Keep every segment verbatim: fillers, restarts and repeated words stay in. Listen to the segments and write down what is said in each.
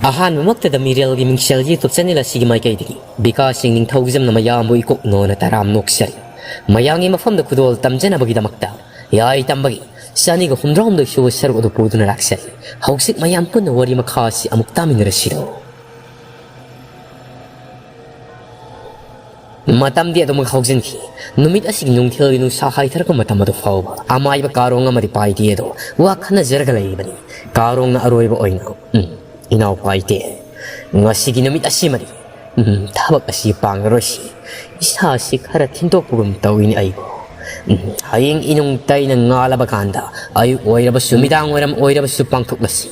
ꯑꯍꯥꯟꯕꯃꯛꯇꯗ ꯃꯤꯔꯦꯜꯒꯤ ꯃꯤꯡꯁꯦꯜ YouTube channel ꯑꯁꯤꯒꯤ ꯃꯥꯏꯀꯩꯗꯒꯤ ꯕꯤꯀꯥꯁ ꯁꯤꯡ ꯅꯤꯡꯊꯧꯖꯝꯅ ꯃꯌꯥꯝꯕꯨ ꯏꯀꯣꯛ ꯅꯣꯟꯅ ꯇꯔꯥꯝ ꯅꯣꯛꯆꯔꯤ꯫ ꯃꯌꯥꯝꯒꯤ ꯃꯐꯝꯗ ꯈꯨꯗꯣꯜ ꯇꯝꯖꯅꯕꯒꯤꯗꯃꯛꯇ ꯌꯥꯏ ꯇꯝꯕꯒꯤ ꯆꯅꯤꯒ ꯍꯨꯝꯗ꯭ꯔꯥꯍꯨꯝꯗꯣꯏ ꯁꯨꯕ ꯁꯔꯨꯛ ꯑꯗꯨ ꯄꯨꯗꯨꯅ ꯂꯥꯛꯆꯔꯤ꯫ ꯍꯧꯖꯤꯛ ꯃꯌꯥꯝ ꯄꯨꯟꯅ ꯋꯥꯔꯤ ꯃꯈꯥ ꯑꯁꯤ ꯑꯃꯨꯛ ꯇꯥꯃꯤꯟꯅꯔꯁꯤꯔꯣ? ꯃꯇꯝꯗꯤ ꯑꯗꯨꯃꯛ ꯍꯧꯖꯤꯟꯈꯤ꯫ ꯅꯨꯃꯤꯠ ꯑꯁꯤꯒꯤ ꯅꯨꯡꯊꯤꯜꯒꯤ ꯅꯨꯡꯁꯥ ꯍꯥꯏꯊꯔꯛꯄ ꯃꯇꯝ ꯑꯗꯨ ꯐꯥꯎꯕ ꯑꯃꯥꯏꯕ ꯀꯥꯔꯣꯡ ꯑꯃꯗꯤ ꯄꯥꯏꯗꯦ ꯑꯗꯣ ꯋꯥ ꯈꯟꯅꯖꯔꯒ ꯂꯩꯔꯤꯕꯅꯤ꯫ ꯀꯥꯔꯣꯡꯅ ꯑꯔꯣꯏꯕ ꯑꯣꯏꯅ, "ꯎꯝ, ꯏꯅꯥꯎ ꯄꯥꯏꯗꯦ, ꯉꯁꯤꯒꯤ ꯅꯨꯃꯤꯠ ꯑꯁꯤꯃꯗꯤ, ꯎꯝ, ꯊꯕꯛ ꯑꯁꯤ ꯄꯥꯡꯂꯔꯣꯏꯁꯤ꯫ ꯏꯁꯥꯁꯤ ꯈꯔ ꯊꯤꯟꯗꯣꯛꯄꯒꯨꯝ ꯇꯧꯏꯅꯦ ꯑꯩꯕꯨ꯫ ꯎꯝ, ꯍꯌꯦꯡ ꯏꯅꯨꯡ ꯇꯩꯅ ꯉꯥꯜꯂꯕ ꯀꯥꯟꯗ ꯑꯌꯨꯛ ꯑꯣꯏꯔꯕꯁꯨ ꯅꯨꯃꯤꯗꯥꯡ ꯋꯥꯏꯔꯝ ꯑꯣꯏꯔꯕꯁꯨ ꯄꯥꯡꯊꯣꯛꯂꯁꯤ꯫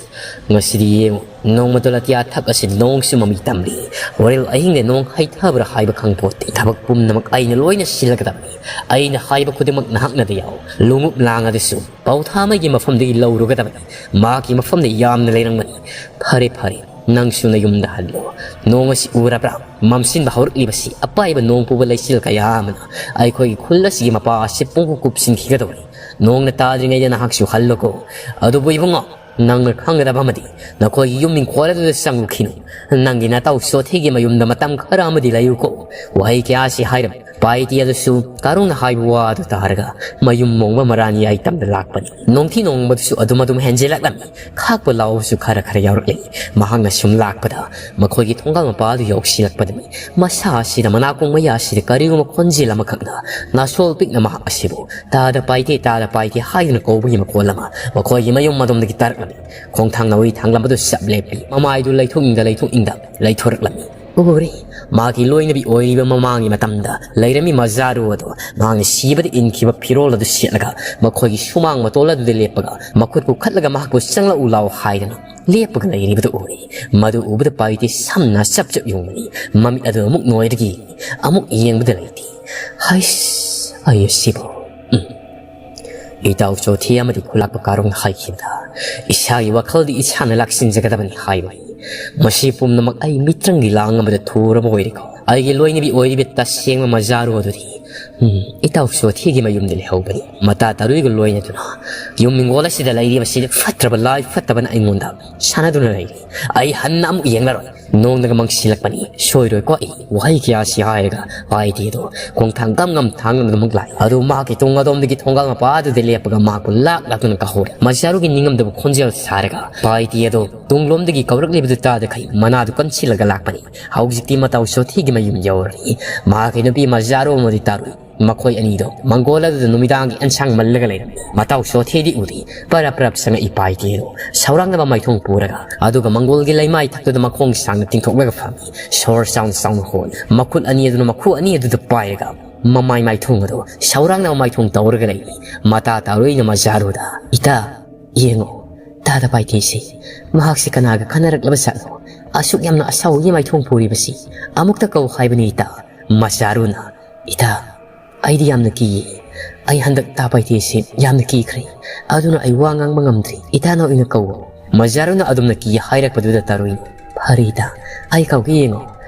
ꯉꯁꯤꯗꯤ ꯌꯦꯡꯉꯨ, ꯅꯣꯡꯃꯗꯣ ꯑꯇꯤꯌꯥ ꯊꯛ ꯑꯁꯤ ꯅꯣꯡꯁꯨ ꯃꯃꯤ ꯇꯝꯂꯤ꯫ ꯍꯣꯔꯦꯟ ꯑꯍꯤꯡꯗ ꯅꯣꯡ ꯍꯩꯊꯕ꯭ꯔꯥ ꯍꯥꯏꯕ ꯈꯪꯄꯣꯠꯇꯦ꯫ ꯊꯕꯛ ꯄꯨꯝꯅꯃꯛ ꯑꯩꯅ ꯂꯣꯏꯅ ꯁꯤꯜꯂꯒꯗꯕꯅꯤ꯫ ꯑꯩꯅ ꯍꯥꯏꯕ ꯈꯨꯗꯤꯡꯃꯛ ꯅꯍꯥꯛꯅꯗꯤ ꯌꯥꯎ꯫ ꯂꯣꯡꯎꯞ ꯂꯥꯡ ꯑꯗꯨꯁꯨ ꯄꯥꯎꯊꯥꯃꯩꯒꯤ ꯃꯐꯝꯗꯒꯤ ꯂꯧꯔꯨꯒꯗꯕꯅꯤ꯫ ꯃꯍꯥꯛꯀꯤ ꯃꯐꯝꯗ ꯌꯥꯝꯅ ꯂꯩꯔꯝꯒꯅꯤ꯫ ꯐꯔꯦ, ꯐꯔꯦ, ꯅꯪꯁꯨ ꯅꯌꯨꯝꯗ ꯍꯜꯂꯣ꯫ ꯅꯣꯡ ꯑꯁꯤ ꯎꯔꯕ꯭ꯔꯥ? ꯃꯝꯁꯤꯟꯕ ꯍꯧꯔꯛꯂꯤꯕꯁꯤ ꯑꯄꯥꯏꯕ ꯅꯣꯡ ꯄꯨꯕ ꯂꯩꯆꯤꯜ ꯀꯌꯥ ꯑꯃꯅ ꯑꯩꯈꯣꯏꯒꯤ ꯈꯨꯜ ꯑꯁꯤꯒꯤ ꯃꯄꯥ ꯑꯁꯤ ꯄꯨꯡꯀꯨꯞ ꯀꯨꯞꯁꯤꯟꯈꯤꯒꯗꯧꯔꯤ꯫ ꯅꯣꯡꯅ ꯇꯥꯗ꯭ꯔꯤꯉꯩꯗ ꯅꯍꯥꯛꯁꯨ ꯍꯜꯂꯣꯀꯣ꯫ ꯑꯗꯨꯕꯨ ꯏꯕꯨꯡꯉꯣ, ꯅꯪꯅ ꯈꯪꯒꯗꯕ ꯑꯃꯗꯤ ꯅꯈꯣꯏꯒꯤ ꯌꯨꯝ ꯏꯪꯈꯣꯜ ꯑꯗꯨꯗ ꯆꯪꯂꯨꯈꯤꯅꯨ꯫ ꯅꯪꯒꯤ ꯅꯇꯥꯎ ꯆꯣꯊꯤꯒꯤ ꯃꯌꯨꯝꯗ ꯃꯇꯝ ꯈꯔ ꯑꯃꯗꯤ ꯂꯩꯌꯨꯀꯣ꯫ ꯋꯥꯍꯩ ꯀꯌꯥ ꯑꯁꯤ ꯍꯥꯏꯔꯕ ꯄꯥꯏꯇꯤ ꯑꯗꯨꯁꯨ ꯀꯥꯔꯣꯡꯅ ꯍꯥꯏꯕ ꯋꯥ ꯑꯗꯨ ꯇꯥꯔꯒ ꯃꯌꯨꯝ ꯃꯣꯡꯕ ꯃꯔꯥꯟ ꯌꯥꯏ ꯇꯝꯗ ꯂꯥꯛꯄꯅꯤ꯫ ꯅꯣꯡꯊꯤ ꯅꯣꯡꯃꯗꯨꯁꯨ ꯑꯗꯨꯝ ꯑꯗꯨꯝ ꯍꯦꯟꯖꯤꯜꯂꯛꯂꯝꯃꯤ꯫ ꯈꯥꯛꯄ ꯂꯥꯎꯕꯁꯨ ꯈꯔ ꯈꯔ ꯌꯥꯎꯔꯛꯂꯤ꯫ ꯃꯍꯥꯛꯅ ꯁꯨꯝ ꯂꯥꯛꯄꯗ ꯃꯈꯣꯏꯒꯤ ꯊꯣꯡꯒꯥꯜ ꯃꯄꯥ ꯑꯗꯨ ꯌꯧꯁꯤꯜꯂꯛꯄꯗꯅꯤ꯫ ꯃꯁꯥ ꯑꯁꯤꯗ ꯃꯅꯥꯀꯣꯡ ꯃꯌꯥ ꯑꯁꯤꯗ ꯀꯔꯤꯒꯨꯝꯕ ꯈꯣꯟꯖꯦꯜ ꯑꯃꯈꯛꯅ ꯅꯥꯁꯣꯜ ꯄꯤꯛꯅ ꯃꯍꯥꯛ ꯑꯁꯤꯕꯨ "ꯇꯥꯗ ꯄꯥꯏꯇꯦ, ꯇꯥꯗ ꯄꯥꯏꯇꯦ" ꯍꯥꯏꯗꯨꯅ ꯀꯧꯕꯒꯤ ꯃꯈꯣꯜ ꯑꯃ ꯃꯈꯣꯏꯒꯤ ꯃꯌꯨꯝ ꯑꯗꯣꯝꯗꯒꯤ ꯇꯥꯔꯛꯂꯝꯃꯤ꯫ ꯈꯣꯡꯊꯥꯡ ꯅꯥꯎꯔꯤ ꯊꯥꯡꯂꯝꯕꯗꯨ ꯆꯞ ꯂꯦꯞꯄꯤ꯫ ꯃꯃꯥꯏꯗꯨ ꯂꯩꯊꯣꯛꯅꯤꯡꯗ ꯂꯩꯊꯣꯛꯅꯤꯡꯗ ꯂꯩꯊꯣꯔꯛꯂꯝꯃꯤ꯫ ꯎꯔꯦ, ꯃꯥꯒꯤ ꯂꯣꯏꯅꯕꯤ ꯑꯣꯏꯔꯤꯕ ꯃꯃꯥꯡꯒꯤ ꯃꯇꯝꯗ ꯂꯩꯔꯝꯃꯤ ꯃꯖꯥꯔꯨ ꯑꯗꯣ ꯃꯍꯥꯛꯅ ꯁꯤꯕꯗ ꯏꯟꯈꯤꯕ ꯐꯤꯔꯣꯜ ꯑꯗꯨ ꯁꯦꯠꯂꯒ ꯃꯈꯣꯏꯒꯤ ꯁꯨꯃꯥꯡ ꯃꯇꯣꯜ ꯑꯗꯨꯗ ꯂꯦꯞꯄꯒ ꯃꯈꯨꯠ ꯄꯨꯈꯠꯂꯒ ꯃꯍꯥꯛꯄꯨ "ꯆꯪꯂꯛꯎ ꯂꯥꯎ" ꯍꯥꯏꯗꯅ ꯂꯦꯞꯄꯒ ꯂꯩꯔꯤꯕꯗꯨ ꯎꯔꯦ꯫ ꯃꯗꯨ ꯎꯕꯗ ꯄꯥꯏꯇꯤ ꯁꯝꯅ ꯆꯞ ꯆꯞ ꯌꯨꯡꯕꯅꯤ꯫ ꯃꯃꯤꯠ ꯑꯗꯨ ꯑꯃꯨꯛ ꯅꯣꯏꯔꯒ ꯌꯦꯡꯏ, ꯑꯃꯨꯛ ꯌꯦꯡꯕꯗ ꯂꯩꯇꯦ꯫ ꯍꯩꯁ, ꯑꯩ ꯑꯁꯤꯕꯨ, ꯎꯝ꯫ ꯏꯇꯥꯎ ꯆꯣꯊꯤ ꯑꯃꯗꯤ ꯈꯨꯂꯥꯛꯄ ꯀꯥꯔꯣꯡꯅ ꯍꯥꯏꯈꯤꯕꯗ ꯏꯁꯥꯒꯤ ꯋꯥꯈꯜꯗꯤ ꯏꯁꯥꯅ ꯂꯥꯛꯁꯤꯟꯖꯒꯗꯕꯅꯤ ꯍꯥꯏꯕꯅꯤ꯫ ꯃꯁꯤ ꯄꯨꯝꯅꯃꯛ ꯑꯩ ꯃꯤꯇ꯭ꯔꯪꯒꯤ ꯂꯥꯡ ꯑꯃꯗ ꯊꯨꯔꯕ ꯑꯣꯏꯔꯦꯀꯣ꯫ ꯑꯩꯒꯤ ꯂꯣꯏꯅꯕꯤ ꯑꯣꯏꯔꯤꯕ ꯇꯁꯦꯡꯕ ꯃꯖꯥꯔꯨ ꯑꯗꯨꯗꯤ ꯎꯝ, ꯏꯇꯥꯎ ꯁꯣꯊꯤꯒꯤ ꯃꯌꯨꯝꯗ ꯂꯩꯍꯧꯕꯅꯤ꯫ ꯃꯇꯥ ꯇꯔꯨꯏꯒ ꯂꯣꯏꯅꯗꯨꯅ ꯌꯨꯝ ꯃꯤꯡꯒꯣꯜ ꯑꯁꯤꯗ ꯂꯩꯔꯤꯕꯁꯤꯗꯤ ꯐꯠꯇ꯭ꯔꯕ ꯂꯥꯏ ꯐꯠꯇꯕꯅ ꯑꯩꯉꯣꯟꯗ ꯁꯥꯟꯅꯗꯨꯅ ꯂꯩꯔꯤ꯫ ꯑꯩ ꯍꯟꯅ ꯑꯃꯨꯛ ꯌꯦꯡꯂꯔꯣꯏ꯫ ꯅꯣꯡꯅꯒ ꯃꯪꯁꯤꯜꯂꯛꯄꯅꯤ꯫ ꯁꯣꯏꯔꯣꯏꯀꯣ ꯑꯩ꯫ ꯋꯥꯍꯩ ꯀꯌꯥꯁꯤ ꯍꯥꯏꯔꯒ ꯄꯥꯏꯇꯦ ꯑꯗꯣ ꯈꯣꯡꯊꯥꯡ ꯒꯝ ꯒꯝ ꯊꯥꯡꯗꯨꯅ ꯑꯃꯨꯛ ꯂꯥꯛꯏ꯫ ꯑꯗꯨ ꯃꯍꯥꯛꯀꯤ ꯇꯨꯡ ꯑꯗꯣꯝꯗꯒꯤ ꯊꯣꯡꯒꯥꯜ ꯃꯄꯥ ꯑꯗꯨꯗ ꯂꯦꯞꯄꯒ ꯃꯍꯥꯛꯄꯨ ꯂꯥꯛ ꯂꯥꯛꯇꯨꯅ ꯀꯧꯍꯧꯔꯦ꯫ ꯃꯖꯥꯔꯨꯒꯤ ꯅꯤꯡꯉꯝꯗꯕ ꯈꯣꯟꯖꯦꯜ ꯁꯥꯔꯒ ꯄꯥꯏꯇꯦ ꯑꯗꯣ ꯇꯨꯡꯂꯣꯝꯗꯒꯤ ꯀꯧꯔꯛꯂꯤꯕꯗꯨ ꯇꯥꯗꯈꯩ ꯃꯅꯥꯗꯨ ꯀꯟꯁꯤꯜꯂꯒ ꯂꯥꯛꯄꯅꯤ꯫ ꯍꯧꯖꯤꯛꯇꯤ ꯃꯇꯥꯎ ꯁꯣꯊꯤꯒꯤ ꯃꯌꯨꯝ ꯌꯧꯔꯔꯤ꯫ ꯃꯍꯥꯛꯀꯤ ꯅꯨꯄꯤ ꯃꯖꯥꯔꯨ ꯑꯃꯗꯤ ꯇꯥꯔꯨꯏ꯫ ꯃꯈꯣꯏ ꯑꯅꯤꯗꯣ ꯃꯪꯒꯣꯜ ꯑꯗꯨꯗ ꯅꯨꯃꯤꯗꯥꯡꯒꯤ ꯑꯦꯟꯁꯥꯡ ꯃꯜꯂꯒ ꯂꯩꯔꯝꯃꯤ꯫ ꯃꯇꯥꯎ ꯁꯣꯊꯤꯗꯤ ꯎꯗꯦ꯫ ꯄꯔꯞ ꯄꯔꯞ ꯆꯪꯉꯛꯏ ꯄꯥꯏꯇꯦꯗꯣ ꯁꯧꯔꯥꯡꯅꯕ ꯃꯥꯏꯊꯣꯡ ꯄꯨꯔꯒ꯫ ꯑꯗꯨꯒ ꯃꯪꯒꯣꯜꯒꯤ ꯂꯩꯃꯥꯏ ꯊꯛꯇꯨꯗ ꯃꯈꯣꯡ ꯁꯥꯡꯅ ꯇꯤꯡꯊꯣꯛꯂꯒ ꯐꯝꯃꯤ꯫ ꯁꯣꯔ ꯆꯥꯎꯅ ꯆꯥꯎꯅ ꯍꯣꯜꯂꯤ꯫ ꯃꯈꯨꯠ ꯑꯅꯤ ꯑꯗꯨꯅ ꯃꯈꯨ ꯑꯅꯤ ꯑꯗꯨꯗ ꯄꯥꯏꯔꯒ ꯃꯃꯥꯏ ꯃꯥꯏꯊꯣꯡ ꯑꯗꯨ ꯁꯧꯔꯥꯡꯅꯕ ꯃꯥꯏꯊꯣꯡ ꯇꯧꯔꯒ ꯂꯩꯔꯤ꯫ ꯃꯇꯥ ꯇꯥꯔꯨꯏꯅ ꯃꯖꯥꯔꯨꯗ, "ꯏꯇꯥ, ꯌꯦꯡꯉꯣ, ꯇꯥꯗ ꯄꯥꯏꯇꯦꯁꯤ꯫ ꯃꯍꯥꯛꯁꯤ ꯀꯅꯥꯒ ꯈꯟꯅꯔꯛꯂꯕ ꯖꯥꯠꯅꯣ? ꯑꯁꯨꯛ ꯌꯥꯝꯅ ꯑꯁꯥꯎꯕꯒꯤ ꯃꯥꯏꯊꯣꯡ ꯄꯨꯔꯤꯕꯁꯤ꯫ ꯑꯃꯨꯛꯇ ꯀꯧ ꯍꯥꯏꯕꯅꯤ ꯏꯇꯥ꯫" ꯃꯖꯥꯔꯨꯅ, "ꯏꯇꯥ, ꯑꯩꯗꯤ ꯌꯥꯝꯅ ꯀꯤꯌꯦ꯫ ꯑꯩ ꯍꯟꯗꯛ ꯇꯥ ꯄꯥꯏꯇꯦꯁꯤ ꯌꯥꯝꯅ ꯀꯤꯈ꯭ꯔꯦ꯫ ꯑꯗꯨꯅ ꯑꯩ ꯋꯥ ꯉꯥꯡꯕ ꯉꯝꯗ꯭ꯔꯦ꯫ ꯏꯇꯥꯅ ꯑꯣꯏꯅ ꯀꯧꯋꯣ꯫" ꯃꯖꯥꯔꯨꯅ ꯑꯗꯨꯝꯅ ꯀꯤ ꯍꯥꯏꯔꯛꯄꯗꯨꯗ ꯇꯥꯔꯨꯏꯅ, "ꯐꯔꯦ ꯏꯇꯥ, ꯑꯩ ꯀꯧꯒꯦ ꯌꯦꯡꯉꯣ꯫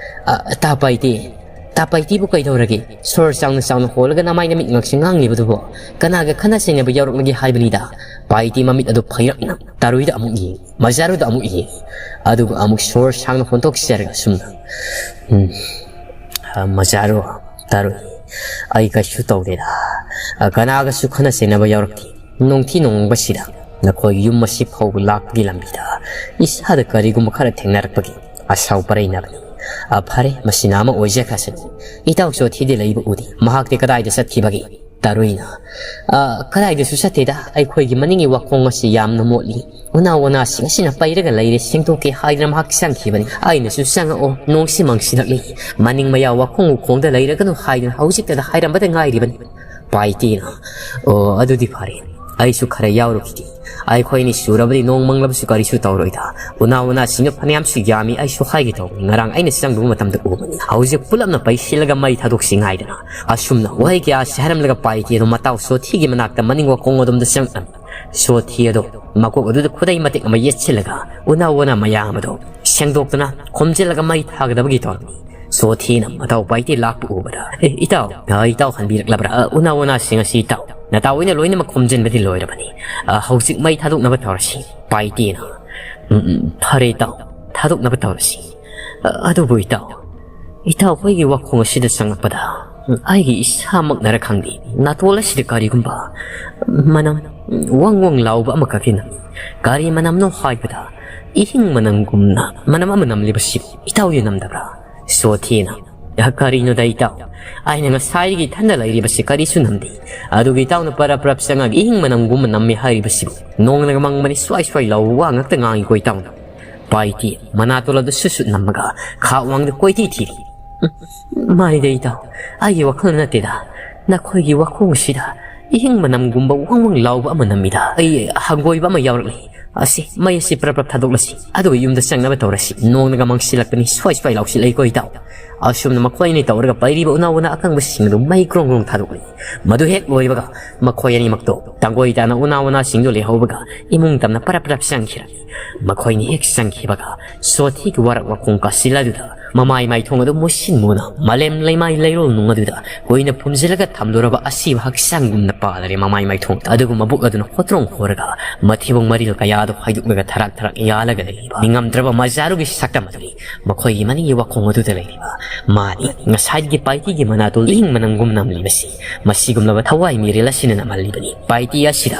ꯑ, ꯇꯥ ꯄꯥꯏꯇꯦ, ꯇꯥ ꯄꯥꯏꯇꯦꯕꯨ ꯀꯩꯗꯧꯔꯒꯦ? ꯁꯣꯔ ꯆꯥꯎꯅ ꯆꯥꯎꯅ ꯍꯣꯜꯂꯒ ꯅꯃꯥꯏ ꯅꯃꯤꯠ ꯉꯛꯁꯦ ꯉꯥꯡꯂꯤꯕꯗꯨꯕꯣ? ꯀꯅꯥꯒ ꯈꯠꯅ ꯆꯩꯅꯕ ꯌꯥꯎꯔꯛꯂꯒꯦ ꯍꯥꯏꯕꯅꯤꯗ?" ꯄꯥꯏꯇꯦ ꯃꯃꯤꯠ ꯑꯗꯨ ꯐꯩꯔꯞꯅ ꯇꯥꯔꯨꯏꯗ ꯑꯃꯨꯛ ꯌꯦꯡꯉꯤ꯫ ꯃꯖꯥꯔꯨꯗ ꯑꯃꯨꯛ ꯌꯦꯡꯉꯤ꯫ ꯑꯗꯨꯒ ꯑꯃꯨꯛ ꯁꯣꯔ ꯁꯥꯡꯅ ꯍꯣꯟꯗꯣꯛꯆꯔꯒ ꯑꯁꯨꯝꯅ, "ꯎꯝ, ꯑ, ꯃꯖꯥꯔꯨ, ꯇꯥꯔꯨꯏ, ꯑꯩ ꯀꯩꯁꯨ ꯇꯧꯗꯦꯗ꯫ ꯑ, ꯀꯅꯥꯒꯁꯨ ꯈꯠꯅ ꯆꯩꯅꯕ ꯌꯥꯎꯔꯛꯇꯦ꯫ ꯅꯣꯡꯊꯤ ꯅꯣꯡꯃꯪꯕꯁꯤꯗ ꯅꯈꯣꯏꯒꯤ ꯌꯨꯝ ꯑꯁꯤ ꯐꯥꯎꯕ ꯂꯥꯛꯄꯒꯤ ꯂꯝꯕꯤꯗ ꯏꯁꯥꯗ ꯀꯔꯤꯒꯨꯝꯕ ꯈꯔ ꯊꯦꯡꯅꯔꯛꯄꯒꯤ ꯑꯁꯥꯎ ꯄꯔꯩꯅꯕꯅꯤ꯫ ꯑ, ꯐꯔꯦ, ꯃꯁꯤꯅ ꯑꯃ ꯑꯣꯏꯖꯈ꯭ꯔꯁꯅꯨ꯫ ꯏꯇꯥꯎ ꯆꯣꯊꯤꯗꯤ ꯂꯩꯕ ꯎꯗꯦ꯫ ꯃꯍꯥꯛꯇꯤ ꯀꯗꯥꯏꯗ ꯆꯠꯈꯤꯕꯒꯦ?" ꯇꯥꯔꯨꯏꯅ, "ꯑ, ꯀꯗꯥꯏꯗꯁꯨ ꯆꯠꯇꯦꯗ꯫ ꯑꯩꯈꯣꯏꯒꯤ ꯃꯅꯤꯡꯒꯤ ꯋꯥꯈꯣꯡ ꯑꯁꯤ ꯌꯥꯝꯅ ꯃꯣꯠꯂꯤ꯫ ꯎꯅꯥ ꯋꯥꯅꯥꯁꯤꯡ ꯑꯁꯤꯅ ꯄꯩꯔꯒ ꯂꯩꯔꯦ, ꯁꯦꯡꯗꯣꯛꯀꯦ ꯍꯥꯏꯗꯅ ꯃꯍꯥꯛ ꯆꯪꯈꯤꯕꯅꯤ꯫ ꯑꯩꯅꯁꯨ ꯆꯪꯉꯛꯑꯣ, ꯅꯣꯡꯁꯤ ꯃꯪꯁꯤꯜꯂꯛꯂꯤ꯫ ꯃꯅꯤꯡ ꯃꯌꯥ ꯋꯥꯈꯣꯡ ꯎꯈꯣꯡꯗ ꯂꯩꯔꯒꯅꯨ ꯍꯥꯏꯗꯅ ꯍꯧꯖꯤꯛꯇꯗ ꯍꯥꯏꯔꯝꯕꯗ ꯉꯥꯏꯔꯤꯕꯅꯤ꯫" ꯄꯥꯏꯇꯦꯅ, "ꯑꯣ, ꯑꯗꯨꯗꯤ ꯐꯔꯦ꯫ ꯑꯩꯁꯨ ꯈꯔ ꯌꯥꯎꯔꯨꯈꯤꯒꯦ꯫ ꯑꯩꯈꯣꯏꯅꯤ ꯁꯨꯔꯕꯗꯤ ꯅꯣꯡ ꯃꯪꯂꯕꯁꯨ ꯀꯔꯤꯁꯨ ꯇꯧꯔꯣꯏꯗ꯫ ꯎꯅꯥ ꯋꯥꯅꯥꯁꯤꯡꯗꯨ ꯐꯅꯌꯥꯝꯁꯨ ꯌꯥꯝꯃꯤ, ꯑꯩꯁꯨ ꯍꯥꯏꯒꯦ ꯇꯧꯕꯅꯤ꯫ ꯉꯔꯥꯡ ꯑꯩꯅ ꯆꯪꯂꯨꯕ ꯃꯇꯝꯗ ꯎꯕꯅꯤ꯫ ꯍꯧꯖꯤꯛ ꯄꯨꯂꯞꯅ ꯄꯩꯁꯤꯜꯂꯒ ꯃꯩ ꯊꯥꯗꯣꯛꯁꯤ ꯉꯥꯏꯗꯅ꯫" ꯑꯁꯨꯝꯅ ꯋꯥꯍꯩ ꯀꯌꯥꯁꯤ ꯍꯥꯏꯔꯝꯂꯒ ꯄꯥꯏꯇꯦ ꯑꯗꯨ ꯃꯇꯥꯎ ꯁꯣꯊꯤꯒꯤ ꯃꯅꯥꯛꯇ ꯃꯅꯤꯡ ꯋꯥꯈꯣꯡ ꯑꯗꯣꯝꯗ ꯆꯪꯂꯝꯃꯤ꯫ ꯁꯣꯊꯤ ꯑꯗꯣ ꯃꯀꯣꯛ ꯑꯗꯨꯗ ꯈꯨꯗꯩ ꯃꯇꯦꯛ ꯑꯃ ꯌꯦꯠꯁꯤꯜꯂꯒ ꯎꯅꯥ ꯋꯥꯅꯥ ꯃꯌꯥꯝ ꯑꯗꯣ ꯁꯦꯡꯗꯣꯛꯇꯨꯅ ꯈꯣꯝꯖꯤꯜꯂꯒ ꯃꯩ ꯊꯥꯒꯗꯕꯒꯤ ꯇꯧꯔꯝꯃꯤ꯫ ꯁꯣꯊꯤꯅ ꯃꯇꯥꯎ ꯄꯥꯏꯇꯦ ꯂꯥꯛꯄ ꯎꯕꯗ, "ꯑꯦ, ꯏꯇꯥꯎ, ꯑ, ꯏꯇꯥꯎ ꯍꯟꯕꯤꯔꯛꯂꯕ꯭ꯔꯥ? ꯑ, ꯎꯅꯥ ꯋꯥꯅꯥꯁꯤꯡ ꯑꯁꯤ ꯏꯇꯥꯎ, ꯅꯇꯥꯎ ꯍꯣꯏꯅ ꯂꯣꯏꯅꯃꯛ ꯈꯣꯝꯖꯤꯟꯕꯗꯤ ꯂꯣꯏꯔꯕꯅꯤ꯫ ꯑ, ꯍꯧꯖꯤꯛ ꯃꯩ ꯊꯥꯗꯣꯛꯅꯕ ꯇꯧꯔꯁꯤ꯫" ꯄꯥꯏꯇꯦꯅ, "ꯎꯝ, ꯎꯝ, ꯐꯔꯦ ꯏꯇꯥꯎ, ꯊꯥꯗꯣꯛꯅꯕ ꯇꯧꯔꯁꯤ꯫ ꯑ, ꯑꯗꯨꯕꯨ ꯏꯇꯥꯎ, ꯏꯇꯥꯎ ꯍꯣꯏꯒꯤ ꯋꯥꯈꯣꯡ ꯑꯁꯤꯗ ꯆꯪꯂꯛꯄꯗ, ꯎꯝ, ꯑꯩꯒꯤ ꯏꯁꯥꯃꯛꯅꯔ ꯈꯪꯗꯦ, ꯅꯥꯇꯣꯜ ꯑꯁꯤꯗ ꯀꯔꯤꯒꯨꯝꯕ ꯃꯅꯝ, ꯎꯝ, ꯋꯪ ꯋꯪ ꯂꯥꯎꯕ ꯑꯃꯈꯛꯀꯤ ꯅꯝꯃꯤ꯫ ꯀꯔꯤ ꯃꯅꯝꯅꯣ ꯍꯥꯏꯕꯗ, ꯏꯍꯤꯡ ꯃꯅꯝꯒꯨꯝꯅ ꯃꯅꯝ ꯑꯃ ꯅꯝꯂꯤꯕꯁꯤ ꯏꯇꯥꯎꯗꯤ ꯅꯝꯗꯕ꯭ꯔꯥ?" ꯁꯣꯊꯤꯅ, "ꯑ, ꯀꯔꯤꯅꯣꯗ ꯏꯇꯥꯎ? ꯑꯩꯅ ꯉꯁꯥꯏꯗꯒꯤ ꯏꯊꯟꯗ ꯂꯩꯔꯤꯕꯁꯤ ꯀꯔꯤꯁꯨ ꯅꯝꯗꯦ꯫ ꯑꯗꯨꯒ ꯏꯇꯥꯎꯅ ꯄꯔꯞ ꯄꯔꯞ ꯆꯪꯉꯒ ꯏꯍꯤꯡ ꯃꯅꯝꯒꯨꯝꯕ ꯅꯝꯃꯤ ꯍꯥꯏꯔꯤꯕꯁꯤꯕꯨ? ꯅꯣꯡꯅꯒ ꯃꯪꯕꯅꯤ, ꯁ꯭ꯋꯥꯏ ꯁ꯭ꯋꯥꯏ ꯂꯥꯎꯕ ꯋꯥ ꯉꯥꯛꯇ ꯉꯥꯡꯉꯤꯀꯣ ꯏꯇꯥꯎꯅ꯫" ꯄꯥꯏꯇꯤ ꯃꯅꯥꯇꯣꯜ ꯑꯗꯨ ꯁꯨꯠ ꯁꯨꯠ ꯅꯝꯃꯒ ꯈꯥꯛ ꯋꯥꯡꯗ ꯀꯣꯏꯊꯤ ꯊꯤꯔꯤ꯫ "ꯎꯝ, ꯃꯥꯅꯤꯗ ꯏꯇꯥꯎ, ꯑꯩꯒꯤ ꯋꯥꯈꯜ ꯅꯠꯇꯦꯗ꯫ ꯅꯈꯣꯏꯒꯤ ꯋꯥꯈꯣꯡ ꯑꯁꯤꯗ ꯏꯍꯤꯡ ꯃꯅꯝꯒꯨꯝꯕ ꯋꯪ ꯋꯪ ꯂꯥꯎꯕ ꯑꯃ ꯅꯝꯃꯤꯗ꯫ ꯑꯩ ꯍꯪꯒꯣꯏꯕ ꯑꯃ ꯌꯥꯎꯔꯛꯂꯤ꯫ ꯑꯁꯤ, ꯃꯩ ꯑꯁꯤ ꯄ꯭ꯔꯞ ꯄ꯭ꯔꯞ ꯊꯥꯗꯣꯛꯂꯁꯤ꯫ ꯑꯗꯨꯒ ꯌꯨꯝꯗ ꯆꯪꯅꯕ ꯇꯧꯔꯁꯤ꯫ ꯅꯣꯡꯅꯒ ꯃꯪꯁꯤꯜꯂꯛꯄꯅꯤ, ꯁ꯭ꯋꯥꯏ ꯁ꯭ꯋꯥꯏ ꯂꯥꯎꯁꯤꯜꯂꯛꯏꯀꯣ ꯏꯇꯥꯎ꯫" ꯑꯁꯨꯝꯅ ꯃꯈꯣꯏ ꯑꯅꯤ ꯇꯧꯔꯒ ꯄꯥꯏꯔꯤꯕ ꯎꯅꯥ ꯋꯥꯅꯥ ꯑꯀꯪꯕꯁꯤꯡ ꯑꯗꯨ ꯃꯩ ꯀ꯭ꯔꯣꯡ ꯀ꯭ꯔꯣꯡ ꯊꯥꯗꯣꯛꯂꯤ꯫ ꯃꯗꯨ ꯍꯦꯛ ꯂꯣꯏꯕꯒ ꯃꯈꯣꯏ ꯑꯅꯤꯃꯛꯇꯣ ꯇꯥꯡꯒꯣꯏ ꯇꯥꯅ ꯎꯅꯥ ꯋꯥꯅꯥꯁꯤꯡꯗꯨ ꯂꯩꯍꯧꯕꯒ ꯏꯃꯨꯡ ꯇꯝꯅ ꯄꯔꯞ ꯄꯔꯞ ꯆꯪꯈꯤꯔꯝꯃꯤ꯫ ꯃꯈꯣꯏꯅ ꯍꯦꯛ ꯆꯪꯈꯤꯕꯒ ꯁꯣꯊꯤꯒꯤ ꯋꯥꯔꯛ ꯋꯥꯈꯣꯡ ꯀꯥꯁꯤꯜ ꯑꯗꯨꯗ ꯃꯃꯥꯏ ꯃꯥꯏꯊꯣꯡ ꯑꯗꯨ ꯃꯨꯁꯤꯟ ꯃꯨꯅ ꯃꯥꯂꯦꯝ ꯂꯩꯃꯥꯏ ꯂꯩꯔꯣꯜ ꯅꯨꯡ ꯑꯗꯨꯗ ꯀꯨꯏꯅ ꯐꯨꯝꯖꯤꯜꯂꯒ ꯊꯝꯂꯨꯔꯕ ꯑꯁꯤꯕ ꯍꯛꯆꯥꯡꯒꯨꯝꯅ ꯄꯥꯜꯂꯔꯦ꯫ ꯃꯃꯥꯏ ꯃꯥꯏꯊꯣꯡ ꯑꯗꯨꯒ ꯃꯕꯨꯛ ꯑꯗꯨꯅ ꯍꯣꯇ꯭ꯔꯣꯡ ꯍꯣꯔꯒ ꯃꯊꯤꯕꯣꯡ ꯃꯔꯤꯜ ꯀꯌꯥꯗꯣ ꯍꯥꯏꯗꯣꯛꯂꯒ ꯊꯔꯥꯛ ꯊꯔꯥꯛ ꯌꯥꯜꯂꯒ ꯂꯩꯔꯤꯕ ꯅꯤꯡꯉꯝꯗ꯭ꯔꯕ ꯃꯖꯥꯔꯨꯒꯤ ꯁꯛꯇꯝ ꯑꯗꯨꯅꯤ ꯃꯈꯣꯏꯒꯤ ꯃꯅꯤꯡꯒꯤ ꯋꯥꯈꯣꯡ ꯑꯗꯨꯗ ꯂꯩꯔꯤꯕ꯫ ꯃꯥꯅꯤ, ꯉꯁꯥꯏꯒꯤ ꯄꯥꯏꯇꯤꯒꯤ ꯃꯅꯥꯇꯣꯜ ꯏꯪ ꯃꯅꯝꯒꯨꯝ ꯅꯝꯂꯤꯕꯁꯤ ꯃꯁꯤꯒꯨꯝꯂꯕ ꯊꯋꯥꯏ ꯃꯤꯔꯦꯜ ꯑꯁꯤꯅ ꯅꯝꯍꯜꯂꯤꯕꯅꯤ꯫ ꯄꯥꯏꯇꯤ ꯑꯁꯤꯗ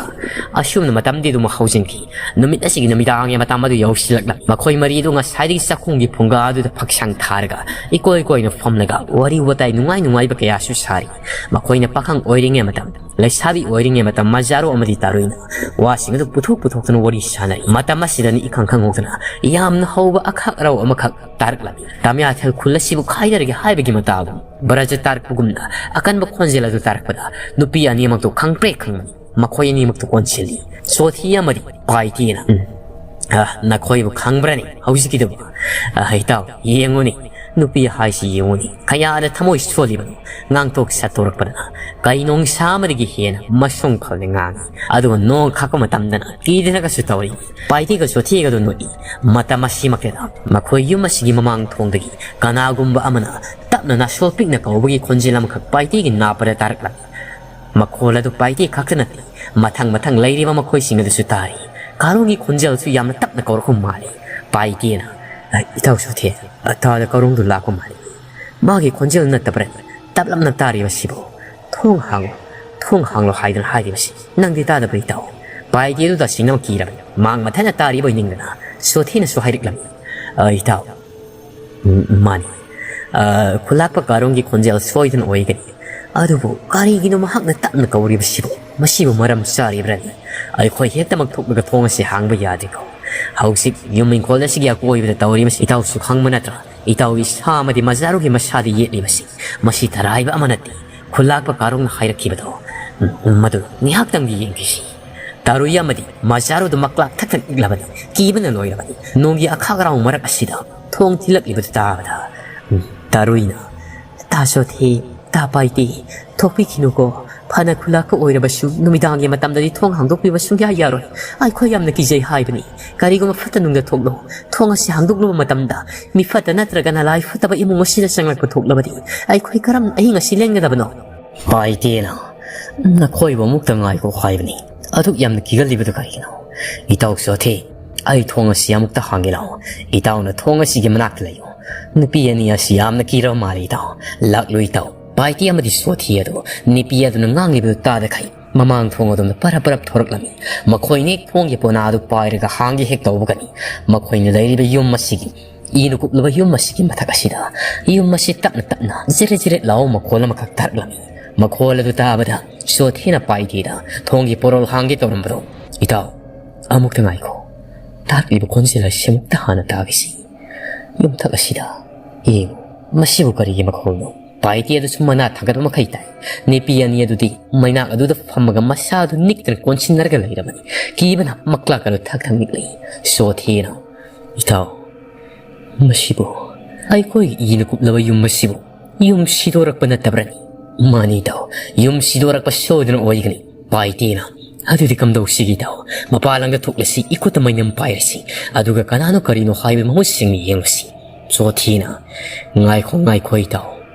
ꯑꯁꯨꯝꯅ ꯃꯇꯝꯗꯤ ꯑꯗꯨꯝ ꯍꯧꯖꯤꯟꯈꯤ꯫ ꯅꯨꯃꯤꯠ ꯑꯁꯤꯒꯤ ꯅꯨꯃꯤꯗꯥꯡꯒꯤ ꯃꯇꯝ ꯑꯗꯨ ꯌꯧꯁꯤꯜꯂꯛꯂꯝꯃꯤ꯫ ꯃꯈꯣꯏ ꯃꯔꯤ ꯑꯗꯨ ꯉꯁꯥꯏꯗꯒꯤ ꯆꯥꯛꯈꯨꯝꯒꯤ ꯐꯨꯡꯒꯥ ꯑꯗꯨꯗ ꯐꯛꯁꯥꯡ ꯊꯥꯔꯒ ꯏꯀꯣꯏ ꯀꯣꯏꯅ ꯐꯝꯂꯒ ꯋꯥꯔꯤ ꯋꯥꯇꯥꯏ ꯅꯨꯡꯉꯥꯏ ꯅꯨꯡꯉꯥꯏꯕ ꯀꯌꯥꯁꯨ ꯁꯥꯔꯤ꯫ ꯃꯈꯣꯏꯅ ꯄꯥꯈꯪ ꯑꯣꯏꯔꯤꯉꯩ ꯃꯇꯝ, ꯂꯩꯁꯥꯕꯤ ꯑꯣꯏꯔꯤꯉꯩ ꯃꯇꯝ, ꯃꯖꯥꯔꯣ ꯑꯃꯗꯤ ꯇꯥꯔꯨꯏꯅ ꯋꯥꯁꯤꯡ ꯑꯗꯨ ꯄꯨꯊꯣꯛ ꯄꯨꯊꯣꯛꯇꯨꯅ ꯋꯥꯔꯤ ꯁꯥꯟꯅꯔꯤ꯫ ꯃꯇꯝ ꯑꯁꯤꯗꯅꯤ ꯏꯈꯪ ꯈꯪꯍꯧꯗꯅ ꯌꯥꯝꯅ ꯍꯧꯕ ꯑꯈꯥꯛ ꯑꯔꯥꯎ ꯑꯃꯈꯛ ꯇꯥꯔꯛꯂꯝꯃꯤ꯫ ꯇꯃꯤꯌꯥꯊꯦꯜ ꯈꯨꯜ ꯑꯁꯤꯕꯨ ꯈꯥꯏꯗꯔꯒꯦ ꯍꯥꯏꯕꯒꯤ ꯃꯇꯥꯒꯨꯝ ꯕ꯭ꯔꯖ ꯇꯥꯔꯛꯄꯒꯨꯝꯅ ꯑꯀꯟꯕ ꯈꯣꯟꯖꯦꯜ ꯑꯗꯨ ꯇꯥꯔꯛꯄꯗ ꯅꯨꯄꯤ ꯑꯅꯤꯃꯛꯇꯨ ꯈꯪꯄ꯭ꯔꯦꯛ ꯈꯪꯕꯅꯤ꯫ ꯃꯈꯣꯏ ꯑꯅꯤꯃꯛꯇꯨ ꯀꯣꯟꯁꯤꯜꯂꯤ꯫ ꯁꯣꯊꯤ ꯑꯃꯗꯤ ꯄꯥꯏꯇꯤꯅ, "ꯎꯝ, ꯑ, ꯅꯈꯣꯏꯕꯨ ꯈꯪꯕ꯭ꯔꯅꯤ ꯍꯧꯖꯤꯛꯀꯤꯗꯨꯕꯨ? ꯑ, ꯏꯇꯥꯎ, ꯌꯦꯡꯉꯨꯅꯤ, ꯅꯨꯄꯤ ꯍꯥꯏꯁꯤ ꯌꯦꯡꯉꯨꯅꯤ, ꯀꯌꯥꯗ ꯊꯃꯣꯏ ꯁꯣꯜꯂꯤꯕꯅꯣ꯫ ꯉꯥꯡꯊꯣꯛ ꯁꯛꯇꯣꯔꯛꯄꯗꯅ ꯀꯩ ꯅꯣꯡꯁꯥ ꯑꯃꯗꯒꯤ ꯍꯦꯟꯅ ꯃꯁꯨꯡ ꯈꯜꯂ ꯉꯥꯡꯏ꯫ ꯑꯗꯨꯒ ꯅꯣꯡ ꯈꯥꯛꯄ ꯃꯇꯝꯗꯅ ꯀꯤꯗꯅꯒꯁꯨ ꯇꯧꯔꯤ꯫ ꯄꯥꯏꯇꯦꯒ ꯆꯣꯊꯦꯒꯗꯨ ꯅꯣꯛꯏ꯫ ꯃꯇꯝ ꯑꯁꯤꯃꯛꯇꯗ ꯃꯈꯣꯏ ꯌꯨꯝ ꯑꯁꯤꯒꯤ ꯃꯃꯥꯡ ꯊꯣꯡꯗꯒꯤ ꯀꯅꯥꯒꯨꯝꯕ ꯑꯃꯅ ꯇꯞꯅ ꯅꯥꯁꯣꯜ ꯄꯤꯛꯅ ꯀꯧꯕꯒꯤ ꯈꯣꯟꯖꯦꯜ ꯑꯃꯈꯛ ꯄꯥꯏꯇꯦꯒꯤ ꯅꯥꯄꯗ ꯇꯥꯔꯛꯂꯝꯃꯤ꯫ ꯃꯈꯣꯜ ꯑꯗꯨ ꯄꯥꯏꯇꯦ ꯈꯛꯇ ꯅꯠꯇꯦ, ꯃꯊꯪ ꯃꯊꯪ ꯂꯩꯔꯤꯕ ꯃꯈꯣꯏꯁꯤꯡ ꯑꯗꯨꯁꯨ ꯇꯥꯔꯤ꯫ ꯀꯥꯔꯣꯡꯒꯤ ꯈꯣꯟꯖꯦꯜꯁꯨ ꯌꯥꯝꯅ ꯇꯞꯅ ꯀꯧꯔꯛꯄ ꯃꯥꯜꯂꯤ꯫ ꯄꯥꯏꯇꯦꯅ, "ꯏꯇꯥꯎ ꯆꯣꯊꯦ, ꯇꯥꯗ ꯀꯥꯔꯣꯡꯗꯨ ꯂꯥꯛꯄ ꯃꯥꯜꯂꯤ꯫ ꯃꯥꯒꯤ ꯈꯣꯟꯖꯦꯜ ꯅꯠꯇꯕ꯭ꯔꯥ ꯇꯞꯂꯞꯅ ꯇꯥꯔꯤꯕꯁꯤꯕꯨ? ꯊꯣꯡ ꯍꯥꯡꯉꯨ, ꯊꯣꯡ ꯍꯥꯡꯂꯣ ꯍꯥꯏꯗꯅ ꯍꯥꯏꯔꯤꯕꯁꯤ ꯅꯪꯗꯤ ꯇꯥꯗꯕ꯭ꯔꯥ ꯏꯇꯥꯎ?" ꯄꯥꯏꯇꯦ ꯑꯗꯨ ꯇꯁꯦꯡꯅꯃꯛ ꯀꯤꯔꯕꯅꯤ꯫ ꯃꯍꯥꯛ ꯃꯊꯟꯅ ꯇꯥꯔꯤꯕ ꯑꯣꯏꯅꯤꯡꯗꯅ ꯆꯣꯊꯦꯅꯁꯨ ꯍꯥꯏꯔꯛꯂꯝꯃꯤ꯫ "ꯑ, ꯏꯇꯥꯎ, ꯎꯝ, ꯃꯥꯅꯤ꯫ ꯑ, ꯈꯨꯂꯥꯛꯄ ꯀꯥꯔꯣꯡꯒꯤ ꯈꯣꯟꯖꯦꯜ ꯁꯣꯏꯗꯅ ꯑꯣꯏꯒꯅꯤ꯫ ꯑꯗꯨꯕꯨ ꯀꯔꯤꯒꯤꯅꯣ ꯃꯍꯥꯛꯅ ꯇꯞꯅ ꯀꯧꯔꯤꯕꯁꯤꯕꯨ? ꯃꯁꯤꯕꯨ ꯃꯔꯝ ꯆꯥꯔꯤꯕ꯭ꯔꯅꯤ? ꯑꯩꯈꯣꯏ ꯍꯦꯛꯇꯃꯛ ꯊꯣꯛꯂꯒ ꯊꯣꯡ ꯑꯁꯤ ꯍꯥꯡꯕ ꯌꯥꯗꯦꯀꯣ? ꯍꯧꯖꯤꯛ ꯌꯨꯝ ꯏꯪꯈꯣꯜ ꯑꯁꯤꯒꯤ ꯑꯀꯣꯏꯕꯗ ꯇꯧꯔꯤꯕꯁꯤ ꯏꯇꯥꯎꯁꯨ ꯈꯪꯕ ꯅꯠꯇ꯭ꯔꯥ? ꯏꯇꯥꯎꯒꯤ ꯁꯥ ꯑꯃꯗꯤ ꯃꯖꯥꯔꯨꯒꯤ ꯃꯁꯥꯗ ꯌꯦꯠꯂꯤꯕꯁꯤ ꯃꯁꯤ ꯇꯔꯥꯏꯕ ꯑꯃ ꯅꯠꯇꯦ꯫ ꯈꯨꯂꯥꯛꯄ ꯀꯥꯔꯣꯡꯅ ꯍꯥꯏꯔꯛꯈꯤꯕꯗꯣ, ꯎꯝ, ꯃꯗꯨ ꯉꯥꯏꯍꯥꯛꯇꯪꯗꯤ ꯌꯦꯡꯈꯤꯁꯤ꯫" ꯇꯥꯔꯨꯏ ꯑꯃꯗꯤ ꯃꯖꯥꯔꯨꯗꯨ ꯃꯀ꯭ꯂꯥꯛ ꯊꯛ ꯊꯛ ꯏꯛꯂꯕꯅꯤ꯫ ꯀꯤꯕꯅ ꯂꯣꯏꯔꯕꯅꯤ꯫ ꯅꯣꯡꯒꯤ ꯑꯈꯥꯛ ꯑꯔꯥꯎ ꯃꯔꯛ ꯑꯁꯤꯗ ꯊꯣꯡ ꯊꯤꯜꯂꯛꯂꯤꯕꯗꯨ ꯇꯥꯕꯗ, ꯎꯝ, ꯇꯥꯔꯨꯏꯅ, "ꯇꯥ ꯆꯣꯊꯦ, ꯇꯥ ꯄꯥꯏꯇꯦ, ꯊꯣꯛꯄꯤꯈꯤꯅꯨꯀꯣ꯫ ꯐꯅ ꯈꯨꯂꯥꯛꯄ ꯑꯣꯏꯔꯕꯁꯨ ꯅꯨꯃꯤꯗꯥꯡꯒꯤ ꯃꯇꯝꯗꯗꯤ ꯊꯣꯡ ꯍꯥꯡꯗꯣꯛꯄꯤꯕ ꯁꯨꯡꯌꯥ ꯌꯥꯔꯣꯏ꯫ ꯑꯩꯈꯣꯏ ꯌꯥꯝꯅ ꯀꯤꯖꯩ ꯍꯥꯏꯕꯅꯤ꯫ ꯀꯔꯤꯒꯨꯝꯕ ꯐꯠꯇ ꯅꯨꯡꯗ ꯊꯣꯛꯂꯣ꯫ ꯊꯣꯡ ꯑꯁꯤ ꯍꯥꯡꯗꯣꯛꯂꯨꯕ ꯃꯇꯝꯗ ꯃꯤ ꯐꯠꯇ ꯅꯠꯇ꯭ꯔꯒꯅ ꯂꯥꯏ ꯐꯠꯇꯕ ꯏꯃꯨꯡ ꯑꯁꯤꯗ ꯆꯪꯂꯛꯄ ꯊꯣꯛꯂꯕꯗꯤ ꯑꯩꯈꯣꯏ ꯀꯔꯝ ꯑꯍꯤꯡ ꯑꯁꯤ ꯂꯦꯟꯒꯗꯕꯅꯣ?" ꯄꯥꯏꯇꯦꯅ, "ꯅꯈꯣꯏꯕꯨ ꯑꯃꯨꯛꯇ ꯉꯥꯏꯈꯣ ꯍꯥꯏꯕꯅꯤ꯫ ꯑꯗꯨꯛ ꯌꯥꯝꯅ ꯀꯤꯒꯜꯂꯤꯕꯗꯨ ꯀꯔꯤꯒꯤꯅꯣ? ꯏꯇꯥꯎ ꯆꯣꯊꯦ, ꯑꯩ ꯊꯣꯡ ꯑꯁꯤ ꯑꯃꯨꯛꯇ ꯍꯥꯡꯒꯦ ꯂꯥꯛꯑꯣ꯫ ꯏꯇꯥꯎꯅ ꯊꯣꯡ ꯑꯁꯤꯒꯤ ꯃꯅꯥꯛꯇ ꯂꯩꯌꯨ꯫ ꯅꯨꯄꯤ ꯑꯅꯤ ꯑꯁꯤ ꯌꯥꯝꯅ ꯀꯤꯔꯕ ꯃꯥꯜꯂꯤ ꯏꯇꯥꯎ꯫ ꯂꯥꯛꯂꯨ ꯏꯇꯥꯎ꯫" ꯄꯥꯏꯇꯦ ꯑꯃꯗꯤ ꯆꯣꯊꯦ ꯑꯗꯨ ꯅꯨꯄꯤ ꯑꯗꯨꯅ ꯉꯥꯡꯂꯤꯕꯗꯨ ꯇꯥꯗꯈꯩ ꯃꯃꯥꯡ ꯊꯣꯡ ꯑꯗꯣꯝꯗ ꯄꯔꯞ ꯄꯔꯞ ꯊꯣꯔꯛꯂꯝꯃꯤ꯫ ꯃꯈꯣꯏꯅ ꯍꯦꯛ ꯊꯣꯡꯒꯤ ꯄꯣꯅꯥ ꯑꯗꯨ ꯄꯥꯏꯔꯒ ꯍꯥꯡꯒꯦ ꯍꯦꯛ ꯇꯧꯕꯒꯅꯤ, ꯃꯈꯣꯏꯅ ꯂꯩꯔꯤꯕ ꯌꯨꯝ ꯑꯁꯤꯒꯤ, ꯏꯅ ꯀꯨꯞꯂꯕ ꯌꯨꯝ ꯑꯁꯤꯒꯤ ꯃꯊꯛ ꯑꯁꯤꯗ ꯌꯨꯝ ꯑꯁꯤ ꯇꯞꯅ ꯇꯞꯅ ꯖꯤꯔꯤꯠ ꯖꯤꯔꯤꯠ ꯂꯥꯎꯕ ꯃꯈꯣꯜ ꯑꯃꯈꯛ ꯇꯥꯔꯛꯂꯝꯃꯤ꯫ ꯃꯈꯣꯜ ꯑꯗꯨ ꯇꯥꯕꯗ ꯆꯣꯊꯦꯅ ꯄꯥꯏꯇꯦꯗ ꯊꯣꯡꯒꯤ ꯄꯣꯔꯣꯜ ꯍꯥꯡꯒꯦ ꯇꯧꯔꯝꯕꯗꯣ, "ꯏꯇꯥꯎ, ꯑꯃꯨꯛꯇ ꯉꯥꯏꯈꯣ꯫ ꯇꯥꯔꯛꯂꯤꯕ ꯈꯣꯟꯖꯦꯜ ꯑꯁꯤ ꯑꯃꯨꯛꯇ ꯍꯥꯟꯅ ꯇꯥꯈꯤꯁꯤ꯫ ꯌꯨꯝꯊꯛ ꯑꯁꯤꯗ ꯌꯦꯡꯉꯨ, ꯃꯁꯤꯕꯨ ꯀꯔꯤꯒꯤ ꯃꯈꯣꯜꯅꯣ?" ꯄꯥꯏꯇꯦ ꯑꯗꯨꯁꯨ ꯃꯅꯥ ꯊꯥꯡꯒꯠꯄ ꯃꯈꯩ ꯇꯥꯏ꯫ ꯅꯨꯄꯤ ꯑꯅꯤ ꯑꯗꯨꯗꯤ ꯃꯩꯅꯥꯛ ꯑꯗꯨꯗ ꯐꯝꯃꯒ ꯃꯁꯥꯗꯨ ꯅꯤꯛꯇꯅ ꯀꯣꯟꯁꯤꯟꯅꯔꯒ ꯂꯩꯔꯕꯅꯤ꯫ ꯀꯤꯕꯅ ꯃꯀ꯭ꯂꯥꯛ ꯑꯗꯨ ꯊꯛ ꯊꯛ ꯅꯤꯛꯂꯤ꯫ ꯆꯣꯊꯦꯅ, "ꯏꯇꯥꯎ, ꯃꯁꯤꯕꯨ ꯑꯩꯈꯣꯏꯒꯤ ꯏꯅ ꯀꯨꯞꯂꯕ ꯌꯨꯝ ꯑꯁꯤꯕꯨ ꯌꯨꯝ ꯁꯤꯗꯣꯔꯛꯄ ꯅꯠꯇꯕ꯭ꯔꯅꯤ? ꯃꯥꯅꯤ ꯏꯇꯥꯎ, ꯌꯨꯝ ꯁꯤꯗꯣꯔꯛꯄ ꯁꯣꯏꯗꯅ ꯑꯣꯏꯒꯅꯤ꯫ ꯄꯥꯏꯇꯦꯅ, ꯑꯗꯨꯗꯤ ꯀꯝꯗꯧꯁꯤꯒꯦ ꯏꯇꯥꯎ? ꯃꯄꯥ ꯂꯥꯡꯗ ꯊꯣꯛꯂꯁꯤ, ꯏꯈꯨꯠꯇ ꯃꯩꯅꯝ ꯄꯥꯏꯔꯁꯤ, ꯑꯗꯨꯒ ꯀꯅꯥꯅꯣ ꯀꯔꯤꯅꯣ ꯍꯥꯏꯕ ꯃꯍꯨꯠ ꯁꯤꯡꯅ ꯌꯦꯡꯂꯨꯁꯤ꯫ ꯆꯣꯊꯦꯅ, ꯉꯥꯏꯈꯣ ꯉꯥꯏꯈꯣ ꯏꯇꯥꯎ,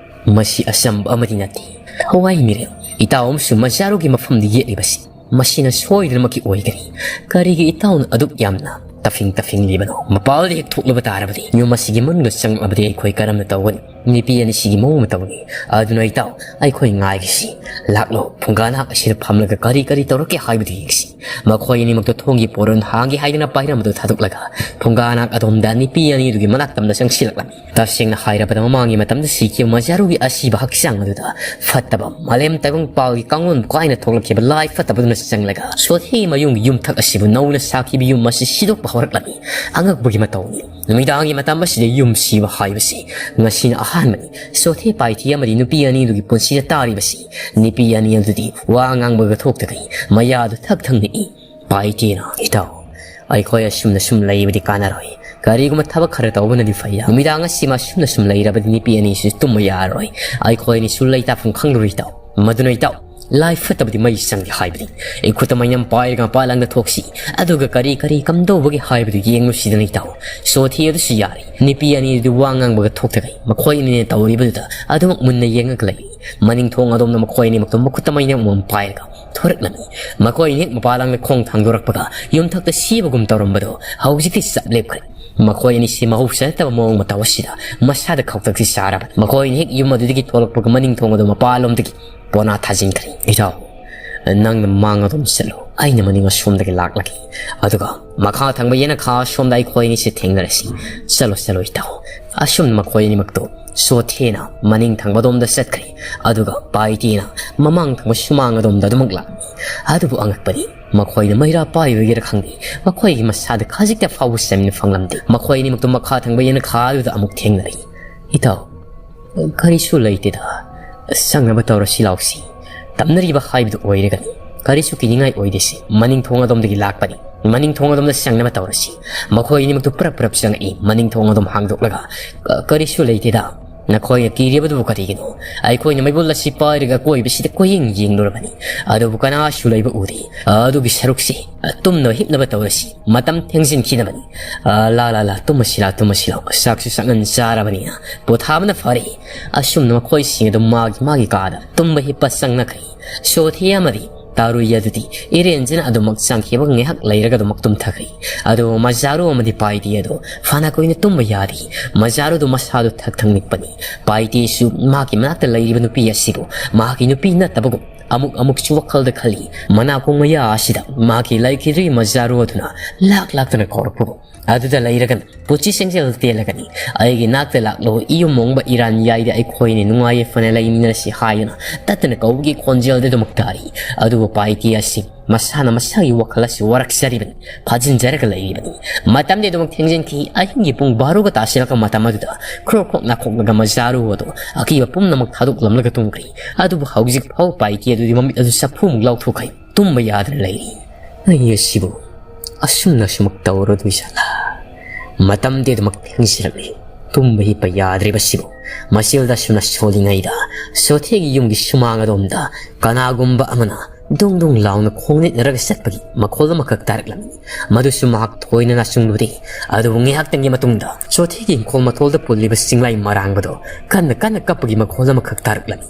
ꯃꯁꯤ ꯑꯆꯝꯕ ꯑꯃꯗꯤ ꯅꯠꯇꯦ꯫ ꯍꯋꯥꯏ ꯃꯤꯔꯦꯜ, ꯏꯇꯥꯎ ꯑꯃꯁꯨꯡ ꯃꯆꯥꯔꯨꯒꯤ ꯃꯐꯝꯗ ꯌꯦꯛꯂꯤꯕꯁꯤ ꯃꯁꯤꯅ ꯁꯣꯏꯗꯅꯃꯛꯀꯤ ꯑꯣꯏꯒꯅꯤ꯫ ꯀꯔꯤꯒꯤ ꯏꯇꯥꯎꯅ ꯑꯗꯨꯛ ꯌꯥꯝꯅ ꯇꯐꯤꯡ ꯇꯐꯤꯡꯂꯤꯕꯅꯣ? ꯃꯄꯥꯜꯗ ꯍꯦꯛ ꯊꯣꯛꯂꯨꯕ ꯇꯥꯔꯕꯗꯤ ꯌꯨꯝ ꯑꯁꯤꯒꯤ ꯃꯅꯨꯡꯗ ꯆꯪꯂꯛꯂꯕꯗꯤ ꯑꯩꯈꯣꯏ ꯀꯔꯝꯅ ꯇꯧꯒꯅꯤ? ꯅꯨꯄꯤ ꯑꯅꯤꯁꯤꯒꯤ ꯃꯑꯣꯡ ꯃꯇꯧꯅꯤ꯫ ꯑꯗꯨꯅ ꯏꯇꯥꯎ, ꯑꯩꯈꯣꯏ ꯉꯥꯏꯒꯦꯁꯤ꯫ ꯂꯥꯛꯂꯣ, ꯐꯨꯡꯒꯥ ꯅꯥꯛ ꯑꯁꯤꯗ ꯐꯝꯂꯒ ꯀꯔꯤ ꯀꯔꯤ ꯇꯧꯔꯛꯀꯦ ꯍꯥꯏꯕꯗꯨ ꯌꯦꯡꯁꯤ꯫ ꯃꯈꯣꯏ ꯑꯅꯤꯃꯛꯇꯣ ꯊꯣꯡꯒꯤ ꯄꯣꯔꯣꯟ ꯍꯥꯡꯒꯦ ꯍꯥꯏꯗꯨꯅ ꯄꯥꯏꯔꯝꯕꯗꯨ ꯊꯥꯗꯣꯛꯂꯒ ꯐꯨꯡꯒꯥ ꯅꯥꯛ ꯑꯗꯣꯝꯗ ꯅꯨꯄꯤ ꯑꯅꯤꯗꯨꯒꯤ ꯃꯅꯥꯛ ꯇꯝꯅ ꯆꯪꯁꯤꯜꯂꯛꯂꯝꯃꯤ꯫ ꯇꯁꯦꯡꯅ ꯍꯥꯏꯔꯕꯗ, ꯃꯃꯥꯡꯒꯤ ꯃꯇꯝꯗ ꯁꯤꯈꯤꯕ ꯃꯆꯥꯔꯨꯒꯤ ꯑꯁꯤꯕ ꯍꯛꯆꯥꯡ ꯑꯗꯨꯗ ꯐꯠꯇꯕ, ꯃꯥꯂꯦꯝ ꯇꯥꯏꯕꯪꯄꯥꯜꯒꯤ ꯀꯥꯡꯂꯣꯟ ꯀꯥꯏꯅ ꯊꯣꯛꯂꯛꯈꯤꯕ ꯂꯥꯏ ꯐꯠꯇꯕꯗꯨꯅ ꯆꯪꯂꯒ ꯁꯣꯊꯦ ꯃꯌꯨꯝꯒꯤ ꯌꯨꯝꯊꯛ ꯑꯁꯤꯕꯨ ꯅꯧꯅ ꯁꯥꯈꯤꯕ ꯌꯨꯝ ꯑꯁꯤ ꯁꯤꯗꯣꯛꯄ ꯍꯧꯔꯛꯂꯝꯃꯤ꯫ ꯑꯉꯛꯄꯒꯤ ꯃꯇꯧꯅꯤ꯫ ꯅꯨꯃꯤꯗꯥꯡꯒꯤ ꯃꯇꯝ ꯑꯁꯤꯗ ꯌꯨꯝ ꯁꯤꯕ ꯍꯥꯏꯕꯁꯤ ꯉꯁꯤꯅ ꯑꯍꯥꯟꯕꯅꯤ꯫ ꯁꯣꯊꯦ ꯄꯥꯏꯊꯤ ꯑꯃꯗꯤ ꯅꯨꯄꯤ ꯑꯅꯤꯗꯨꯒꯤ ꯄꯨꯟꯁꯤꯗ ꯇꯥꯔꯤꯕꯁꯤ꯫ ꯅꯨꯄꯤ ꯑꯅꯤ ꯑꯗꯨꯗꯤ ꯋꯥ ꯉꯥꯡꯕꯒ ꯊꯣꯛꯇꯈꯩ ꯃꯌꯥꯗꯨ ꯊꯛ ꯊꯛ ꯅꯤꯛꯏ꯫ ꯄꯥꯏꯇꯦꯅ, ꯏꯇꯥꯎ, ꯑꯩꯈꯣꯏ ꯑꯁꯨꯝꯅ ꯁꯨꯝ ꯂꯩꯕꯗꯤ ꯀꯥꯟꯅꯔꯣꯏ꯫ ꯀꯔꯤꯒꯨꯝꯕ ꯊꯕꯛ ꯈꯔ ꯇꯧꯕꯅꯗꯤ ꯐꯩ꯫ ꯅꯨꯃꯤꯗꯥꯡ ꯑꯁꯤꯃ ꯑꯁꯨꯝꯅ ꯁꯨꯝ ꯂꯩꯔꯕꯗꯤ ꯅꯨꯄꯤ ꯑꯅꯤꯁꯨ ꯇꯨꯝꯕ ꯌꯥꯔꯔꯣꯏ꯫ ꯑꯩꯈꯣꯏ ꯑꯅꯤꯁꯨ ꯂꯩꯇꯥꯐꯝ ꯈꯪꯂꯔꯣꯏ, ꯏꯇꯥꯎ꯫ ꯃꯗꯨꯅ, ꯏꯇꯥꯎ, ꯂꯥꯏ ꯐꯠꯇꯕꯗꯤ ꯃꯩ ꯆꯪꯗꯦ ꯍꯥꯏꯕꯅꯤ꯫ ꯑꯩꯈꯨꯠꯇ ꯃꯩꯅꯝ ꯄꯥꯏꯔꯒ ꯃꯄꯥꯟ ꯂꯝꯗ ꯊꯣꯛꯁꯤ꯫ ꯑꯗꯨꯒ ꯀꯔꯤ ꯀꯔꯤ ꯀꯝꯗꯧꯕꯒꯦ ꯍꯥꯏꯕꯗꯨ ꯌꯦꯡꯂꯨꯁꯤꯗꯅ, ꯏꯇꯥꯎ꯫ ꯁꯣꯊꯦ ꯑꯗꯨꯁꯨ ꯌꯥꯔꯦ꯫ ꯅꯨꯄꯤ ꯑꯅꯤꯗꯨ ꯋꯥ ꯉꯥꯡꯕꯒ ꯊꯣꯛꯇꯈꯩ ꯃꯈꯣꯏ ꯑꯅꯤꯅ ꯇꯧꯔꯤꯕꯗꯨꯗ ꯑꯗꯨꯃꯛ ꯃꯨꯟꯅ ꯌꯦꯡꯉꯒ ꯂꯩ꯫ ꯃꯅꯤꯡ ꯊꯣꯡ ꯑꯗꯣꯝꯗ ꯃꯈꯣꯏ ꯑꯅꯤꯃꯛꯇꯣ ꯃꯈꯨꯠꯇ ꯃꯩꯅꯝ ꯑꯃꯃꯝ ꯄꯥꯏꯔꯒ ꯊꯣꯔꯛꯂꯝꯃꯤ꯫ ꯃꯈꯣꯏ ꯑꯅꯤ ꯍꯦꯛ ꯃꯄꯥꯟ ꯂꯝꯗ ꯈꯣꯡ ꯊꯥꯡꯗꯣꯔꯛꯄꯒ ꯌꯨꯝꯊꯛꯇ ꯁꯤꯕꯒꯨꯝ ꯇꯧꯔꯝꯕꯗꯣ ꯍꯧꯖꯤꯛꯇꯤ ꯆꯞ ꯂꯦꯞꯈ꯭ꯔꯦ꯫ ꯃꯈꯣꯏ ꯑꯅꯤꯁꯤ ꯃꯍꯧꯁꯥ ꯅꯠꯇꯕ ꯃꯑꯣꯡ ꯃꯇꯧ ꯑꯁꯤꯗ ꯃꯁꯥꯗ ꯈꯧꯇꯛꯁꯤ ꯆꯥꯔꯕ꯫ ꯃꯈꯣꯏ ꯑꯅꯤ ꯍꯦꯛ ꯌꯨꯝ ꯑꯗꯨꯗꯒꯤ ꯊꯣꯛꯂꯛꯄꯒ ꯃꯅꯤꯡ ꯊꯣꯡ ꯑꯗꯨ ꯃꯄꯥꯟꯂꯣꯝꯗꯒꯤ ꯄꯣꯅꯥ ꯊꯥꯖꯤꯟꯈ꯭ꯔꯦ꯫ "ꯏꯇꯥꯎ, ꯅꯪꯅ ꯃꯥꯡ ꯑꯗꯣꯝ ꯆꯠꯂꯨ, ꯑꯩꯅ ꯃꯅꯤꯡ ꯑꯁꯣꯝꯗꯒꯤ ꯂꯥꯛꯂꯒꯦ꯫ ꯑꯗꯨꯒ ꯃꯈꯥ ꯊꯪꯕ ꯌꯦꯅꯈꯥ ꯑꯁꯣꯝꯗ ꯑꯩꯈꯣꯏ ꯑꯅꯤꯁꯤ ꯊꯦꯡꯅꯔꯁꯤ꯫ ꯆꯠꯂꯣ, ꯆꯠꯂꯣ ꯏꯇꯥꯎ꯫" ꯑꯁꯨꯝꯅ ꯃꯈꯣꯏ ꯑꯅꯤꯃꯛꯇꯣ ꯁꯣꯊꯦꯅ ꯃꯅꯤꯡ ꯊꯪꯕꯗꯣꯝꯗ ꯆꯠꯈ꯭ꯔꯦ꯫ ꯑꯗꯨꯒ ꯄꯥꯏꯇꯦꯅ ꯃꯃꯥꯡ ꯊꯪꯕ ꯁꯨꯃꯥꯡ ꯑꯗꯣꯝꯗ ꯑꯗꯨꯃꯛ ꯂꯥꯛꯂꯝꯃꯤ꯫ ꯑꯗꯨꯕꯨ ꯑꯉꯛꯄꯅꯤ, ꯃꯈꯣꯏꯅ ꯃꯩꯔꯥ ꯄꯥꯏꯕꯒꯤꯔ ꯈꯪꯗꯦ, ꯃꯈꯣꯏꯒꯤ ꯃꯁꯥꯗ ꯈꯖꯤꯛꯇ ꯐꯥꯎꯕ ꯆꯦꯝꯅ ꯐꯪꯂꯝꯗꯦ꯫ ꯃꯈꯣꯏ ꯑꯅꯤꯃꯛꯇꯣ ꯃꯈꯥ ꯊꯪꯕ ꯌꯦꯅꯈꯥ ꯑꯗꯨꯗ ꯑꯃꯨꯛ ꯊꯦꯡꯅꯔꯛꯏ꯫ "ꯏꯇꯥꯎ, ꯀꯔꯤꯁꯨ ꯂꯩꯇꯦꯗ, ꯆꯪꯅꯕ ꯇꯧꯔꯁꯤ ꯂꯥꯎꯁꯤ꯫ ꯇꯝꯅꯔꯤꯕ ꯍꯥꯏꯕꯗꯨ ꯑꯣꯏꯔꯒꯅꯤ꯫ "ꯀꯔꯤꯁꯨ ꯀꯤꯅꯤꯡꯉꯥꯏ ꯑꯣꯏꯗꯦꯁꯦ, ꯃꯅꯤꯡ ꯊꯣꯡ ꯑꯗꯣꯝꯗꯒꯤ ꯂꯥꯛꯄꯅꯤ꯫ ꯃꯅꯤꯡ ꯊꯣꯡ ꯑꯗꯣꯝꯗ ꯆꯪꯅꯕ ꯇꯧꯔꯁꯤ꯫" ꯃꯈꯣꯏ ꯑꯅꯤꯃꯛꯇꯨ ꯄꯔꯞ ꯄꯔꯞ ꯆꯪꯉꯛꯏ꯫ ꯃꯅꯤꯡ ꯊꯣꯡ ꯑꯗꯨꯝ ꯍꯥꯡꯗꯣꯛꯂꯒ, "ꯀ-, ꯀꯔꯤꯁꯨ ꯂꯩꯇꯦꯗ꯫ ꯅꯈꯣꯏꯅ ꯀꯤꯔꯤꯕꯗꯨꯕꯨ ꯀꯔꯤꯒꯤꯅꯣ? ꯑꯩꯈꯣꯏꯅ ꯃꯩꯕꯨꯜ ꯑꯁꯤ ꯄꯥꯏꯔꯒ ꯑꯀꯣꯏꯕꯁꯤꯗ ꯀꯣꯏꯌꯦꯡ ꯌꯦꯡꯂꯨꯔꯕꯅꯤ, ꯑꯗꯨꯕꯨ ꯀꯅꯥꯁꯨ ꯂꯩꯕ ꯎꯗꯦ꯫ ꯑꯗꯨꯒꯤ ꯁꯔꯨꯛꯁꯤ ꯇꯨꯝꯅꯕ ꯍꯤꯞꯅꯕ ꯇꯧꯔꯁꯤ, ꯃꯇꯝ ꯊꯦꯡꯖꯤꯟꯈꯤꯅꯕꯅꯤ꯫ ꯑ, ꯂꯥ, ꯂꯥ, ꯂꯥ, ꯇꯨꯝꯃꯁꯤ ꯂꯥ, ꯇꯨꯝꯃꯁꯤ ꯂꯥ, ꯆꯥꯛꯁꯨ ꯆꯥꯛꯉꯟ ꯆꯥꯔꯕꯅꯤꯅ ꯄꯣꯊꯥꯕꯅ ꯐꯔꯦ꯫" ꯑꯁꯨꯝꯅ ꯃꯈꯣꯏꯁꯤꯡ ꯑꯗꯨ ꯃꯥꯒꯤ ꯃꯥꯒꯤ ꯀꯥꯗ ꯇꯨꯝꯕ ꯍꯤꯞꯄ ꯆꯪꯅꯈ꯭ꯔꯦ꯫ ꯁꯣꯊꯤ ꯑꯃꯗꯤ ꯇꯥꯔꯨꯏ ꯑꯗꯨꯗꯤ ꯏꯔꯦꯟꯖꯅ ꯑꯗꯨꯃꯛ ꯆꯪꯈꯤꯕ ꯉꯥꯏꯍꯥꯛ ꯂꯩꯔꯒ ꯑꯗꯨꯃꯛ ꯇꯨꯝꯊꯈ꯭ꯔꯦ꯫ ꯑꯗꯨ ꯃꯖꯥꯔꯨ ꯑꯃꯗꯤ ꯄꯥꯏꯇꯤ ꯑꯗꯨ ꯐꯅ ꯀꯨꯏꯅ ꯇꯨꯝꯕ ꯌꯥꯗꯦ꯫ ꯃꯖꯥꯔꯨꯗꯨ ꯃꯁꯥꯗꯨ ꯊꯛ ꯊꯛ ꯅꯤꯛꯄꯅꯤ꯫ ꯄꯥꯏꯇꯤꯁꯨ ꯃꯍꯥꯛꯀꯤ ꯃꯅꯥꯛꯇ ꯂꯩꯔꯤꯕ ꯅꯨꯄꯤ ꯑꯁꯤꯕꯨ ꯃꯍꯥꯛꯀꯤ ꯅꯨꯄꯤ ꯅꯠꯇꯕꯒꯨꯝ ꯑꯃꯨꯛ ꯑꯃꯨꯛꯁꯨ ꯋꯥꯈꯜꯗ ꯈꯜꯂꯤ꯫ ꯃꯅꯥꯀꯣꯡ ꯃꯌꯥ ꯑꯁꯤꯗ ꯃꯍꯥꯛꯀꯤ ꯂꯩꯈꯤꯗ꯭ꯔꯤ ꯃꯖꯥꯔꯨ ꯑꯗꯨꯅ ꯂꯥꯛ ꯂꯥꯛꯇꯅ ꯀꯧꯔꯛꯄꯕꯨ꯫ ꯑꯗꯨꯗ ꯂꯩꯔꯒꯅ ꯄꯨꯟꯁꯤ ꯆꯦꯡꯖꯦꯜ ꯇꯦꯜꯂꯒꯅꯤ꯫ "ꯑꯩꯒꯤ ꯅꯥꯛꯇ ꯂꯥꯛꯂꯣ, ꯏꯌꯨꯝ ꯃꯣꯡꯕ ꯏꯔꯥꯟ ꯌꯥꯏꯗ, ꯑꯩꯈꯣꯏꯅꯤ ꯅꯨꯡꯉꯥꯏ ꯌꯥꯏꯐꯅ ꯂꯩꯃꯤꯟꯅꯔꯁꯤ" ꯍꯥꯏꯗꯨꯅ ꯇꯠꯇꯅ ꯀꯧꯕꯒꯤ ꯈꯣꯟꯖꯦꯜꯗꯨ ꯑꯗꯨꯃꯛ ꯇꯥꯔꯤ꯫ ꯑꯗꯨꯕꯨ ꯄꯥꯏꯇꯤ ꯑꯁꯤ ꯃꯁꯥꯅ ꯃꯁꯥꯒꯤ ꯋꯥꯈꯜ ꯑꯁꯤ ꯋꯥꯔꯛꯆꯔꯤꯕꯅꯤ, ꯐꯥꯖꯤꯟꯖꯔꯒ ꯂꯩꯔꯤꯕꯅꯤ꯫ ꯃꯇꯝꯗꯤ ꯑꯗꯨꯃꯛ ꯊꯦꯡꯖꯤꯟꯈꯤ꯫ ꯑꯍꯤꯡꯒꯤ ꯄꯨꯡ ꯕꯥꯔꯣꯒ ꯇꯥꯁꯤꯜꯂꯛꯄ ꯃꯇꯝ ꯑꯗꯨꯗ ꯈ꯭ꯔꯣꯛ ꯈ꯭ꯔꯣꯛ ꯅꯥꯈꯣꯛꯂꯒ ꯃꯖꯥꯔꯨ ꯑꯗꯨ ꯑꯀꯤꯕ ꯄꯨꯝꯅꯃꯛ ꯊꯥꯗꯣꯛꯂꯝꯂꯒ ꯇꯨꯝꯈ꯭ꯔꯦ꯫ ꯑꯗꯨꯕꯨ ꯍꯧꯖꯤꯛ ꯐꯥꯎ ꯄꯥꯏꯇꯤ ꯑꯗꯨꯗꯤ ꯃꯃꯤꯠ ꯑꯗꯨ ꯆꯐꯨꯃꯨꯛ ꯂꯥꯎꯊꯣꯛꯈ꯭ꯔꯦ꯫ ꯇꯨꯝꯕ ꯌꯥꯗꯅ ꯂꯩꯔꯤ꯫ ꯑꯩ ꯑꯁꯤꯕꯨ ꯑꯁꯨꯝꯅ ꯑꯁꯨꯃꯛ ꯇꯧꯔꯗꯣꯏꯖꯥꯠꯂꯥ? ꯃꯇꯝꯗꯤ ꯑꯗꯨꯃꯛ ꯊꯦꯡꯖꯤꯜꯂꯛꯂꯤ꯫ ꯇꯨꯝꯕ ꯍꯤꯞꯄ ꯌꯥꯗ꯭ꯔꯤꯕꯁꯤꯕꯨ꯫ ꯃꯁꯤꯜꯗ ꯑꯁꯨꯝꯅ ꯁꯣꯜꯂꯤꯉꯩꯗ ꯁꯣꯊꯦꯒꯤ ꯌꯨꯝꯒꯤ ꯁꯨꯃꯥꯡ ꯑꯗꯣꯝꯗ ꯀꯅꯥꯒꯨꯝꯕ ꯑꯃꯅ ꯗꯣꯡ ꯗꯣꯡ ꯂꯥꯎꯅ ꯈꯣꯡ ꯅꯦꯠꯅꯔꯒ ꯆꯠꯄꯒꯤ ꯃꯈꯣꯜ ꯑꯃꯈꯛ ꯇꯥꯔꯛꯂꯝꯃꯤ꯫ ꯃꯗꯨꯁꯨ ꯃꯍꯥꯛ ꯊꯣꯏꯅ ꯅꯥꯆꯨꯡꯂꯨꯗꯦ꯫ ꯑꯗꯨꯕꯨ ꯉꯥꯏꯍꯥꯛꯇꯪꯒꯤ ꯃꯇꯨꯡꯗ ꯁꯣꯊꯦꯒꯤ ꯏꯪꯈꯣꯜ ꯃꯇꯣꯜꯗ ꯄꯨꯜꯂꯤꯕ ꯆꯤꯡꯂꯥꯏ ꯃꯔꯥꯡꯕꯗꯣ ꯀꯟꯅ ꯀꯟꯅ ꯀꯞꯄꯒꯤ ꯃꯈꯣꯜ ꯑꯃꯈꯛ ꯇꯥꯔꯛꯂꯝꯃꯤ꯫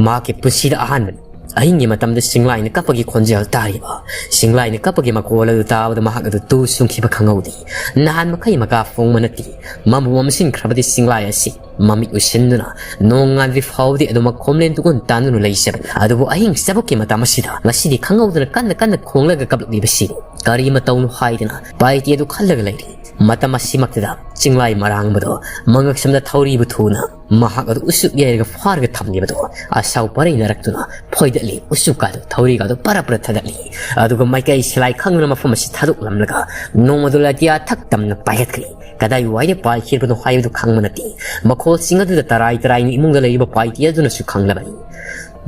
ꯃꯍꯥꯛꯀꯤ ꯄꯨꯟꯁꯤꯗ ꯑꯍꯥꯟꯕꯅꯤ꯫ ꯑꯍꯤꯡꯒꯤ ꯃꯇꯝꯗ ꯆꯤꯡꯂꯥꯏꯅ ꯀꯞꯄꯒꯤ ꯈꯣꯟꯖꯦꯜ ꯇꯥꯔꯤꯕ꯫ ꯆꯤꯡꯂꯥꯏꯅ ꯀꯞꯄꯒꯤ ꯃꯈꯣꯜ ꯑꯗꯨ ꯇꯥꯕꯗ ꯃꯍꯥꯛ ꯑꯗꯨ ꯇꯨ ꯆꯨꯡꯈꯤꯕ ꯈꯪꯍꯧꯗꯦ꯫ ꯅꯍꯥꯟ ꯃꯈꯩ ꯃꯀꯥ ꯐꯣꯡꯕ ꯅꯠꯇꯦ꯫ ꯃꯝꯕꯨ ꯃꯝꯁꯤꯟꯈ꯭ꯔꯕꯗꯤ ꯆꯤꯡꯂꯥꯏ ꯑꯁꯤ ꯃꯃꯤꯠ ꯎꯏꯁꯤꯟꯗꯨꯅ ꯅꯣꯡꯉꯥꯟꯗ꯭ꯔꯤ ꯐꯥꯎꯕꯗꯤ ꯑꯗꯨꯃꯛ ꯈꯣꯝꯂꯦꯟ ꯇꯨꯀꯣꯟ ꯇꯥꯟꯗꯨꯅ ꯂꯩꯖꯕꯅꯤ꯫ ꯑꯗꯨꯕꯨ ꯑꯍꯤꯡ ꯆꯕꯨꯛꯀꯤ ꯃꯇꯝ ꯑꯁꯤꯗ ꯉꯁꯤꯗꯤ ꯈꯪꯍꯧꯗꯅ ꯀꯟꯅ ꯀꯟꯅ ꯈꯣꯡꯂꯒ ꯀꯞꯂꯛꯂꯤꯕꯁꯤ ꯀꯔꯤ ꯃꯇꯧꯅꯣ ꯍꯥꯏꯗꯨꯅ ꯄꯥꯏꯇꯤ ꯑꯗꯨ ꯈꯜꯂꯒ ꯂꯩꯔꯤ꯫ ꯃꯇꯝ ꯑꯁꯤꯃꯛꯇꯗ ꯆꯤꯡꯂꯥꯏ ꯃꯔꯥꯡꯕꯗꯣ ꯃꯉꯛꯁꯝꯗ ꯊꯧꯔꯤꯕꯨ ꯊꯨꯅ ꯃꯍꯥꯛ ꯑꯗꯨ ꯎꯆꯨꯛ ꯌꯩꯔꯒ ꯐꯥꯔꯒ ꯊꯝꯂꯤꯕꯗꯣ ꯑꯁꯥꯎ ꯄꯔꯩ ꯅꯔꯛꯇꯨꯅ ꯐꯣꯏꯗꯠꯂꯤ꯫ ꯎꯆꯨꯛꯀꯥꯗꯨ ꯊꯧꯔꯤꯒꯥꯗꯨ ꯄꯔꯞ ꯄꯔꯞ ꯊꯥꯗꯠꯂꯤ꯫ ꯑꯗꯨꯒ ꯃꯥꯏꯀꯩ ꯁꯤꯂꯥꯏ ꯈꯪꯗꯅ ꯃꯐꯝ ꯑꯁꯤ ꯊꯥꯗꯣꯛꯂꯝꯂꯒ ꯅꯣꯡꯃꯗꯨ ꯂꯥꯇꯤꯌꯥ ꯊꯛ ꯇꯝꯅ ꯄꯥꯏꯈꯠꯈ꯭ꯔꯦ꯫ ꯀꯗꯥꯏ ꯋꯥꯏꯗ ꯄꯥꯏꯈꯤꯕꯅꯣ ꯍꯥꯏꯕꯗꯨ ꯈꯪꯕ ꯅꯠꯇꯦ꯫ ꯃꯈꯣꯜꯁꯤꯡ ꯑꯗꯨꯗ ꯇꯔꯥꯏ ꯇꯔꯥꯏꯅ ꯏꯃꯨꯡꯗ ꯂꯩꯔꯤꯕ ꯄꯥꯏꯇꯤ ꯑꯗꯨꯅꯁꯨ ꯈꯪꯂꯕꯅꯤ꯫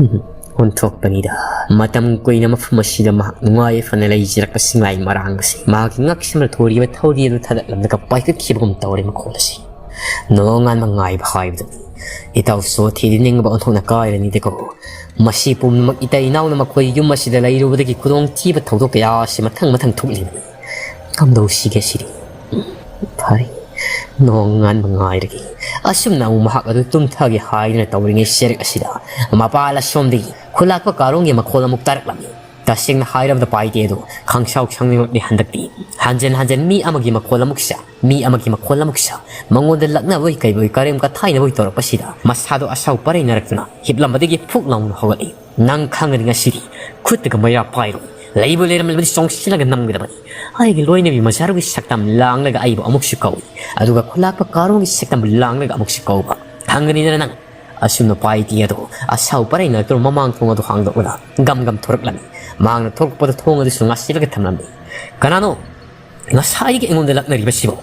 "ꯎꯝ, ꯑꯣꯟꯊꯣꯛꯄꯅꯤꯗ꯫ ꯃꯇꯝ ꯀꯨꯏꯅ ꯃꯐꯝ ꯑꯁꯤꯗ ꯃꯍꯥꯛ ꯅꯨꯡꯉꯥꯏ ꯌꯥꯏꯐꯅ ꯂꯩꯖꯔꯛꯄ ꯁꯤꯡꯂꯥꯏ ꯃꯔꯥꯡꯕꯁꯤ ꯃꯍꯥꯛꯀꯤ ꯉꯛꯁꯝꯗ ꯊꯣꯔꯤꯕ ꯊꯧꯔꯤ ꯑꯗꯨ ꯊꯥꯗꯠꯂꯝꯂꯒ ꯄꯥꯏꯈꯠꯈꯤꯕꯒꯨꯝ ꯇꯧꯔꯦ ꯃꯈꯣꯜ ꯑꯁꯤ꯫ ꯅꯣꯡꯉꯥꯟꯕ ꯉꯥꯏꯕ ꯍꯥꯏꯕꯗꯨꯅꯤ꯫ ꯏꯇꯥꯎ ꯁꯣꯊꯤꯗꯤ ꯅꯤꯡꯕ ꯑꯣꯟꯊꯣꯛꯅ ꯀꯥꯏꯔꯅꯤꯗꯀꯣ꯫ ꯃꯁꯤ ꯄꯨꯝꯅꯃꯛ ꯏꯇꯩ ꯏꯅꯥꯎꯅ ꯃꯈꯣꯏ ꯌꯨꯝ ꯑꯁꯤꯗ ꯂꯩꯔꯨꯕꯗꯒꯤ ꯈꯨꯗꯣꯡꯊꯤꯕ ꯊꯧꯗꯣꯛ ꯀꯌꯥ ꯑꯁꯤ ꯃꯊꯪ ꯃꯊꯪ ꯊꯣꯛꯂꯤꯕꯅꯤ꯫ ꯀꯝꯗꯧꯁꯤꯒꯦ ꯁꯤꯗꯤ? ꯐꯔꯦ, ꯅꯣꯡꯉꯥꯟꯕ ꯉꯥꯏꯔꯒꯦ꯫ ꯑꯁꯨꯝꯅ ꯑꯃꯨꯛ ꯃꯍꯥꯛ ꯑꯗꯨ ꯇꯨꯝꯊꯒꯦ ꯍꯥꯏꯗꯨꯅ ꯇꯧꯔꯤꯉꯩ ꯆꯦꯔꯦꯛ ꯑꯁꯤꯗ ꯃꯄꯥ ꯂꯥꯁꯣꯝꯗꯒꯤ ꯈꯨꯂꯥꯛꯄ ꯀꯥꯔꯣꯡꯒꯤ ꯃꯈꯣꯜ ꯑꯃꯨꯛ ꯇꯥꯔꯛꯂꯝꯃꯤ꯫ ꯇꯁꯦꯡꯅ ꯍꯥꯏꯔꯕꯗ ꯄꯥꯏꯇꯦ ꯑꯗꯨ ꯈꯪꯁꯥꯎ ꯁꯥꯎꯅꯤꯡꯂꯛꯂꯦ ꯍꯟꯗꯛꯇꯤ꯫ ꯍꯟꯖꯟ ꯍꯟꯖꯟ ꯃꯤ ꯑꯃꯒꯤ ꯃꯈꯣꯜ ꯑꯃꯨꯛ ꯁꯥ, ꯃꯤ ꯑꯃꯒꯤ ꯃꯈꯣꯜ ꯑꯃꯨꯛ ꯁꯥ, ꯃꯉꯣꯟꯗ ꯂꯛꯅꯕꯣꯏ ꯀꯩꯕꯣꯏ ꯀꯔꯦꯝ ꯀꯊꯥꯏꯅꯕꯣꯏ ꯇꯧꯔꯛꯄꯁꯤꯗ ꯃꯁꯥꯗꯣ ꯑꯁꯥꯎ ꯄꯔꯩꯅꯔꯛꯇꯨꯅ ꯍꯤꯞꯂꯝꯕꯗꯒꯤ ꯐꯨꯛ ꯂꯥꯎꯅ ꯍꯧꯒꯠꯂꯤ꯫ ꯅꯪ ꯈꯪꯒꯅꯤ ꯉꯁꯤꯗꯤ꯫ ꯈꯨꯠꯇꯒ ꯃꯩꯔꯥ ꯄꯥꯏꯔꯣꯏ꯫ ꯂꯩꯕꯨ ꯂꯩꯔꯝꯂꯕꯗꯤ ꯆꯣꯡꯁꯤꯜꯂꯒ ꯅꯝꯒꯗꯕꯅꯤ꯫ ꯑꯩꯒꯤ ꯂꯣꯏꯅꯕꯤ ꯃꯆꯥꯔꯨꯒꯤ ꯁꯛꯇꯝ ꯂꯥꯡꯂꯒ ꯑꯩꯕꯨ ꯑꯃꯨꯛꯁꯨ ꯀꯧꯏ꯫ ꯑꯗꯨꯒ ꯈꯨꯂꯥꯛꯄ ꯀꯥꯔꯣꯡꯒꯤ ꯁꯛꯇꯝꯕꯨ ꯂꯥꯡꯂꯒ ꯑꯃꯨꯛꯁꯨ ꯀꯧꯕ꯫ ꯈꯪꯒꯅꯤꯗꯅ ꯅꯪ꯫ ꯑꯁꯨꯝꯅ ꯄꯥꯏꯇꯤ ꯑꯗꯣ ꯑꯁꯥꯎ ꯄꯔꯩꯅ ꯇꯧꯔ ꯃꯃꯥꯡ ꯊꯣꯡ ꯑꯗꯨ ꯍꯥꯡꯗꯣꯛꯂꯒ ꯒꯝ ꯒꯝ ꯊꯣꯔꯛꯂꯝꯃꯤ꯫ ꯃꯍꯥꯛꯅ ꯊꯣꯔꯛꯄꯗ ꯊꯣꯡ ꯑꯗꯨꯁꯨ ꯉꯥꯁꯤꯜꯂꯒ ꯊꯝꯂꯝꯃꯤ꯫ "ꯀꯅꯥꯅꯣ? ꯉꯁꯥꯏꯗꯒꯤ ꯑꯩꯉꯣꯟꯗ ꯂꯛꯅꯔꯤꯕꯁꯤꯕꯣ?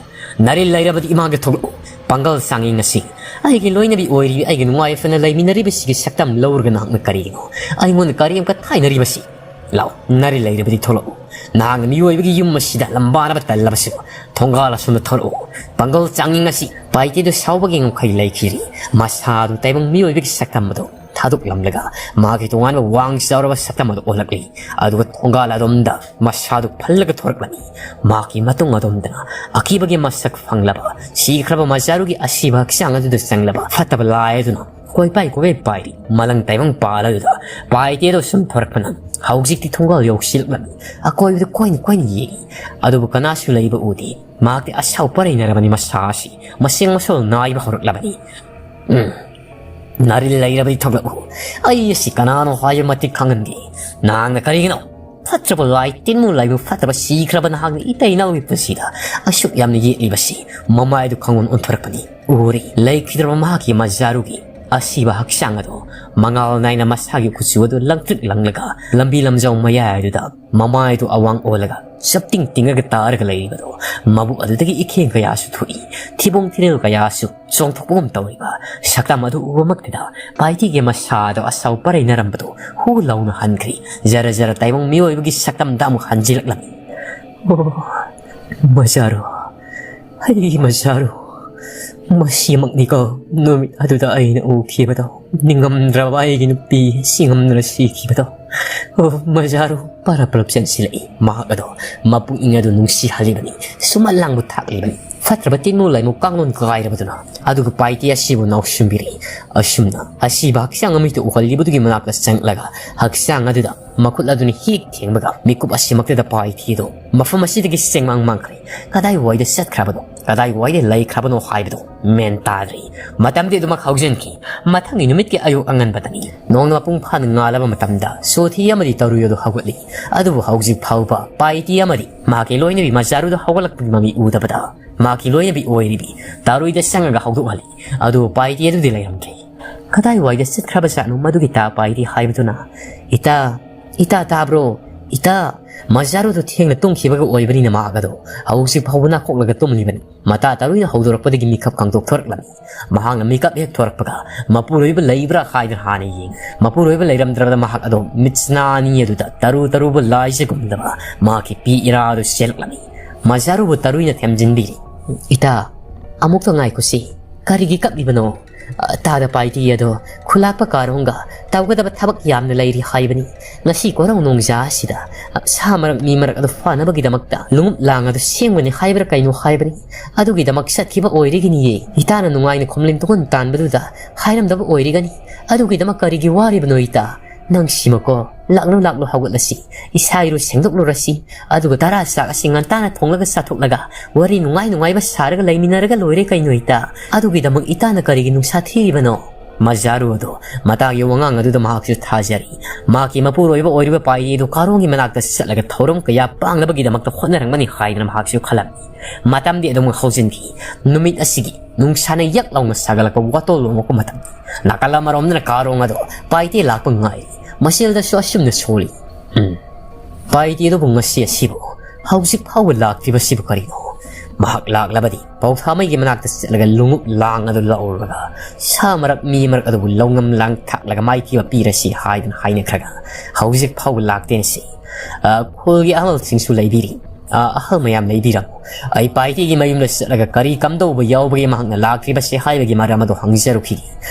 ꯅꯔꯤꯜ ꯂꯩꯔꯕꯗꯤ ꯏꯃꯥꯡꯗ ꯊꯣꯛꯂꯛꯎ꯫ ꯄꯥꯡꯒꯜ ꯆꯥꯡꯌꯦꯡ ꯑꯁꯤ꯫ ꯑꯩꯒꯤ ꯂꯣꯏꯅꯕꯤ ꯑꯣꯏꯔꯤꯕꯤ ꯑꯩꯒ ꯅꯨꯡꯉꯥꯏ ꯌꯥꯏꯐꯅ ꯂꯩꯃꯤꯟꯅꯔꯤꯕꯁꯤꯒꯤ ꯁꯛꯇꯝ ꯂꯧꯔꯒ ꯅꯍꯥꯛꯅ ꯀꯔꯤꯒꯤꯅꯣ ꯑꯩꯉꯣꯟꯗ ꯀꯔꯦꯝ ꯀꯊꯥꯏꯅꯔꯤꯕꯁꯤ? ꯂꯥꯎ, ꯅꯔꯤꯜ ꯂꯩꯔꯕꯗꯤ ꯊꯣꯛꯂꯛꯎ꯫ ꯅꯍꯥꯛꯅ ꯃꯤꯑꯣꯏꯕꯒꯤ ꯌꯨꯝ ꯑꯁꯤꯗ ꯂꯝꯕꯥꯅꯕ ꯇꯜꯂꯕꯁꯤꯕꯨ ꯊꯣꯡꯒꯥꯜ ꯑꯁꯣꯝꯗ ꯊꯣꯛꯂꯛꯎ꯫" ꯄꯥꯡꯒꯜ ꯆꯥꯡꯌꯦꯡ ꯑꯁꯤ ꯄꯥꯏꯇꯦꯗꯨ ꯁꯥꯎꯕꯒꯤ ꯉꯝꯈꯩ ꯂꯩꯈꯤꯔꯤ꯫ ꯃꯁꯥꯗꯨ ꯇꯥꯏꯕꯪ ꯃꯤꯑꯣꯏꯕꯒꯤ ꯁꯛꯇꯝ ꯑꯗꯨ ꯊꯥꯗꯣꯛꯂꯝꯂꯒ ꯃꯥꯒꯤ ꯇꯣꯉꯥꯟꯕ ꯋꯥꯡ ꯆꯥꯎꯔꯕ ꯁꯛꯇꯝ ꯑꯗꯨ ꯑꯣꯜꯂꯛꯂꯤ꯫ ꯑꯗꯨꯒ ꯊꯣꯡꯒꯥꯜ ꯑꯗꯣꯝꯗ ꯃꯁꯥꯗꯨ ꯐꯜꯂꯒ ꯊꯣꯔꯛꯂꯝꯃꯤ꯫ ꯃꯍꯥꯛꯀꯤ ꯃꯇꯨꯡ ꯑꯗꯣꯝꯗꯅ ꯑꯀꯤꯕꯒꯤ ꯃꯁꯛ ꯐꯪꯂꯕ, ꯁꯤꯈ꯭ꯔꯕ ꯃꯆꯥꯔꯨꯒꯤ ꯑꯁꯤꯕ ꯍꯛꯆꯥꯡ ꯑꯗꯨꯗ ꯆꯪꯂꯕ ꯐꯠꯇꯕ ꯂꯥꯏ ꯑꯗꯨꯅ ꯀꯣꯏꯄꯥꯏ ꯀꯣꯏꯄꯥꯏ ꯄꯥꯏꯔꯤ꯫ ꯃꯂꯪ ꯇꯥꯏꯕꯪ ꯄꯥꯜ ꯑꯗꯨꯗ ꯄꯥꯏꯇꯦꯗꯣ ꯁꯨꯝ ꯊꯣꯔꯛꯄꯅ ꯍꯧꯖꯤꯛꯇꯤ ꯊꯣꯡꯒꯥꯜ ꯌꯧꯁꯤꯜꯂꯛꯂꯝꯃꯤ꯫ ꯑꯀꯣꯏꯕꯗ ꯀꯣꯏꯅ ꯀꯣꯏꯅ ꯌꯦꯡꯏ꯫ ꯑꯗꯨꯕꯨ ꯀꯅꯥꯁꯨ ꯂꯩꯕ ꯎꯗꯦ꯫ ꯃꯍꯥꯛꯇꯤ ꯑꯁꯥꯎ ꯄꯔꯩꯅꯔꯕꯅꯤ ꯃꯁꯥ ꯑꯁꯤ꯫ ꯃꯁꯦꯡ ꯃꯁꯣꯜ ꯅꯥꯏꯕ ꯍꯧꯔꯛꯂꯕꯅꯤ꯫ ꯎꯝ꯫ ꯅꯥꯔꯤꯜ ꯂꯩꯔꯕꯗꯤ ꯊꯣꯛꯂꯛꯎ꯫ ꯑꯩ ꯑꯁꯤ ꯀꯅꯥꯅꯣ ꯍꯥꯏꯕ ꯃꯇꯤꯛ ꯈꯪꯍꯟꯒꯦ꯫ ꯅꯍꯥꯛꯅ ꯀꯔꯤꯒꯤꯅꯣ? ꯐꯠꯇ꯭ꯔꯕ ꯂꯥꯏ ꯇꯤꯟꯃꯨ ꯂꯥꯏꯕꯨ ꯐꯠꯇꯕ ꯁꯤꯈ꯭ꯔꯕ ꯅꯍꯥꯛꯅ ꯏꯇꯩ ꯏꯅꯥꯎꯒꯤ ꯄꯨꯟꯁꯤꯗ ꯑꯁꯨꯛ ꯌꯥꯝꯅ ꯌꯦꯠꯂꯤꯕꯁꯤ? ꯃꯃꯥꯏꯗꯨ ꯈꯪꯑꯣꯟ ꯑꯣꯟꯊꯣꯔꯛꯄꯅꯤ꯫ ꯎꯔꯤ, ꯂꯩꯈꯤꯗ꯭ꯔꯕ ꯃꯍꯥꯛꯀꯤ ꯃꯖꯥꯔꯨꯒꯤ ꯑꯁꯤꯕ ꯍꯛꯆꯥꯡ ꯑꯗꯣ ꯃꯉꯥꯜ ꯅꯥꯏꯅ ꯃꯁꯥꯒꯤ ꯀꯨꯆꯨ ꯑꯗꯨ ꯂꯪꯇ꯭ꯔꯤꯛ ꯂꯪꯂꯒ ꯂꯝꯕꯤ ꯂꯝꯖꯥꯎ ꯃꯌꯥꯏ ꯑꯗꯨꯗ ꯃꯃꯥꯏꯗꯨ ꯑꯋꯥꯡ ꯑꯣꯜꯂꯒ ꯆꯞꯇꯤꯡ ꯇꯤꯡꯉꯒ ꯇꯥꯔꯒ ꯂꯩꯔꯤꯕꯗꯣ ꯃꯕꯨꯛ ꯑꯗꯨꯗꯒꯤ ꯏꯈꯦꯡ ꯀꯌꯥꯁꯨ ꯊꯣꯛꯏ꯫ ꯊꯤꯕꯣꯡ ꯊꯤꯔꯤꯜ ꯀꯌꯥꯁꯨ ꯆꯣꯡꯊꯣꯛꯄꯒꯨꯝ ꯇꯧꯔꯤꯕ ꯁꯛꯇꯝ ꯑꯗꯨ ꯎꯕꯃꯛꯇꯗ ꯄꯥꯏꯇꯤꯒꯤ ꯃꯁꯥꯗꯣ ꯑꯁꯥꯎ ꯄꯔꯩꯅꯔꯝꯕꯗꯨ ꯍꯨ ꯂꯥꯎꯅ ꯍꯟꯈ꯭ꯔꯤ꯫ ꯖꯔ ꯖꯔ ꯇꯥꯏꯕꯪ ꯃꯤꯑꯣꯏꯕꯒꯤ ꯁꯛꯇꯝꯗ ꯑꯃꯨꯛ ꯍꯟꯖꯤꯜꯂꯛꯂꯝꯃꯤ꯫ ꯑꯣ, ꯃꯖꯥꯔꯨ, ꯑꯩꯒꯤ ꯃꯖꯥꯔꯨ, ꯃꯁꯤꯃꯛꯅꯤꯀꯣ ꯅꯨꯃꯤꯠ ꯑꯗꯨꯗ ꯑꯩꯅ ꯎꯈꯤꯕꯗꯣ, ꯅꯤꯡꯉꯝꯗ꯭ꯔꯕ ꯑꯩꯒꯤ ꯅꯨꯄꯤ ꯁꯤꯉꯝꯗꯅ ꯁꯤꯈꯤꯕꯗꯣ꯫ ꯑꯣ, ꯃꯖꯥꯔꯨ꯫ ꯄꯔꯞ ꯄꯔꯞ ꯆꯦꯟꯁꯤꯜꯂꯛꯏ꯫ ꯃꯍꯥꯛ ꯑꯗꯣ ꯃꯄꯨꯛꯅꯤꯡ ꯑꯗꯨ ꯅꯨꯡꯁꯤꯍꯜꯂꯤꯕꯅꯤ꯫ ꯁꯨꯝꯍꯠ ꯂꯥꯡꯕ ꯊꯥꯛꯂꯤꯕꯅꯤ꯫ ꯐꯠꯇ꯭ꯔꯕ ꯇꯤꯟꯃꯨ ꯂꯩꯃꯨ ꯀꯥꯡꯂꯣꯟ ꯀꯥꯏꯔꯕꯗꯨꯅ ꯑꯗꯨꯒ ꯄꯥꯏꯇꯤ ꯑꯁꯤꯕꯨ ꯅꯥꯎꯁꯨꯝꯕꯤꯔꯛꯏ꯫ ꯑꯁꯨꯝꯅ ꯑꯁꯤꯕ ꯍꯛꯆꯥꯡ ꯑꯃꯠꯇ ꯎꯍꯜꯂꯤꯕꯗꯨꯒꯤ ꯃꯅꯥꯛꯇ ꯆꯪꯂꯛꯂꯒ ꯍꯛꯆꯥꯡ ꯑꯗꯨꯗ ꯃꯈꯨꯠ ꯑꯗꯨꯅ ꯍꯦꯛ ꯊꯦꯡꯕꯒ ꯃꯤꯀꯨꯞ ꯑꯁꯤꯃꯛꯇꯗ ꯄꯥꯏꯇꯤ ꯑꯗꯣ ꯃꯐꯝ ꯑꯁꯤꯗꯒꯤ ꯆꯦꯡꯃꯥꯡ ꯃꯥꯡꯈ꯭ꯔꯦ꯫ ꯀꯗꯥꯏꯋꯥꯏꯗ ꯆꯠꯈ꯭ꯔꯕꯅꯣ, ꯀꯗꯥꯏꯋꯥꯏꯗ ꯂꯩꯈ꯭ꯔꯕꯅꯣ ꯍꯥꯏꯕꯗꯣ ꯃꯦꯟ ꯇꯥꯗ꯭ꯔꯤ꯫ ꯃꯇꯝꯗꯤ ꯑꯗꯨꯃꯛ ꯍꯧꯖꯤꯟꯈꯤ꯫ ꯃꯊꯪꯒꯤ ꯅꯨꯃꯤꯠꯀꯤ ꯑꯌꯨꯛ ꯑꯉꯟꯕꯗꯅꯤ꯫ ꯅꯣꯡꯅ ꯃꯄꯨꯡ ꯐꯥꯅ ꯉꯥꯜꯂꯕ ꯃꯇꯝꯗ ꯁꯣꯊꯤ ꯑꯃꯗꯤ ꯇꯧꯔꯨꯏ ꯑꯗꯨ ꯍꯧꯒꯠꯂꯤ꯫ ꯑꯗꯨꯕꯨ ꯍꯧꯖꯤꯛ ꯐꯥꯎꯕ ꯄꯥꯏꯇꯤ ꯑꯃꯗꯤ ꯃꯍꯥꯛꯀꯤ ꯂꯣꯏꯅꯕꯤ ꯃꯖꯥꯔꯨꯗ ꯍꯧꯒꯠꯂꯛꯄꯒꯤ ꯃꯃꯤ ꯎꯗꯕꯗ ꯃꯍꯥꯛꯀꯤ ꯂꯣꯏꯅꯕꯤ ꯑꯣꯏꯔꯤꯕꯤ ꯇꯥꯔꯨꯏꯗ ꯆꯪꯉꯒ ꯍꯧꯗꯣꯛꯍꯜꯂꯤ꯫ ꯑꯗꯨꯕꯨ ꯄꯥꯏꯇꯤ ꯑꯗꯨꯗꯤ ꯂꯩꯔꯝꯗ꯭ꯔꯦ꯫ ꯀꯗꯥꯏꯋꯥꯏꯗ ꯆꯠꯈ꯭ꯔꯕꯖꯥꯠꯅꯣ ꯃꯗꯨꯒꯤ ꯇꯥ ꯄꯥꯏꯇꯤ ꯍꯥꯏꯕꯗꯨꯅ? "ꯏꯇꯥ, ꯏꯇꯥ ꯇꯥꯕ꯭ꯔꯣ? ꯏꯇꯥ!" ꯃꯖꯥꯔꯨꯗꯨ ꯊꯦꯡꯅ ꯇꯨꯝꯈꯤꯕꯒ ꯑꯣꯏꯕꯅꯤꯅ ꯃꯍꯥꯛ ꯑꯗꯣ ꯍꯧꯖꯤꯛ ꯐꯥꯎꯕ ꯅꯥꯈꯣꯛꯂꯒ ꯇꯨꯝꯂꯤꯕꯅꯤ꯫ ꯃꯇꯥ ꯇꯥꯔꯨꯏꯅ ꯍꯧꯗꯣꯔꯛꯄꯗꯒꯤ ꯃꯤꯀꯞ ꯈꯪꯗꯣꯛ ꯊꯣꯔꯛꯂꯝꯃꯤ꯫ ꯃꯍꯥꯛꯅ ꯃꯤꯀꯞ ꯍꯦꯛ ꯊꯣꯔꯛꯄꯒ ꯃꯄꯨꯔꯣꯏꯕ ꯂꯩꯕ꯭ꯔꯥ ꯍꯥꯏꯗꯨꯅ ꯍꯥꯟꯅ ꯌꯦꯡꯉꯤ꯫ ꯃꯄꯨꯔꯣꯏꯕ ꯂꯩꯔꯝꯗ꯭ꯔꯕꯗ ꯃꯍꯥꯛ ꯑꯗꯣ ꯃꯤꯠꯁꯅꯥ ꯑꯅꯤ ꯑꯗꯨꯗ ꯇꯔꯨ ꯇꯔꯨꯕ ꯂꯥꯏꯖꯒꯨꯝꯂꯕ ꯃꯍꯥꯛꯀꯤ ꯄꯤ ꯏꯔꯥ ꯑꯗꯨ ꯆꯦꯜꯂꯛꯂꯝꯃꯤ꯫ ꯃꯖꯥꯔꯨꯕꯨ ꯇꯔꯨꯏꯅ ꯊꯦꯝꯖꯤꯟꯕꯤꯔꯤ꯫ "ꯏꯇꯥ, ꯑꯃꯨꯛꯇ ꯉꯥꯏꯈꯣꯁꯤ꯫ ꯀꯔꯤꯒꯤ ꯀꯞꯂꯤꯕꯅꯣ? ꯑ, ꯇꯥꯗ ꯄꯥꯏꯇꯤ ꯑꯗꯣ ꯈꯨꯂꯥꯛꯄ ꯀꯥꯔꯣꯡꯒ ꯇꯧꯒꯗꯕ ꯊꯕꯛ ꯌꯥꯝꯅ ꯂꯩꯔꯤ ꯍꯥꯏꯕꯅꯤ꯫ ꯉꯁꯤ ꯀꯣꯔꯧ ꯅꯣꯡꯖꯥ ꯑꯁꯤꯗ, ꯑ, ꯁꯥ ꯃꯔꯛ ꯃꯤ ꯃꯔꯛ ꯑꯗꯨ ꯐꯅꯕꯒꯤꯗꯃꯛꯇ ꯂꯣꯡꯎꯞ ꯂꯥꯡ ꯑꯗꯨ ꯁꯦꯝꯒꯅꯤ ꯍꯥꯏꯕ꯭ꯔꯥ ꯀꯩꯅꯣ ꯍꯥꯏꯕꯅꯤ꯫ ꯑꯗꯨꯒꯤꯗꯃꯛ ꯆꯠꯈꯤꯕ ꯑꯣꯏꯔꯤꯒꯤꯅꯤꯌꯦ꯫ ꯏꯇꯥꯅ ꯅꯨꯡꯉꯥꯏꯅ ꯈꯣꯝꯂꯤꯟ ꯇꯨꯈꯣꯟ ꯇꯥꯟꯕꯗꯨꯗ ꯍꯥꯏꯔꯝꯗꯕ ꯑꯣꯏꯔꯤꯒꯅꯤ꯫ ꯑꯗꯨꯒꯤꯗꯃꯛ ꯀꯔꯤꯒꯤ ꯋꯥꯔꯤꯕꯅꯣ ꯏꯇꯥ? ꯅꯪꯁꯤꯃꯀꯣ, ꯂꯥꯛꯂꯣ, ꯂꯥꯛꯂꯣ, ꯍꯧꯒꯠꯂꯁꯤ꯫ ꯏꯁꯥ ꯏꯔꯨ ꯁꯦꯡꯗꯣꯛꯂꯨꯔꯁꯤ꯫ ꯑꯗꯨꯒ ꯇꯔꯥ ꯆꯥꯛ ꯑꯁꯤ ꯉꯟꯇꯥꯅ ꯊꯣꯡꯂꯒ ꯆꯥꯊꯣꯛꯂꯒ ꯋꯥꯔꯤ ꯅꯨꯡꯉꯥꯏ ꯅꯨꯡꯉꯥꯏꯕ ꯁꯥꯔꯒ ꯂꯩꯃꯤꯟꯅꯔꯒ ꯂꯣꯏꯔꯦ ꯀꯩꯅꯣ ꯏꯇꯥ꯫ ꯑꯗꯨꯒꯤꯗꯃꯛ ꯏꯇꯥꯅ ꯀꯔꯤꯒꯤ ꯅꯨꯡꯁꯥ ꯊꯤꯔꯤꯕꯅꯣ?" ꯃꯖꯥꯔꯨ ꯑꯗꯣ ꯃꯇꯥꯒꯤ ꯋꯥꯉꯥꯡ ꯑꯗꯨꯗ ꯃꯍꯥꯛꯁꯨ ꯊꯥꯖꯔꯤ꯫ ꯃꯍꯥꯛꯀꯤ ꯃꯄꯨꯔꯣꯏꯕ ꯑꯣꯏꯔꯤꯕ ꯄꯥꯏꯔꯤ ꯑꯗꯨ ꯀꯥꯔꯣꯡꯒꯤ ꯃꯅꯥꯛꯇ ꯆꯠꯂꯒ ꯊꯧꯔꯝ ꯀꯌꯥ ꯄꯥꯡꯅꯕꯒꯤꯗꯃꯛꯇ ꯍꯣꯠꯅꯔꯝꯒꯅꯤ ꯍꯥꯏꯗꯅ ꯃꯍꯥꯛꯁꯨ ꯈꯜꯂꯝꯃꯤ꯫ ꯃꯇꯝꯗꯤ ꯑꯗꯨꯝ ꯍꯧꯖꯤꯟꯈꯤ꯫ ꯅꯨꯃꯤꯠ ꯑꯁꯤꯒꯤ ꯅꯨꯡꯁꯥꯅ ꯌꯛ ꯂꯥꯎꯅ ꯁꯥꯒꯠꯂꯛꯄ ꯋꯥꯇꯣꯜ ꯂꯣꯡꯂꯛꯄ ꯃꯇꯝ꯫ ꯅꯥꯀꯜ ꯑꯃꯔꯣꯝꯗꯅ ꯀꯥꯔꯣꯡ ꯑꯗꯣ ꯄꯥꯏꯇꯦ ꯂꯥꯛꯄ ꯉꯥꯏꯔꯤ꯫ ꯃꯁꯦꯜꯗꯁꯨ ꯑꯁꯨꯝꯅ ꯁꯣꯜꯂꯤ꯫ ꯎꯝ꯫ ꯄꯥꯏꯇꯦ ꯑꯗꯨꯕꯨ ꯉꯁꯤ ꯑꯁꯤꯕꯨ ꯍꯧꯖꯤꯛ ꯐꯥꯎꯕ ꯂꯥꯛꯇ꯭ꯔꯤꯕꯁꯤꯕꯨ ꯀꯔꯤꯅꯣ? ꯃꯍꯥꯛ ꯂꯥꯛꯂꯕꯗꯤ ꯄꯧꯊꯥꯃꯩꯒꯤ ꯃꯅꯥꯛꯇ ꯆꯠꯂꯒ ꯂꯣꯡꯎꯞ ꯂꯥꯡ ꯑꯗꯨ ꯂꯧꯔꯒ ꯁꯥ ꯃꯔꯛ ꯃꯤ ꯃꯔꯛ ꯑꯗꯨꯕꯨ ꯂꯧꯉꯝ ꯂꯥꯡ ꯊꯥꯛꯂꯒ ꯃꯥꯏꯊꯤꯕ ꯄꯤꯔꯁꯤ ꯍꯥꯏꯗꯨꯅ ꯍꯥꯏꯅꯈ꯭ꯔꯒ ꯍꯧꯖꯤꯛ ꯐꯥꯎꯕ ꯂꯥꯛꯇꯦꯅꯁꯤ꯫ ꯑ, ꯈꯨꯜꯒꯤ ꯑꯍꯜꯁꯤꯡꯁꯨ ꯂꯩꯕꯤꯔꯤ꯫ ꯑ, ꯑꯍꯜ ꯃꯌꯥꯝ ꯂꯩꯕꯤꯔꯝꯃꯨ꯫ ꯑꯩ ꯄꯥꯏꯇꯦꯒꯤ ꯃꯌꯨꯝꯗ ꯆꯠꯂꯒ ꯀꯔꯤ ꯀꯝꯗꯧꯕ ꯌꯥꯎꯕꯒꯦ ꯃꯍꯥꯛꯅ ꯂꯥꯛꯇ꯭ꯔꯤꯕꯁꯦ ꯍꯥꯏꯕꯒꯤ ꯃꯔꯝ ꯑꯗꯨ ꯍꯪꯖꯔꯨꯈꯤꯒꯦ꯫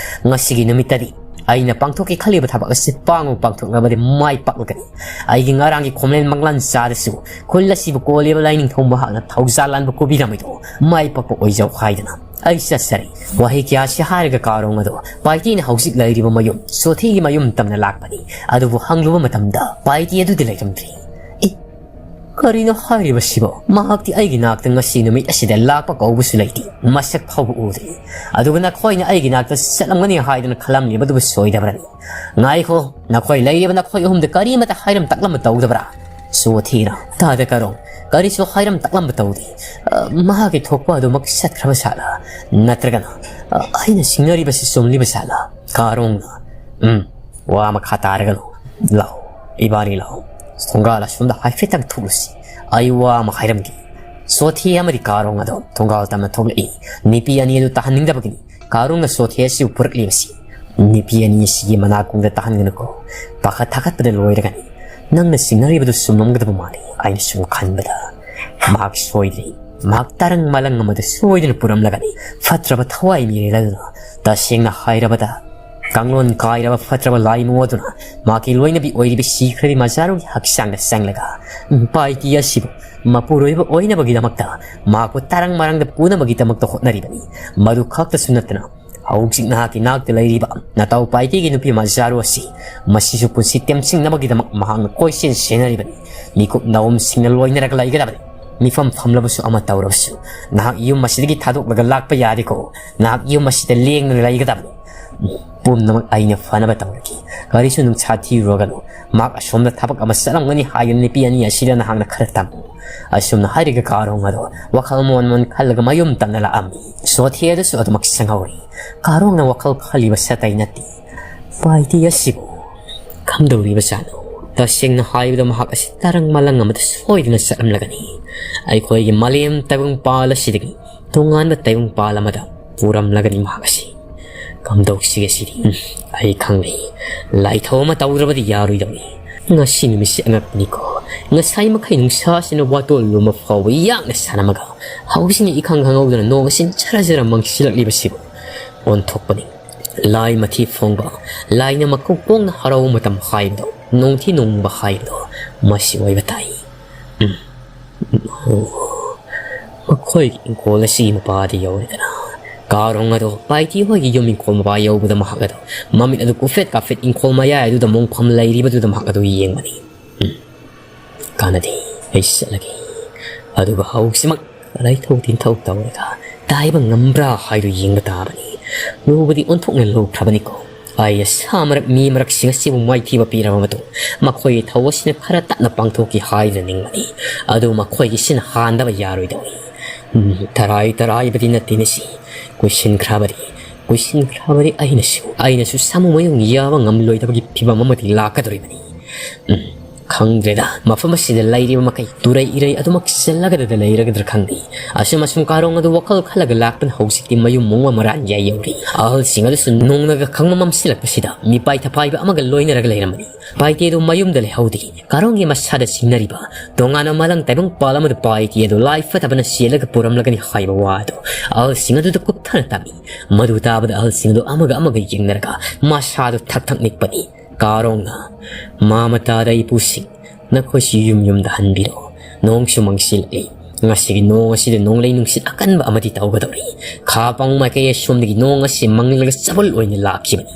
ꯉꯁꯤꯒꯤ ꯅꯨꯃꯤꯠꯇꯗꯤ ꯑꯩꯅ ꯄꯥꯡꯊꯣꯛꯀꯦ ꯈꯜꯂꯤꯕ ꯊꯕꯛ ꯑꯁꯤ ꯄꯥꯡꯕ ꯄꯥꯡꯊꯣꯛꯂꯕꯗꯤ ꯃꯥꯏ ꯄꯥꯛꯂꯒꯅꯤ꯫ ꯑꯩꯒꯤ ꯉꯔꯥꯡꯒꯤ ꯈꯣꯝꯂꯦꯟ ꯃꯪꯂꯥꯟ ꯆꯥꯗꯁꯨ ꯈꯨꯜ ꯑꯁꯤꯕꯨ ꯀꯣꯜꯂꯤꯕ ꯂꯥꯏꯅꯤꯡꯊꯧ ꯃꯍꯥꯛꯅ ꯊꯧꯖꯥꯜ ꯂꯥꯟꯕ ꯀꯨꯕꯤꯔꯝꯃꯤꯗꯣ ꯃꯥꯏ ꯄꯥꯛꯄ ꯑꯣꯏꯖꯧ ꯍꯥꯏꯗꯅ ꯑꯩ ꯆꯠꯆꯔꯦ꯫ ꯋꯥꯍꯩ ꯀꯌꯥꯁꯤ ꯍꯥꯏꯔꯒ ꯀꯥꯔꯣꯡ ꯑꯗꯣ ꯄꯥꯏꯇꯦꯅ ꯍꯧꯖꯤꯛ ꯂꯩꯔꯤꯕ ꯃꯌꯨꯝ ꯁꯣꯊꯤꯒꯤ ꯃꯌꯨꯝ ꯇꯝꯅ ꯂꯥꯛꯄꯅꯤ꯫ ꯑꯗꯨꯕꯨ ꯍꯪꯂꯨꯕ ꯃꯇꯝꯗ ꯄꯥꯏꯇꯦ ꯑꯗꯨꯗꯤ ꯂꯩꯔꯝꯗ꯭ꯔꯦ꯫ ꯑꯦ, ꯀꯔꯤꯅꯣ ꯍꯥꯏꯔꯤꯕꯁꯤꯕꯣ? ꯃꯍꯥꯛꯇꯤ ꯑꯩꯒꯤ ꯅꯥꯛꯇ ꯉꯁꯤ ꯅꯨꯃꯤꯠ ꯑꯁꯤꯗ ꯂꯥꯛꯄ ꯀꯧꯕꯁꯨ ꯂꯩꯇꯦ, ꯃꯁꯛ ꯐꯥꯎꯕ ꯎꯗ꯭ꯔꯤ꯫ ꯑꯗꯨꯒ ꯅꯈꯣꯏꯅ ꯑꯩꯒꯤ ꯅꯥꯛꯇ ꯆꯠꯂꯝꯒꯅꯤ ꯍꯥꯏꯗꯨꯅ ꯈꯜꯂꯝꯂꯤꯕꯗꯨꯕꯨ ꯁꯣꯏꯗꯕ꯭ꯔꯅꯤ? ꯉꯥꯏꯈꯣ, ꯅꯈꯣꯏ ꯂꯩꯔꯤꯕ ꯅꯈꯣꯏ ꯑꯍꯨꯝꯗ ꯀꯔꯤꯃꯇ ꯍꯥꯏꯔꯝ ꯇꯥꯛꯂꯝꯕ ꯇꯧꯗꯕ꯭ꯔꯥ? ꯁꯣꯊꯤꯅ ꯇꯥꯗ ꯀꯥꯔꯣꯡ ꯀꯔꯤꯁꯨ ꯍꯥꯏꯔꯝ ꯇꯥꯛꯂꯝꯕ ꯇꯧꯗꯦ꯫ ꯑ, ꯃꯍꯥꯛꯀꯤ ꯊꯣꯛꯄ ꯑꯗꯨꯃꯛ ꯆꯠꯈ꯭ꯔꯕ ꯖꯥꯠꯂꯥ? ꯅꯠꯇ꯭ꯔꯒꯅ, ꯑ, ꯑꯩꯅ ꯆꯤꯡꯅꯔꯤꯕꯁꯤ ꯆꯨꯝꯂꯤꯕ ꯖꯥꯠꯂꯥ? ꯀꯥꯔꯣꯡꯅ, ꯎꯝ, ꯋꯥ ꯃꯈꯥ ꯇꯥꯔꯒꯅꯨ꯫ ꯂꯥꯛꯑꯣ, ꯏꯕꯥꯅꯤ ꯂꯥꯛꯑꯣ꯫ ꯊꯣꯡꯒꯥꯜ ꯑꯁꯣꯝꯗ ꯍꯥꯏꯐꯦꯠꯇꯪ ꯊꯣꯛꯂꯨꯁꯤ꯫ ꯑꯩ ꯋꯥ ꯑꯃ ꯍꯥꯏꯔꯝꯒꯦ꯫ ꯁꯣꯊꯤ ꯑꯃꯗꯤ ꯀꯥꯔꯣꯡ ꯑꯗꯣ ꯊꯣꯡꯒꯥꯜ ꯇꯝꯅ ꯊꯣꯛꯂꯛꯏ꯫ ꯅꯨꯄꯤ ꯑꯅꯤ ꯑꯗꯨ ꯇꯥꯍꯟꯅꯤꯡꯗꯕꯒꯤꯅꯤ ꯀꯥꯔꯣꯡꯅ ꯁꯣꯊꯤ ꯑꯁꯤꯕꯨ ꯄꯨꯔꯛꯂꯤꯕꯁꯤ꯫ ꯅꯨꯄꯤ ꯑꯅꯤ ꯑꯁꯤꯒꯤ ꯃꯅꯥꯀꯣꯡꯗ ꯇꯥꯍꯟꯒꯅꯨꯀꯣ꯫ ꯄꯥꯈꯠ ꯊꯥꯒꯠꯄꯗ ꯂꯣꯏꯔꯒꯅꯤ꯫ ꯅꯪꯅ ꯆꯤꯡꯅꯔꯤꯕꯗꯨ ꯆꯨꯝꯂꯝꯒꯗꯕ ꯃꯥꯜꯂꯤ꯫ ꯑꯩꯅ ꯁꯨꯝ ꯈꯟꯕꯗ ꯃꯍꯥꯛ ꯁꯣꯏꯗ꯭ꯔꯦ꯫ ꯃꯍꯥꯛ ꯇꯔꯪ ꯃꯂꯪ ꯑꯃꯗ ꯁꯣꯏꯗꯅ ꯄꯨꯔꯝꯂꯒꯅꯤ꯫ ꯐꯠꯇ꯭ꯔꯕ ꯊꯋꯥꯏ ꯃꯤꯔꯦꯜ ꯑꯗꯨꯅ꯫ ꯇꯁꯦꯡꯅ ꯍꯥꯏꯔꯕꯗ, ꯀꯥꯡꯂꯣꯟ ꯀꯥꯏꯔꯕ ꯐꯠꯇ꯭ꯔꯕ ꯂꯥꯏꯃꯨ ꯑꯗꯨꯅ ꯃꯍꯥꯛꯀꯤ ꯂꯣꯏꯅꯕꯤ ꯑꯣꯏꯔꯤꯕꯤ ꯁꯤꯈ꯭ꯔꯕꯤ ꯃꯖꯥꯔꯨꯒꯤ ꯍꯛꯆꯥꯡꯗ ꯆꯪꯂꯒ ꯄꯥꯏꯇꯤ ꯑꯁꯤꯕꯨ ꯃꯄꯨꯔꯣꯏꯕ ꯑꯣꯏꯅꯕꯒꯤꯗꯃꯛꯇ ꯃꯍꯥꯛꯄꯨ ꯇꯔꯪ ꯃꯔꯪꯗ ꯄꯨꯅꯕꯒꯤꯗꯃꯛꯇ ꯍꯣꯠꯅꯔꯤꯕꯅꯤ꯫ ꯃꯗꯨ ꯈꯛꯇꯁꯨ ꯅꯠꯇꯅ, ꯍꯧꯖꯤꯛ ꯅꯍꯥꯛꯀꯤ ꯅꯥꯛꯇ ꯂꯩꯔꯤꯕ ꯅꯇꯥꯎ ꯄꯥꯏꯇꯦꯒꯤ ꯅꯨꯄꯤ ꯃꯖꯥꯔꯨ ꯑꯁꯤ ꯃꯁꯤꯁꯨ ꯄꯨꯟꯁꯤ ꯇꯦꯝꯁꯤꯡꯅꯕꯒꯤꯗꯃꯛ ꯃꯍꯥꯛꯅ ꯀꯣꯏꯆꯦꯟ ꯆꯦꯟꯅꯔꯤꯕꯅꯤ꯫ ꯃꯤꯀꯨꯞ ꯅꯥꯎꯝꯁꯤꯡꯅ ꯂꯣꯏꯅꯔꯒ ꯂꯩꯒꯗꯕꯅꯤ꯫ ꯃꯤꯐꯝ ꯐꯝꯂꯕꯁꯨ ꯑꯃ ꯇꯧꯔꯕꯁꯨ ꯅꯍꯥꯛ ꯌꯨꯝ ꯑꯁꯤꯗꯒꯤ ꯊꯥꯗꯣꯛꯂꯒ ꯂꯥꯛꯄ ꯌꯥꯗꯦꯀꯣ꯫ ꯅꯍꯥꯛ ꯌꯨꯝ ꯑꯁꯤꯗ ꯂꯦꯡꯗꯅ ꯂꯩꯒꯗꯕꯅꯤ꯫ ꯄꯨꯝꯅꯃꯛ ꯑꯩꯅ ꯐꯅꯕ ꯇꯧꯔꯒꯦ꯫ ꯀꯔꯤꯁꯨ ꯅꯨꯡꯁꯥ ꯊꯤꯔꯨꯔꯒꯅꯨ꯫ ꯃꯍꯥꯛ ꯑꯁꯣꯝꯗ ꯊꯕꯛ ꯑꯃ ꯆꯠꯂꯝꯒꯅꯤ ꯍꯥꯏꯗꯨꯅ ꯅꯨꯄꯤ ꯑꯅꯤ ꯑꯁꯤꯗ ꯅꯍꯥꯛꯅ ꯈꯔ ꯇꯝꯃꯨ꯫ ꯑꯁꯨꯝꯅ ꯍꯥꯏꯔꯒ ꯀꯥꯔꯣꯡ ꯑꯗꯣ ꯋꯥꯈꯜ ꯃꯣꯟ ꯃꯣꯟ ꯈꯜꯂꯒ ꯃꯌꯨꯝ ꯇꯝꯅ ꯂꯥꯛꯑꯝꯃꯤ꯫ ꯁꯣꯊꯦ ꯑꯗꯨꯁꯨ ꯑꯗꯨꯃꯛ ꯁꯪꯍꯧꯔꯤ꯫ ꯀꯥꯔꯣꯡꯅ ꯋꯥꯈꯜ ꯈꯜꯂꯤꯕ ꯁꯇꯩ ꯅꯠꯇꯦ꯫ ꯄꯥꯏꯇꯤ ꯑꯁꯤꯕꯨ ꯀꯝꯗꯧꯔꯤꯕꯖꯥꯠꯅꯣ? ꯇꯁꯦꯡꯅ ꯍꯥꯏꯕꯗ ꯃꯍꯥꯛ ꯑꯁꯤ ꯇꯔꯪ ꯃꯂꯪ ꯑꯃꯗ ꯁꯣꯏꯗꯅ ꯆꯠꯂꯝꯂꯒꯅꯤ꯫ ꯑꯩꯈꯣꯏꯒꯤ ꯃꯥꯂꯦꯝ ꯇꯥꯏꯕꯪꯄꯥꯜ ꯑꯁꯤꯗꯒꯤ ꯇꯣꯉꯥꯟꯕ ꯇꯥꯏꯕꯪꯄꯥꯜ ꯑꯃꯗ ꯄꯨꯔꯝꯂꯒꯅꯤ ꯃꯍꯥꯛ ꯑꯁꯤ꯫ ꯀꯝꯗꯧꯁꯤꯒꯦ ꯁꯤꯗꯤ? ꯎꯝ, ꯑꯩ ꯈꯪꯂꯦ꯫ ꯂꯥꯏꯊꯧ ꯑꯃ ꯇꯧꯗ꯭ꯔꯕꯗꯤ ꯌꯥꯔꯣꯏꯗꯧꯔꯤ꯫ ꯉꯁꯤ ꯅꯨꯃꯤꯠꯁꯤ ꯑꯉꯛꯄꯅꯤꯀꯣ꯫ ꯉꯁꯥꯏ ꯃꯈꯩ ꯅꯨꯡꯁꯥꯁꯤꯅ ꯋꯥꯇꯣꯜ ꯂꯨꯝꯕ ꯐꯥꯎꯕ ꯌꯥꯡꯅ ꯁꯥꯟꯅꯃꯒ ꯍꯧꯖꯤꯛꯅ ꯏꯈꯪ ꯈꯪꯍꯧꯗꯅ ꯅꯣꯡ ꯑꯁꯤ ꯖꯔ ꯖꯔ ꯃꯪꯁꯤꯜꯂꯛꯂꯤꯕꯁꯤꯕꯨ ꯑꯣꯟꯊꯣꯛꯄꯅꯤ꯫ ꯂꯥꯏ ꯃꯊꯤ ꯐꯣꯡꯕ, ꯂꯥꯏꯅ ꯃꯀꯣꯛ ꯄꯣꯡꯅ ꯍꯔꯥꯎꯕ ꯃꯇꯝ ꯍꯥꯏꯕꯗꯣ, ꯅꯣꯡꯊꯤ ꯅꯣꯡꯃꯪꯕ ꯍꯥꯏꯕꯗꯣ ꯃꯁꯤ ꯑꯣꯏꯕ ꯇꯥꯏ꯫ ꯎꯝ꯫ ꯑꯣ, ꯃꯈꯣꯏꯒꯤ ꯏꯪꯈꯣꯜ ꯑꯁꯤꯒꯤ ꯃꯄꯥꯗ ꯌꯧꯔꯦꯗꯅ꯫ ꯀꯥꯔꯣꯡ ꯑꯗꯣ ꯄꯥꯏꯇꯤ ꯍꯣꯏꯒꯤ ꯌꯨꯝ ꯏꯪꯈꯣꯜ ꯃꯄꯥ ꯌꯧꯕꯗ ꯃꯍꯥꯛ ꯑꯗꯣ ꯃꯃꯤꯠ ꯑꯗꯨ ꯀꯨꯐꯦꯠ ꯀꯥꯐꯦꯠ ꯏꯪꯈꯣꯜ ꯃꯌꯥꯏ ꯑꯗꯨꯗ ꯃꯣꯡꯐꯝ ꯂꯩꯔꯤꯕꯗꯨꯗ ꯃꯍꯥꯛ ꯑꯗꯨ ꯌꯦꯡꯕꯅꯤ꯫ ꯎꯝ, ꯀꯥꯟꯅꯗꯦ, ꯑꯩ ꯆꯠꯂꯒꯦ꯫ ꯑꯗꯨꯒ ꯍꯧꯖꯤꯛꯃꯛ ꯂꯥꯏꯊꯧ ꯇꯤꯟꯊꯧ ꯇꯧꯔꯒ ꯇꯥꯏꯕ ꯉꯝꯕ꯭ꯔꯥ ꯍꯥꯏꯗꯨ ꯌꯦꯡꯕ ꯇꯥꯕꯅꯤ꯫ ꯂꯨꯕꯗꯤ ꯑꯣꯟꯊꯣꯛꯅ ꯂꯨꯈ꯭ꯔꯕꯅꯤꯀꯣ꯫ ꯑꯩ ꯑꯁꯥ ꯃꯔꯛ ꯃꯤ ꯃꯔꯛꯁꯤꯡ ꯑꯁꯤꯕꯨ ꯃꯥꯏꯊꯤꯕ ꯄꯤꯔꯕ ꯃꯇꯨꯡ ꯃꯈꯣꯏꯒꯤ ꯊꯧ ꯑꯁꯤꯅ ꯈꯔ ꯇꯞꯅ ꯄꯥꯡꯊꯣꯛꯈꯤ ꯍꯥꯏꯗꯨꯅ ꯅꯤꯡꯕꯅꯤ꯫ ꯑꯗꯨ ꯃꯈꯣꯏꯒꯤꯁꯤꯅ ꯍꯥꯟꯗꯕ ꯌꯥꯔꯣꯏꯗꯧꯔꯤ꯫ ꯎꯝ, ꯇꯔꯥꯏ ꯇꯔꯥꯏꯕꯗꯤ ꯅꯠꯇꯦꯅꯦ ꯁꯤ꯫ ꯀꯨꯏꯁꯤꯟꯈ꯭ꯔꯕꯗꯤ, ꯀꯨꯏꯁꯤꯟꯈ꯭ꯔꯕꯗꯤ ꯑꯩꯅꯁꯨ, ꯑꯩꯅꯁꯨ ꯁꯥꯃꯨ ꯃꯌꯨꯡ ꯌꯥꯕ ꯉꯝꯂꯣꯏꯗꯕꯒꯤ ꯐꯤꯕꯝ ꯑꯃꯗꯤ ꯂꯥꯛꯀꯗꯧꯔꯤꯕꯅꯤ꯫ ꯎꯝ, ꯈꯪꯗ꯭ꯔꯦꯗ, ꯃꯐꯝ ꯑꯁꯤꯗ ꯂꯩꯔꯤꯕ ꯃꯈꯩ ꯇꯨꯔꯩ ꯏꯔꯩ ꯑꯗꯨꯃꯛ ꯆꯜꯂꯒꯗꯗ ꯂꯩꯔꯒꯗ꯭ꯔꯥ ꯈꯪꯗꯦ꯫ ꯑꯁꯨꯝ ꯑꯁꯨꯝ ꯀꯥꯔꯣꯡ ꯑꯗꯨ ꯋꯥꯈꯜ ꯈꯜꯂꯒ ꯂꯥꯛꯄꯅ ꯍꯧꯖꯤꯛꯇꯤ ꯃꯌꯨꯝ ꯃꯨꯡꯕ ꯃꯔꯥꯟ ꯌꯥꯏ ꯌꯧꯔꯤ꯫ ꯑꯍꯜꯁꯤꯡ ꯑꯗꯨꯁꯨ ꯅꯣꯡꯅꯒ ꯈꯪꯕ ꯃꯝꯁꯤꯜꯂꯛꯄꯁꯤꯗ ꯃꯤꯄꯥꯏ ꯊꯄꯥꯏꯕ ꯑꯃꯒ ꯂꯣꯏꯅꯔꯒ ꯂꯩꯔꯝꯕꯅꯤ꯫ ꯄꯥꯏꯇꯦ ꯑꯗꯨ ꯃꯌꯨꯝꯗ ꯂꯩꯍꯧꯗꯦ꯫ ꯀꯥꯔꯣꯡꯒꯤ ꯃꯁꯥꯗ ꯆꯤꯡꯅꯔꯤꯕ ꯇꯣꯉꯥꯟꯕ ꯃꯥꯂꯪ ꯇꯥꯏꯕꯪ ꯄꯥꯜ ꯑꯃꯗ ꯄꯥꯏꯇꯦ ꯑꯗꯨ ꯂꯥꯏ ꯐꯠꯇꯕꯅ ꯆꯦꯜꯂꯒ ꯄꯨꯔꯝꯂꯒꯅꯤ ꯍꯥꯏꯕ ꯋꯥ ꯑꯗꯨ ꯑꯍꯜꯁꯤꯡ ꯑꯗꯨꯗ ꯀꯨꯞꯊꯅ ꯇꯝꯃꯤ꯫ ꯃꯗꯨ ꯇꯥꯕꯗ ꯑꯍꯜꯁꯤꯡ ꯑꯗꯨ ꯑꯃꯒ ꯑꯃꯒ ꯌꯦꯡꯅꯔꯒ ꯃꯁꯥꯗꯨ ꯊꯛ ꯊꯛ ꯅꯤꯛꯄꯅꯤ꯫ ꯀꯥꯔꯣꯡꯅ, "ꯃꯃꯥ ꯃꯇꯥꯗ ꯏꯄꯨꯁꯤꯡ, ꯅꯈꯣꯏꯁꯨ ꯌꯨꯝ ꯌꯨꯝꯗ ꯍꯟꯕꯤꯔꯣ꯫ ꯅꯣꯡꯁꯨ ꯃꯪꯁꯤꯜꯂꯛꯂꯤ꯫ ꯉꯁꯤꯒꯤ ꯅꯣꯡ ꯑꯁꯤꯗ ꯅꯣꯡꯂꯩ ꯅꯨꯡꯁꯤꯠ ꯑꯀꯟꯕ ꯑꯃꯗꯤ ꯇꯧꯒꯗꯧꯔꯤ꯫ ꯈꯥ ꯄꯥꯡ ꯃꯥꯏꯀꯩ ꯑꯁꯣꯝꯗꯒꯤ ꯅꯣꯡ ꯑꯁꯤ ꯃꯪꯂꯒ ꯆꯕꯨꯜ ꯑꯣꯏꯅ ꯂꯥꯛꯈꯤꯕꯅꯤ꯫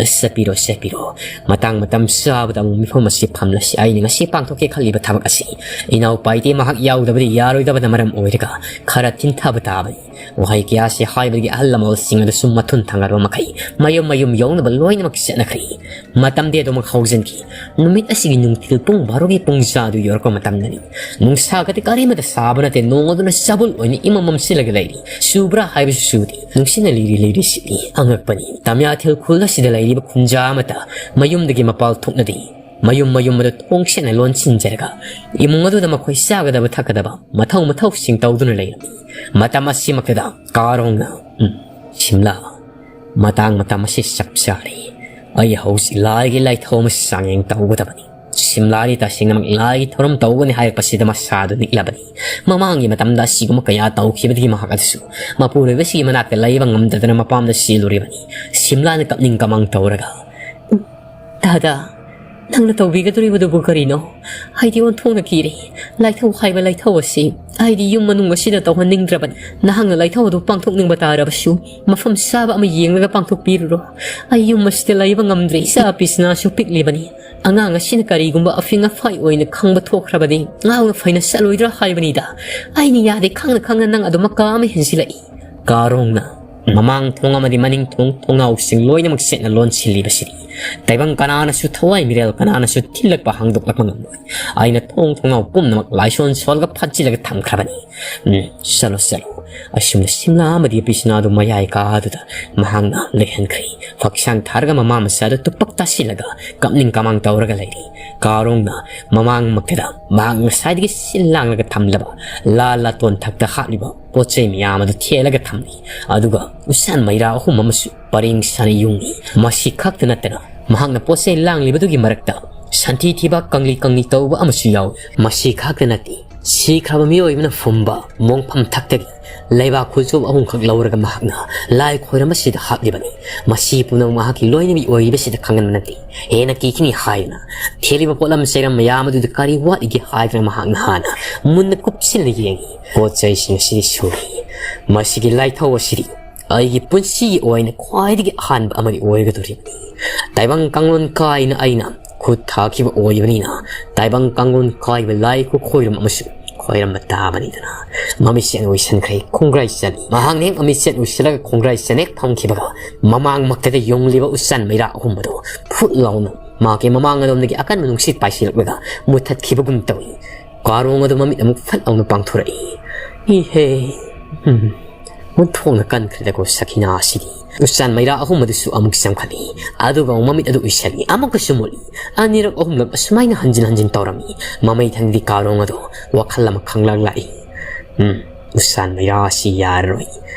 ꯆꯠꯄꯤꯔꯣ, ꯆꯠꯄꯤꯔꯣ꯫ ꯃꯇꯥꯡ ꯃꯇꯝ ꯆꯥꯕꯗ ꯑꯃꯨꯛ ꯃꯤꯐꯝ ꯑꯁꯤ ꯐꯝꯂꯁꯤ꯫ ꯑꯩꯅ ꯉꯁꯤ ꯄꯥꯡꯊꯣꯛꯀꯦ ꯈꯜꯂꯤꯕ ꯊꯕꯛ ꯑꯁꯤ ꯏꯅꯥꯎ ꯄꯥꯏꯇꯦ ꯃꯍꯥꯛ ꯌꯥꯎꯗꯕꯗꯤ ꯌꯥꯔꯣꯏꯗꯕꯅ ꯃꯔꯝ ꯑꯣꯏꯔꯒ ꯈꯔ ꯊꯤꯟꯊꯕ ꯇꯥꯕꯅꯤ꯫ ꯋꯥꯍꯩ ꯀꯌꯥꯁꯤ ꯍꯥꯏꯕꯗꯒꯤ ꯑꯍꯜ ꯂꯃꯟꯁꯤꯡ ꯑꯗꯨꯁꯨ ꯃꯊꯨꯟ ꯊꯥꯡꯒꯠꯄ ꯃꯈꯩ ꯃꯌꯨꯝ ꯃꯌꯨꯝ ꯌꯧꯅꯕ ꯂꯣꯏꯅꯃꯛ ꯆꯠꯅꯈ꯭ꯔꯦ꯫ ꯃꯇꯝꯗꯤ ꯑꯗꯨꯃꯛ ꯍꯧꯖꯤꯟꯈꯤ꯫ ꯅꯨꯃꯤꯠ ꯑꯁꯤꯒꯤ ꯅꯨꯡꯊꯤꯜ ꯄꯨꯡ ꯕꯥꯔꯣꯒꯤ ꯄꯨꯡꯖꯥꯗꯨ ꯌꯧꯔꯛꯄ ꯃꯇꯝꯗꯅꯤ꯫ ꯅꯨꯡꯁꯥꯒꯗꯤ ꯀꯔꯤꯃꯠꯇ ꯁꯥꯕ ꯅꯠꯇꯦ, ꯅꯣꯡ ꯑꯗꯨꯅ ꯆꯕꯨꯜ ꯑꯣꯏꯅ ꯏꯃꯝ ꯃꯝꯁꯤꯜꯂꯒ ꯂꯩꯔꯤ꯫ ꯆꯨꯕ꯭ꯔꯥ ꯍꯥꯏꯕꯁꯨ ꯆꯨꯗꯦ꯫ ꯅꯨꯡꯁꯤꯠꯅ ꯂꯤꯔꯤ ꯂꯤꯔꯤ ꯁꯤꯠꯂꯤ꯫ ꯑꯉꯛꯄꯅꯤ, ꯇꯃꯤꯌꯥꯊꯦꯜ ꯈꯨꯜ ꯑꯁꯤꯗ ꯂꯩꯔꯤꯕ ꯈꯨꯟꯖꯥ ꯑꯃꯠꯇ ꯃꯌꯨꯝꯗꯒꯤ ꯃꯄꯥꯜ ꯊꯣꯛꯅꯗꯦ꯫ ꯃꯌꯨꯝ ꯃꯌꯨꯝ ꯑꯗꯨ ꯊꯣꯡ ꯁꯦꯡꯅ ꯂꯣꯟꯁꯤꯟꯖꯔꯒ ꯏꯃꯨꯡ ꯑꯗꯨꯗ ꯃꯈꯣꯏ ꯆꯥꯒꯗꯕ ꯊꯛꯀꯗꯕ ꯃꯊꯧ ꯃꯊꯧꯁꯤꯡ ꯇꯧꯗꯨꯅ ꯂꯩꯔꯝꯃꯤ꯫ ꯃꯇꯝ ꯑꯁꯤꯃꯛꯇꯗ ꯀꯥꯔꯣꯡꯅ, "ꯎꯝ, ꯁꯤꯝꯂꯥ, ꯃꯇꯥꯡ ꯃꯇꯝ ꯑꯁꯤ ꯆꯞ ꯆꯥꯔꯦ꯫ ꯑꯩ ꯍꯧꯖꯤꯛ ꯂꯥꯏꯒꯤ ꯂꯥꯏꯊꯧ ꯑꯃ ꯆꯥꯡꯌꯦꯡ ꯇꯧꯒꯗꯕꯅꯤ꯫ ꯁꯤꯝꯂꯥꯗꯤ ꯇꯁꯦꯡꯅꯃꯛ ꯂꯥꯏꯒꯤ ꯊꯧꯔꯝ ꯇꯧꯒꯅꯤ" ꯍꯥꯏꯔꯛꯄꯁꯤꯗ ꯃꯁꯥꯗꯨ ꯅꯤꯛꯂꯕꯅꯤ꯫ ꯃꯃꯥꯡꯒꯤ ꯃꯇꯝꯗ ꯑꯁꯤꯒꯨꯝꯕ ꯀꯌꯥ ꯇꯧꯈꯤꯕꯗꯒꯤ ꯃꯍꯥꯛ ꯑꯗꯨꯁꯨ ꯃꯄꯨꯔꯣꯏꯕꯁꯤꯒꯤ ꯃꯅꯥꯛꯇ ꯂꯩꯕ ꯉꯝꯗꯗꯅ ꯃꯄꯥꯝꯗ ꯆꯦꯜꯂꯨꯔꯤꯕꯅꯤ꯫ ꯁꯤꯝꯂꯥꯅ ꯀꯞꯅꯤꯡ ꯀꯃꯥꯡ ꯇꯧꯔꯒ, "ꯗꯥꯗꯥ, ꯅꯪꯅ ꯇꯧꯕꯤꯒꯗꯧꯔꯤꯕꯗꯨꯕꯨ ꯀꯔꯤꯅꯣ? ꯑꯩꯗꯤ ꯑꯣꯟꯊꯣꯛꯅ ꯀꯤꯔꯦ꯫ ꯂꯥꯏꯊꯧ ꯍꯥꯏꯕ ꯂꯥꯏꯊꯧ ꯑꯁꯤ ꯑꯩꯗꯤ ꯌꯨꯝ ꯃꯅꯨꯡ ꯑꯁꯤꯗ ꯇꯧꯍꯟꯅꯤꯡꯗ꯭ꯔꯕꯅꯤ꯫ ꯅꯍꯥꯛꯅ ꯂꯥꯏꯊꯧ ꯑꯗꯨ ꯄꯥꯡꯊꯣꯛꯅꯤꯡꯕ ꯇꯥꯔꯕꯁꯨ, ꯃꯐꯝ ꯆꯥꯕ ꯑꯃ ꯌꯦꯡꯂꯒ ꯄꯥꯡꯊꯣꯛꯄꯤꯔꯨꯔꯣ꯫ ꯑꯩ ꯌꯨꯝ ꯑꯁꯤꯗ ꯂꯩꯕ ꯉꯝꯗ꯭ꯔꯦ꯫ ꯏꯆꯥ ꯄꯤꯁꯅꯥꯁꯨ ꯄꯤꯛꯂꯤꯕꯅꯤ꯫ ꯑꯉꯥꯡ ꯑꯁꯤꯅ ꯀꯔꯤꯒꯨꯝꯕ ꯑꯐꯤꯡ ꯑꯐꯥꯏ ꯑꯣꯏꯅ ꯈꯪꯕ ꯊꯣꯛꯈ꯭ꯔꯕꯗꯤ ꯉꯥꯎꯅ ꯐꯩꯅ ꯆꯠꯂꯣꯏꯗ꯭ꯔꯥ ꯍꯥꯏꯕꯅꯤꯗ꯫ ꯑꯩꯅ ꯌꯥꯗꯦ ꯈꯪꯅ ꯈꯪꯅ ꯅꯪ ꯑꯗꯨꯃꯛ ꯀꯥ ꯑꯃ ꯍꯦꯟꯖꯤꯜꯂꯛꯏ"꯫ ꯀꯥꯔꯣꯡꯅ ꯃꯃꯥꯡ ꯊꯣꯡ ꯑꯃꯗꯤ ꯃꯅꯤꯡ ꯊꯣꯡ ꯊꯣꯡꯅꯥꯎꯁꯤꯡ ꯂꯣꯏꯅꯃꯛ ꯆꯦꯠꯅ ꯂꯣꯟꯁꯤꯜꯂꯤꯕꯁꯤꯗꯤ ꯇꯥꯏꯕꯪ ꯀꯅꯥꯅꯁꯨ, ꯊꯋꯥꯏ ꯃꯤꯔꯦꯜ ꯀꯅꯥꯅꯁꯨ ꯊꯤꯜꯂꯛꯄ ꯍꯥꯡꯗꯣꯛꯂꯛꯄ ꯉꯝꯂꯣꯏ꯫ ꯑꯩꯅ ꯊꯣꯡ ꯊꯣꯡꯅꯥꯎ ꯄꯨꯝꯅꯃꯛ ꯂꯥꯏꯁꯣꯟ ꯁꯣꯜꯒ ꯐꯥꯠꯆꯤꯜꯂꯒ ꯊꯝꯈ꯭ꯔꯕꯅꯤ꯫ ꯎꯝ, ꯆꯠꯂꯣ, ꯆꯠꯂꯣ꯫ ꯑꯁꯨꯝꯅ ꯁꯤꯝꯂꯥ ꯑꯃꯗꯤ ꯄꯤꯁꯅꯥꯗꯨ ꯃꯌꯥꯏ ꯀꯥꯗꯨꯗ ꯃꯍꯥꯛꯅ ꯂꯩꯍꯟꯈ꯭ꯔꯦ꯫ ꯐꯛꯁꯥꯡ ꯊꯥꯔꯒ ꯃꯃꯥ ꯃꯆꯥꯗꯨ ꯇꯨꯄꯛ ꯇꯥꯁꯤꯜꯂꯒ ꯀꯞꯅꯤꯡ ꯀꯃꯥꯡ ꯇꯧꯔꯒ ꯂꯩꯔꯤ꯫ ꯀꯥꯔꯣꯡꯅ ꯃꯃꯥꯡꯃꯛꯇꯗ ꯃꯍꯥꯛ ꯉꯁꯥꯏꯗꯒꯤ ꯁꯤꯜ ꯂꯥꯡꯂꯒ ꯊꯝꯂꯕ ꯂꯥ ꯂꯥꯇꯣꯟ ꯊꯛꯇ ꯍꯥꯞꯂꯤꯕ ꯄꯣꯠ ꯆꯩ ꯃꯌꯥꯝ ꯑꯗꯨ ꯊꯦꯠꯂꯒ ꯊꯝꯂꯤ꯫ ꯑꯗꯨꯒ ꯎꯆꯥꯟ ꯃꯩꯔꯥ ꯑꯍꯨꯝ ꯑꯃꯁꯨ ꯄꯔꯦꯡ ꯁꯥꯅ ꯌꯨꯡꯏ꯫ ꯃꯁꯤ ꯈꯛꯇ ꯅꯠꯇꯅ ꯃꯍꯥꯛꯅ ꯄꯣꯠ ꯆꯩ ꯂꯥꯡꯂꯤꯕꯗꯨꯒꯤ ꯃꯔꯛꯇ ꯁꯟꯊꯤ ꯊꯤꯕꯥꯛ ꯀꯪꯂꯤ ꯀꯪꯂꯤ ꯇꯧꯕ ꯑꯃꯁꯨ ꯌꯥꯎꯏ꯫ ꯃꯁꯤ ꯈꯛꯇ ꯅꯠꯇꯦ, ꯁꯤꯈ꯭ꯔꯕ ꯃꯤꯑꯣꯏꯕꯅ ꯐꯨꯝꯕ ꯃꯣꯡꯐꯝ ꯊꯛꯇꯒꯤ ꯂꯩꯕꯥꯛ ꯈꯨꯜꯆꯣꯞ ꯑꯍꯨꯝꯈꯛ ꯂꯧꯔꯒ ꯃꯍꯥꯛꯅ ꯂꯥꯏ ꯈꯣꯏꯔꯝꯕꯁꯤꯗ ꯍꯥꯞꯂꯤꯕꯅꯤ꯫ ꯃꯁꯤ ꯄꯨꯝꯅꯃꯛ ꯃꯍꯥꯛꯀꯤ ꯂꯣꯏꯅꯕꯤ ꯑꯣꯏꯔꯤꯕꯁꯤꯗ ꯈꯪꯍꯟꯕ ꯅꯠꯇꯦ꯫ ꯍꯦꯟꯅ ꯀꯤꯈꯤꯅꯤ ꯍꯥꯏꯗꯨꯅ ꯊꯦꯠꯂꯤꯕ ꯄꯣꯠꯂꯝ ꯆꯩꯔꯝ ꯃꯌꯥꯝ ꯑꯗꯨꯗ ꯀꯔꯤ ꯋꯥꯠꯂꯤꯒꯦ ꯍꯥꯏꯗꯨꯅ ꯃꯍꯥꯛꯅ ꯍꯥꯟꯅ ꯃꯨꯟꯅ ꯀꯨꯞꯁꯤꯟꯅ ꯌꯦꯡꯏ꯫ ꯄꯣꯠ ꯆꯩꯁꯤꯡ ꯑꯁꯤꯗꯤ ꯁꯨꯔꯤ꯫ ꯃꯁꯤꯒꯤ ꯂꯥꯏꯊꯧ ꯑꯁꯤꯗꯤ ꯑꯩꯒꯤ ꯄꯨꯟꯁꯤꯒꯤ ꯑꯣꯏꯅ ꯈ꯭ꯋꯥꯏꯗꯒꯤ ꯑꯍꯥꯟꯕ ꯑꯃꯗꯤ ꯑꯣꯏꯒꯗꯧꯔꯤꯕꯅꯤ꯫ ꯇꯥꯏꯕꯪ ꯀꯥꯡꯂꯣꯟ ꯀꯥꯏꯅ ꯑꯩꯅ ꯈꯨꯠ ꯊꯥꯈꯤꯕ ꯑꯣꯏꯕꯅꯤꯅ, ꯇꯥꯏꯕꯪ ꯀꯥꯡꯂꯣꯟ ꯀꯥꯏꯕ ꯂꯥꯏ ꯈꯨꯈꯣꯏꯔꯨꯝ ꯑꯃꯁꯨ ꯈꯣꯏꯔꯝꯕ ꯇꯥꯕꯅꯤꯗꯅ꯫ ꯃꯃꯤꯠꯁꯦ ꯎꯏꯁꯟꯈ꯭ꯔꯦ, ꯈꯣꯡꯒ꯭ꯔꯥꯏ ꯆꯜꯂꯤ꯫ ꯃꯍꯥꯛꯅ ꯍꯦꯛ ꯃꯃꯤꯠꯁꯦ ꯎꯏꯁꯜꯂꯒ ꯈꯣꯡꯒ꯭ꯔꯥꯏ ꯆꯟ ꯍꯦꯛ ꯐꯝꯈꯤꯕꯒ, ꯃꯃꯥꯡꯃꯛꯇꯗ ꯌꯣꯡꯂꯤꯕ ꯎꯆꯥꯟ ꯃꯩꯔꯥ ꯑꯍꯨꯝ ꯑꯗꯨ ꯐꯨꯠ ꯂꯥꯎꯅ ꯃꯍꯥꯛꯀꯤ ꯃꯃꯥꯡ ꯑꯗꯣꯝꯗꯒꯤ ꯑꯀꯟꯕ ꯅꯨꯡꯁꯤꯠ ꯄꯥꯏꯁꯤꯜꯂꯛꯂꯒ ꯃꯨꯊꯠꯈꯤꯕꯒꯨꯝ ꯇꯧꯏ꯫ ꯀꯥꯔꯣꯡ ꯑꯗꯨ ꯃꯃꯤꯠ ꯑꯃꯨꯛ ꯐꯠ ꯂꯥꯎꯅ ꯄꯥꯡꯊꯣꯔꯛꯏ꯫ ꯏꯍꯦ, ꯎꯝ, ꯑꯣꯟꯊꯣꯛꯅ ꯀꯟꯈ꯭ꯔꯦꯗꯀꯣ ꯁꯈꯤꯅꯥ ꯑꯁꯤꯗꯤ꯫ ꯎꯆꯥꯟ ꯃꯩꯔꯥ ꯑꯍꯨꯝ ꯑꯗꯨꯁꯨ ꯑꯃꯨꯛ ꯆꯪꯈꯠꯂꯤ, ꯑꯗꯨꯒ ꯑꯃꯨꯛ ꯃꯃꯤꯠ ꯑꯗꯨ ꯎꯏꯁꯜꯂꯤ, ꯑꯃꯨꯛꯀꯁꯨ ꯃꯨꯠꯂꯤ꯫ ꯑꯅꯤꯔꯛ ꯑꯍꯨꯝꯂꯛ ꯑꯁꯨꯃꯥꯏꯅ ꯍꯟꯖꯤꯟ ꯍꯟꯖꯤꯟ ꯇꯧꯔꯝꯃꯤ꯫ ꯃꯃꯩ ꯊꯪꯗꯤ ꯀꯥꯔꯣꯡ ꯑꯗꯨ ꯋꯥꯈꯜ ꯑꯃ ꯈꯪꯂꯛ ꯂꯥꯛꯏ꯫ ꯎꯝ, ꯎꯆꯥꯟ ꯃꯩꯔꯥ ꯑꯁꯤ ꯌꯥꯔꯔꯣꯏ꯫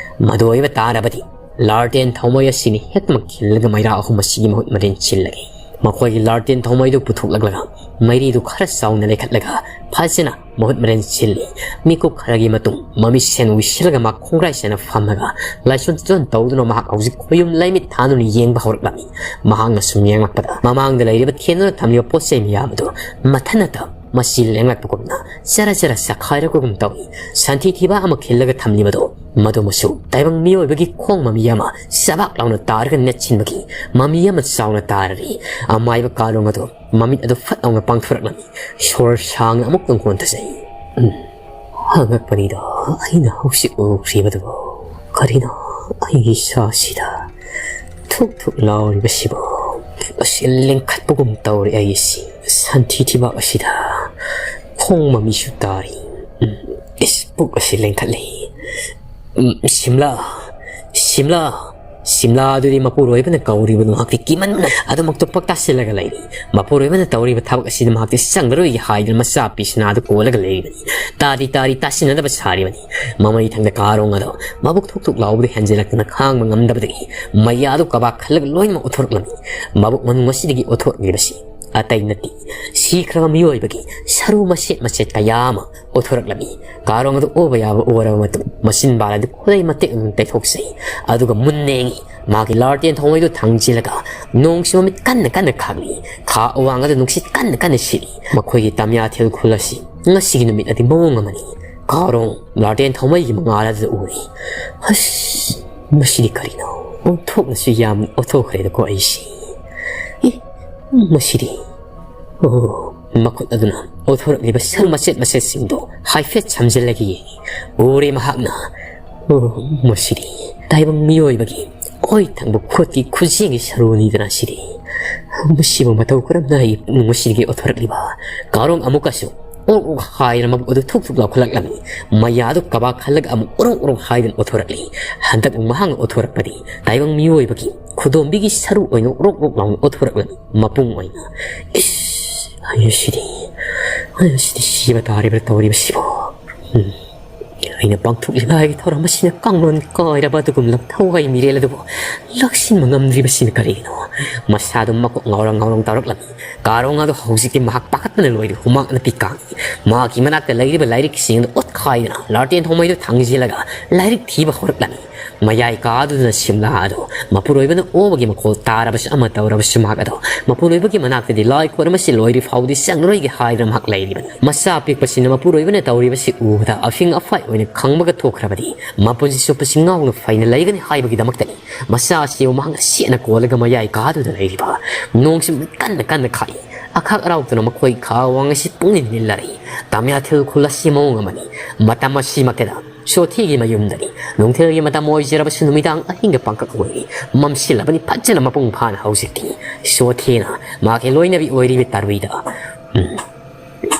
ꯃꯗꯨ ꯑꯣꯏꯕ ꯇꯥꯔꯕꯗꯤ ꯂꯥꯔꯇꯦꯟ ꯊꯧꯃꯣꯏ ꯑꯁꯤꯅꯤ ꯍꯦꯛꯃꯛ ꯈꯤꯜꯂꯒ ꯃꯩꯔꯥ ꯑꯍꯨꯝ ꯑꯁꯤꯒꯤ ꯃꯍꯨꯠ ꯃꯔꯦꯟ ꯁꯤꯜꯂꯒꯦ꯫ ꯃꯈꯣꯏꯒꯤ ꯂꯥꯔꯇꯦꯟ ꯊꯧꯃꯣꯏꯗꯨ ꯄꯨꯊꯣꯛꯂꯛꯂꯒ ꯃꯩꯔꯤꯗꯨ ꯈꯔ ꯆꯥꯎꯅ ꯂꯩꯈꯠꯂꯒ ꯐꯖꯅ ꯃꯍꯨꯠ ꯃꯔꯦꯟ ꯁꯤꯜꯂꯤ꯫ ꯃꯤꯀꯨꯞ ꯈꯔꯒꯤ ꯃꯇꯨꯡ ꯃꯃꯤꯠꯁꯦꯟ ꯎꯏꯁꯤꯜꯂꯒ ꯃꯥ ꯈꯣꯡꯒ꯭ꯔꯥꯏ ꯆꯥꯅ ꯐꯝꯂꯒ ꯂꯥꯏꯁꯣꯟ ꯇꯤꯆꯣꯟ ꯇꯧꯗꯨꯅ ꯃꯍꯥꯛ ꯍꯧꯖꯤꯛ ꯈꯣꯌꯨꯝ ꯂꯩꯃꯤꯠ ꯊꯥꯗꯨꯅ ꯌꯦꯡꯕ ꯍꯧꯔꯛꯂꯝꯃꯤ꯫ ꯃꯍꯥꯛꯅ ꯁꯨꯝ ꯌꯦꯡꯂꯛꯄꯗ ꯃꯃꯥꯡꯗ ꯂꯩꯔꯤꯕ ꯊꯦꯟꯗꯨꯅ ꯊꯝꯂꯤꯕ ꯄꯣꯠ ꯆꯩ ꯃꯌꯥꯝ ꯑꯗꯨ ꯃꯊꯟꯅꯇ ꯃꯆꯤ ꯂꯦꯡꯂꯛꯄꯒꯨꯝꯅ ꯆꯔ ꯆꯔ ꯆꯈꯥꯏꯔꯛꯄꯒꯨꯝ ꯇꯧꯏ꯫ ꯁꯟꯊꯤ ꯊꯤꯕ ꯑꯃ ꯈꯤꯜꯂꯒ ꯊꯝꯂꯤꯕꯗꯨ ꯃꯗꯨꯃꯁꯨ ꯇꯥꯏꯕꯪ ꯃꯤꯑꯣꯏꯕꯒꯤ ꯈꯣꯡ ꯃꯃꯤ ꯑꯃ ꯆꯕꯥꯛ ꯂꯥꯎꯅ ꯇꯥꯔꯒ ꯅꯦꯠꯁꯤꯟꯕꯒꯤ ꯃꯃꯤ ꯑꯃ ꯆꯥꯎꯅ ꯇꯥꯔꯔꯤ꯫ ꯑꯃꯥꯏꯕ ꯀꯥꯔꯣꯡ ꯑꯗꯨ ꯃꯃꯤꯠ ꯑꯗꯨ ꯐꯠ ꯂꯥꯎꯅ ꯄꯥꯡꯊꯣꯔꯛꯂꯝꯃꯤ꯫ ꯁꯣꯔ ꯁꯥꯡꯅ ꯑꯃꯨꯛꯇꯪ ꯍꯣꯟꯊꯖꯩ꯫ ꯎꯝ, ꯑꯉꯛꯄꯅꯤꯗ, ꯑꯩꯅ ꯍꯧꯖꯤꯛ ꯎꯈ꯭ꯔꯤꯕꯗꯨꯕꯨ꯫ ꯀꯔꯤꯅꯣ ꯑꯩꯒꯤ ꯏꯁꯥꯁꯤꯗ ꯊꯨꯛ ꯊꯨꯛ ꯂꯥꯎꯔꯤꯕꯁꯤꯕꯨ? ꯑꯁꯤ ꯂꯦꯡꯈꯠꯄꯒꯨꯝ ꯇꯧꯔꯦ ꯑꯩꯁꯤ꯫ ꯁꯟꯊꯤ ꯊꯤꯕꯥꯛ ꯑꯁꯤꯗ ꯈꯣꯡ ꯃꯃꯤꯁꯨ ꯇꯥꯔꯤ꯫ ꯎꯝ, ꯏꯁ, ꯄꯨꯛ ꯑꯁꯤ ꯂꯦꯡꯈꯠꯂꯤ꯫ ꯎꯝ, ꯁꯤꯝꯂꯥ, ꯁꯤꯝꯂꯥ, ꯁꯤꯝꯂꯥ ꯑꯗꯨꯗꯤ ꯃꯄꯨꯔꯣꯏꯕꯅ ꯀꯧꯔꯤꯕꯗꯨ ꯃꯍꯥꯛꯇꯤ ꯀꯤꯃꯟꯅ ꯑꯗꯨꯃꯛꯇ ꯄꯛ ꯇꯥꯁꯤꯜꯂꯒ ꯂꯩꯔꯤ꯫ ꯃꯄꯨꯔꯣꯏꯕꯅ ꯇꯧꯔꯤꯕ ꯊꯕꯛ ꯑꯁꯤꯗ ꯃꯍꯥꯛꯇꯤ ꯆꯪꯂꯔꯣꯏꯒꯦ ꯍꯥꯏꯗꯨꯅ ꯃꯆꯥ ꯄꯤꯁꯤꯅꯥꯗꯨ ꯀꯣꯜꯂꯒ ꯂꯩꯔꯤꯕꯅꯤ꯫ ꯇꯥꯗꯤ ꯇꯥꯔꯤ, ꯇꯥꯁꯤꯟꯅꯗꯕ ꯁꯥꯔꯤꯕꯅꯤ꯫ ꯃꯃꯩ ꯊꯪꯗ ꯀꯥꯔꯣꯡ ꯑꯗꯣ ꯃꯕꯨꯛ ꯊꯨꯛ ꯊꯨꯛ ꯂꯥꯎꯕꯗ ꯍꯦꯟꯖꯤꯜꯂꯛꯇꯅ ꯈꯥꯡꯕ ꯉꯝꯗꯕꯗꯒꯤ ꯃꯌꯥꯗꯨ ꯀꯕꯥꯛ ꯈꯜꯂꯒ ꯂꯣꯏꯅꯃꯛ ꯑꯣꯊꯣꯔꯛꯂꯝꯃꯤ꯫ ꯃꯕꯨꯛ ꯃꯅꯨꯡ ꯑꯁꯤꯗꯒꯤ ꯑꯣꯊꯣꯔꯛꯂꯤꯕꯁꯤ ꯑꯇꯩ ꯅꯠꯇꯦ, ꯁꯤꯈ꯭ꯔꯕ ꯃꯤꯑꯣꯏꯕꯒꯤ ꯁꯔꯨ ꯃꯆꯦꯠ ꯃꯆꯦꯠ ꯀꯌꯥ ꯑꯃ ꯑꯣꯊꯣꯔꯛꯂꯝꯃꯤ꯫ ꯀꯥꯔꯣꯡ ꯑꯗꯨ ꯑꯣꯕ ꯌꯥꯕ ꯑꯣꯔꯕ ꯃꯇꯨꯡ ꯃꯆꯤꯟ ꯕꯥꯔ ꯑꯗꯨ ꯈꯨꯗꯩ ꯃꯇꯦꯛ ꯑꯗꯨꯝ ꯇꯩꯊꯣꯛꯆꯩ꯫ ꯑꯗꯨꯒ ꯃꯨꯟꯅ ꯌꯦꯡꯉꯤ꯫ ꯃꯍꯥꯛꯀꯤ ꯂꯥꯔꯇꯦꯟ ꯊꯧꯃꯩꯗꯨ ꯊꯥꯡꯖꯤꯜꯂꯒ ꯅꯣꯡꯁꯤ ꯃꯃꯤꯠ ꯀꯟꯅ ꯀꯟꯅ ꯈꯥꯛꯂꯤ꯫ ꯈꯥ ꯑꯋꯥꯡ ꯑꯗꯨ ꯅꯨꯡꯁꯤꯠ ꯀꯟꯅ ꯀꯟꯅ ꯁꯤꯠꯂꯤ꯫ ꯃꯈꯣꯏꯒꯤ ꯇꯃꯤꯌꯥ ꯊꯤꯜ ꯈꯨꯜ ꯑꯁꯤ ꯉꯁꯤꯒꯤ ꯅꯨꯃꯤꯠ ꯑꯗꯤ ꯃꯑꯣꯡ ꯑꯃꯅꯤ꯫ ꯀꯥꯔꯣꯡ ꯂꯥꯔꯇꯦꯟ ꯊꯧꯃꯩꯒꯤ ꯃꯉꯥꯜ ꯑꯗꯨꯗ ꯎꯔꯤ꯫ ꯍꯁ! ꯃꯁꯤꯗꯤ ꯀꯔꯤꯅꯣ? ꯑꯣꯟꯊꯣꯛꯅꯁꯨ ꯌꯥꯝ ꯑꯣꯟꯊꯣꯛꯈ꯭ꯔꯦꯗꯀꯣ ꯑꯩꯁꯤ꯫ ꯏ! ꯃꯁꯤꯗꯤ꯫ ꯑꯣ! ꯃꯈꯨꯠ ꯑꯗꯨꯅ ꯄꯣꯊꯣꯔꯛꯂꯤꯕ ꯁꯔꯨ ꯃꯆꯦꯠ ꯃꯆꯦꯠꯁꯤꯡꯗꯨ ꯍꯥꯏꯐꯦꯠ ꯁꯝꯖꯤꯜꯂꯒ ꯌꯦꯡꯉꯤ꯫ ꯎꯔꯦ ꯃꯍꯥꯛꯅ꯫ ꯑꯣ, ꯃꯁꯤꯗꯤ ꯇꯥꯏꯕꯪ ꯃꯤꯑꯣꯏꯕꯒꯤ ꯑꯣꯏ ꯊꯪꯕ ꯈꯨꯠꯀꯤ ꯈꯨꯖꯦꯡꯒꯤ ꯁꯔꯨꯅꯤꯗꯅ ꯁꯤꯗꯤ꯫ ꯃꯁꯤꯕꯨ ꯃꯇꯧ ꯀꯔꯝꯅ ꯑꯩꯒꯤ ꯄꯨꯛꯅꯤꯡ ꯑꯁꯤꯗꯒꯤ ꯑꯣꯊꯣꯔꯛꯂꯤꯕ? ꯀꯥꯔꯣꯡ ꯑꯃꯨꯛꯀꯁꯨ ꯑꯣꯔꯣꯛ ꯑꯣꯔꯣꯛ ꯍꯥꯏꯗꯅ ꯃꯕꯨꯛ ꯑꯗꯨ ꯊꯨꯛ ꯊꯨꯛ ꯂꯥꯎꯈꯠꯂꯛꯂꯝꯃꯤ꯫ ꯃꯌꯥꯗꯨ ꯀꯕꯥꯛ ꯈꯜꯂꯒ ꯑꯃꯨꯛ ꯑꯣꯔꯣꯛ ꯑꯣꯔꯣꯛ ꯍꯥꯏꯗꯨꯅ ꯑꯣꯊꯣꯔꯛꯂꯤ꯫ ꯍꯟꯗꯛ ꯑꯃꯨꯛ ꯃꯍꯥꯛꯅ ꯑꯣꯊꯣꯔꯛꯄꯗꯤ ꯇꯥꯏꯕꯪ ꯃꯤꯑꯣꯏꯕꯒꯤ ꯈꯨꯗꯣꯝꯕꯤꯒꯤ ꯁꯔꯨ ꯑꯣꯏꯅ ꯑꯣꯔꯣꯛ ꯑꯣꯔꯣꯛ ꯂꯥꯎꯅ ꯑꯣꯊꯣꯔꯛꯂꯝꯃꯤ꯫ ꯃꯄꯨꯡ ꯑꯣꯏꯅ꯫ ꯏꯁ! ꯑꯩ ꯑꯁꯤꯗꯤ, ꯑꯩ ꯑꯁꯤꯗꯤ ꯁꯤꯕ ꯇꯥꯔꯤꯕ꯭ꯔꯥ ꯇꯧꯔꯤꯕꯁꯤꯕꯣ? ꯎꯝ꯫ ꯑꯩꯅ ꯄꯥꯡꯊꯣꯛꯂꯤꯕ ꯑꯩꯒꯤ ꯊꯧꯔꯝ ꯑꯁꯤꯅ ꯀꯥꯡꯂꯣꯟ ꯀꯥꯏꯔꯕ ꯑꯗꯨꯒꯨꯝꯂꯕ ꯊꯋꯥꯏ ꯃꯤꯔꯦꯜ ꯑꯗꯨꯕꯨ ꯂꯥꯛꯁꯤꯟꯕ ꯉꯝꯗ꯭ꯔꯤꯕꯁꯤꯅ ꯀꯔꯤꯒꯤꯅꯣ? ꯃꯁꯥꯗꯨ ꯃꯀꯣꯛ ꯉꯥꯎꯔꯣꯡ ꯉꯥꯎꯔꯣꯡ ꯇꯧꯔꯛꯂꯝꯃꯤ꯫ ꯀꯥꯔꯣꯡ ꯑꯗꯨ ꯍꯧꯖꯤꯛꯇꯤ ꯃꯍꯥꯛ ꯄꯥꯈꯠꯄꯅ ꯂꯣꯏꯔꯦ, ꯍꯨꯃꯥꯡ ꯑꯅꯞꯄꯤ ꯀꯥꯡꯏ꯫ ꯃꯍꯥꯛꯀꯤ ꯃꯅꯥꯛꯇ ꯂꯩꯔꯤꯕ ꯂꯥꯏꯔꯤꯛꯁꯤꯡ ꯑꯗꯨ ꯑꯣꯠꯈꯥꯏꯗꯨꯅ ꯂꯥꯇꯦꯟ ꯊꯣꯡꯃꯩꯗꯨ ꯊꯥꯡꯖꯤꯜꯂꯒ ꯂꯥꯏꯔꯤꯛ ꯊꯤꯕ ꯍꯧꯔꯛꯂꯝꯃꯤ꯫ ꯃꯌꯥꯏ ꯀꯥꯗꯨꯅ ꯁꯤꯝꯂꯥ ꯑꯗꯨ ꯃꯄꯨꯔꯣꯏꯕꯅ ꯑꯣꯕꯒꯤ ꯃꯈꯣꯜ ꯇꯥꯔꯕꯁꯨ ꯑꯃ ꯇꯧꯔꯕꯁꯨ ꯃꯍꯥꯛ ꯑꯗꯨ ꯃꯄꯨꯔꯣꯏꯕꯒꯤ ꯃꯅꯥꯛꯇꯗꯤ ꯂꯥꯏ ꯈꯣꯏꯔꯝꯕꯁꯤ ꯂꯣꯏꯗ꯭ꯔꯤ ꯐꯥꯎꯗꯤ ꯆꯪꯂꯔꯣꯏꯒꯦ ꯍꯥꯏꯗꯨꯅ ꯃꯍꯥꯛ ꯂꯩꯔꯤꯕꯅꯤ꯫ ꯃꯆꯥ ꯑꯄꯤꯛꯄꯁꯤꯅ ꯃꯄꯨꯔꯣꯏꯕꯅ ꯇꯧꯔꯤꯕꯁꯤ ꯎꯕꯗ ꯑꯐꯤꯡ ꯑꯐꯥꯏ ꯑꯣꯏꯅ ꯈꯪꯕꯒ ꯊꯣꯛꯈ꯭ꯔꯕꯗꯤ ꯃꯄꯨꯟꯁꯤ ꯆꯨꯞꯄꯁꯤ ꯉꯥꯎꯅ ꯐꯩꯅ ꯂꯩꯒꯅꯤ ꯍꯥꯏꯕꯒꯤꯗꯃꯛꯇꯅꯤ꯫ ꯃꯆꯥ ꯑꯁꯤꯕꯨ ꯃꯍꯥꯛꯅ ꯁꯦꯠꯅ ꯀꯣꯜꯂꯒ ꯃꯌꯥꯏ ꯀꯥꯗꯨꯗ ꯂꯩꯔꯤꯕ ꯅꯣꯡꯁꯤ ꯀꯟꯅ ꯀꯟꯅ ꯈꯥꯛꯏ꯫ ꯑꯈꯥꯛ ꯑꯔꯥꯎꯗꯨꯅ ꯃꯈꯣꯏ ꯈꯥ ꯋꯥꯡ ꯑꯁꯤ ꯄꯨꯡꯅꯤꯜ ꯅꯤꯜꯂꯔꯤ꯫ ꯇꯝꯌꯥꯊꯤꯜ ꯈꯨꯜ ꯑꯁꯤ ꯃꯑꯣꯡ ꯑꯃꯅꯤ꯫ ꯃꯇꯝ ꯑꯁꯤꯃꯛꯇꯗ ꯁꯣꯊꯤꯒꯤ ꯃꯌꯨꯝꯗꯅꯤ꯫ ꯅꯨꯡꯊꯤꯜꯒꯤ ꯃꯇꯝ ꯑꯣꯏꯖꯔꯕꯁꯨ ꯅꯨꯃꯤꯗꯥꯡ ꯑꯍꯤꯡꯒ ꯄꯥꯡꯀꯛ ꯑꯣꯏꯔꯤ꯫ ꯃꯝꯁꯤꯜꯂꯕꯅꯤ ꯐꯖꯅ ꯃꯄꯨꯡ ꯐꯥꯅ ꯍꯧꯖꯤꯛꯇꯤ꯫ ꯁꯣꯊꯤꯅ ꯃꯍꯥꯛꯀꯤ ꯂꯣꯏꯅꯕꯤ ꯑꯣꯏꯔꯤꯕꯤ ꯇꯔꯨꯏꯗ, ꯎꯝ,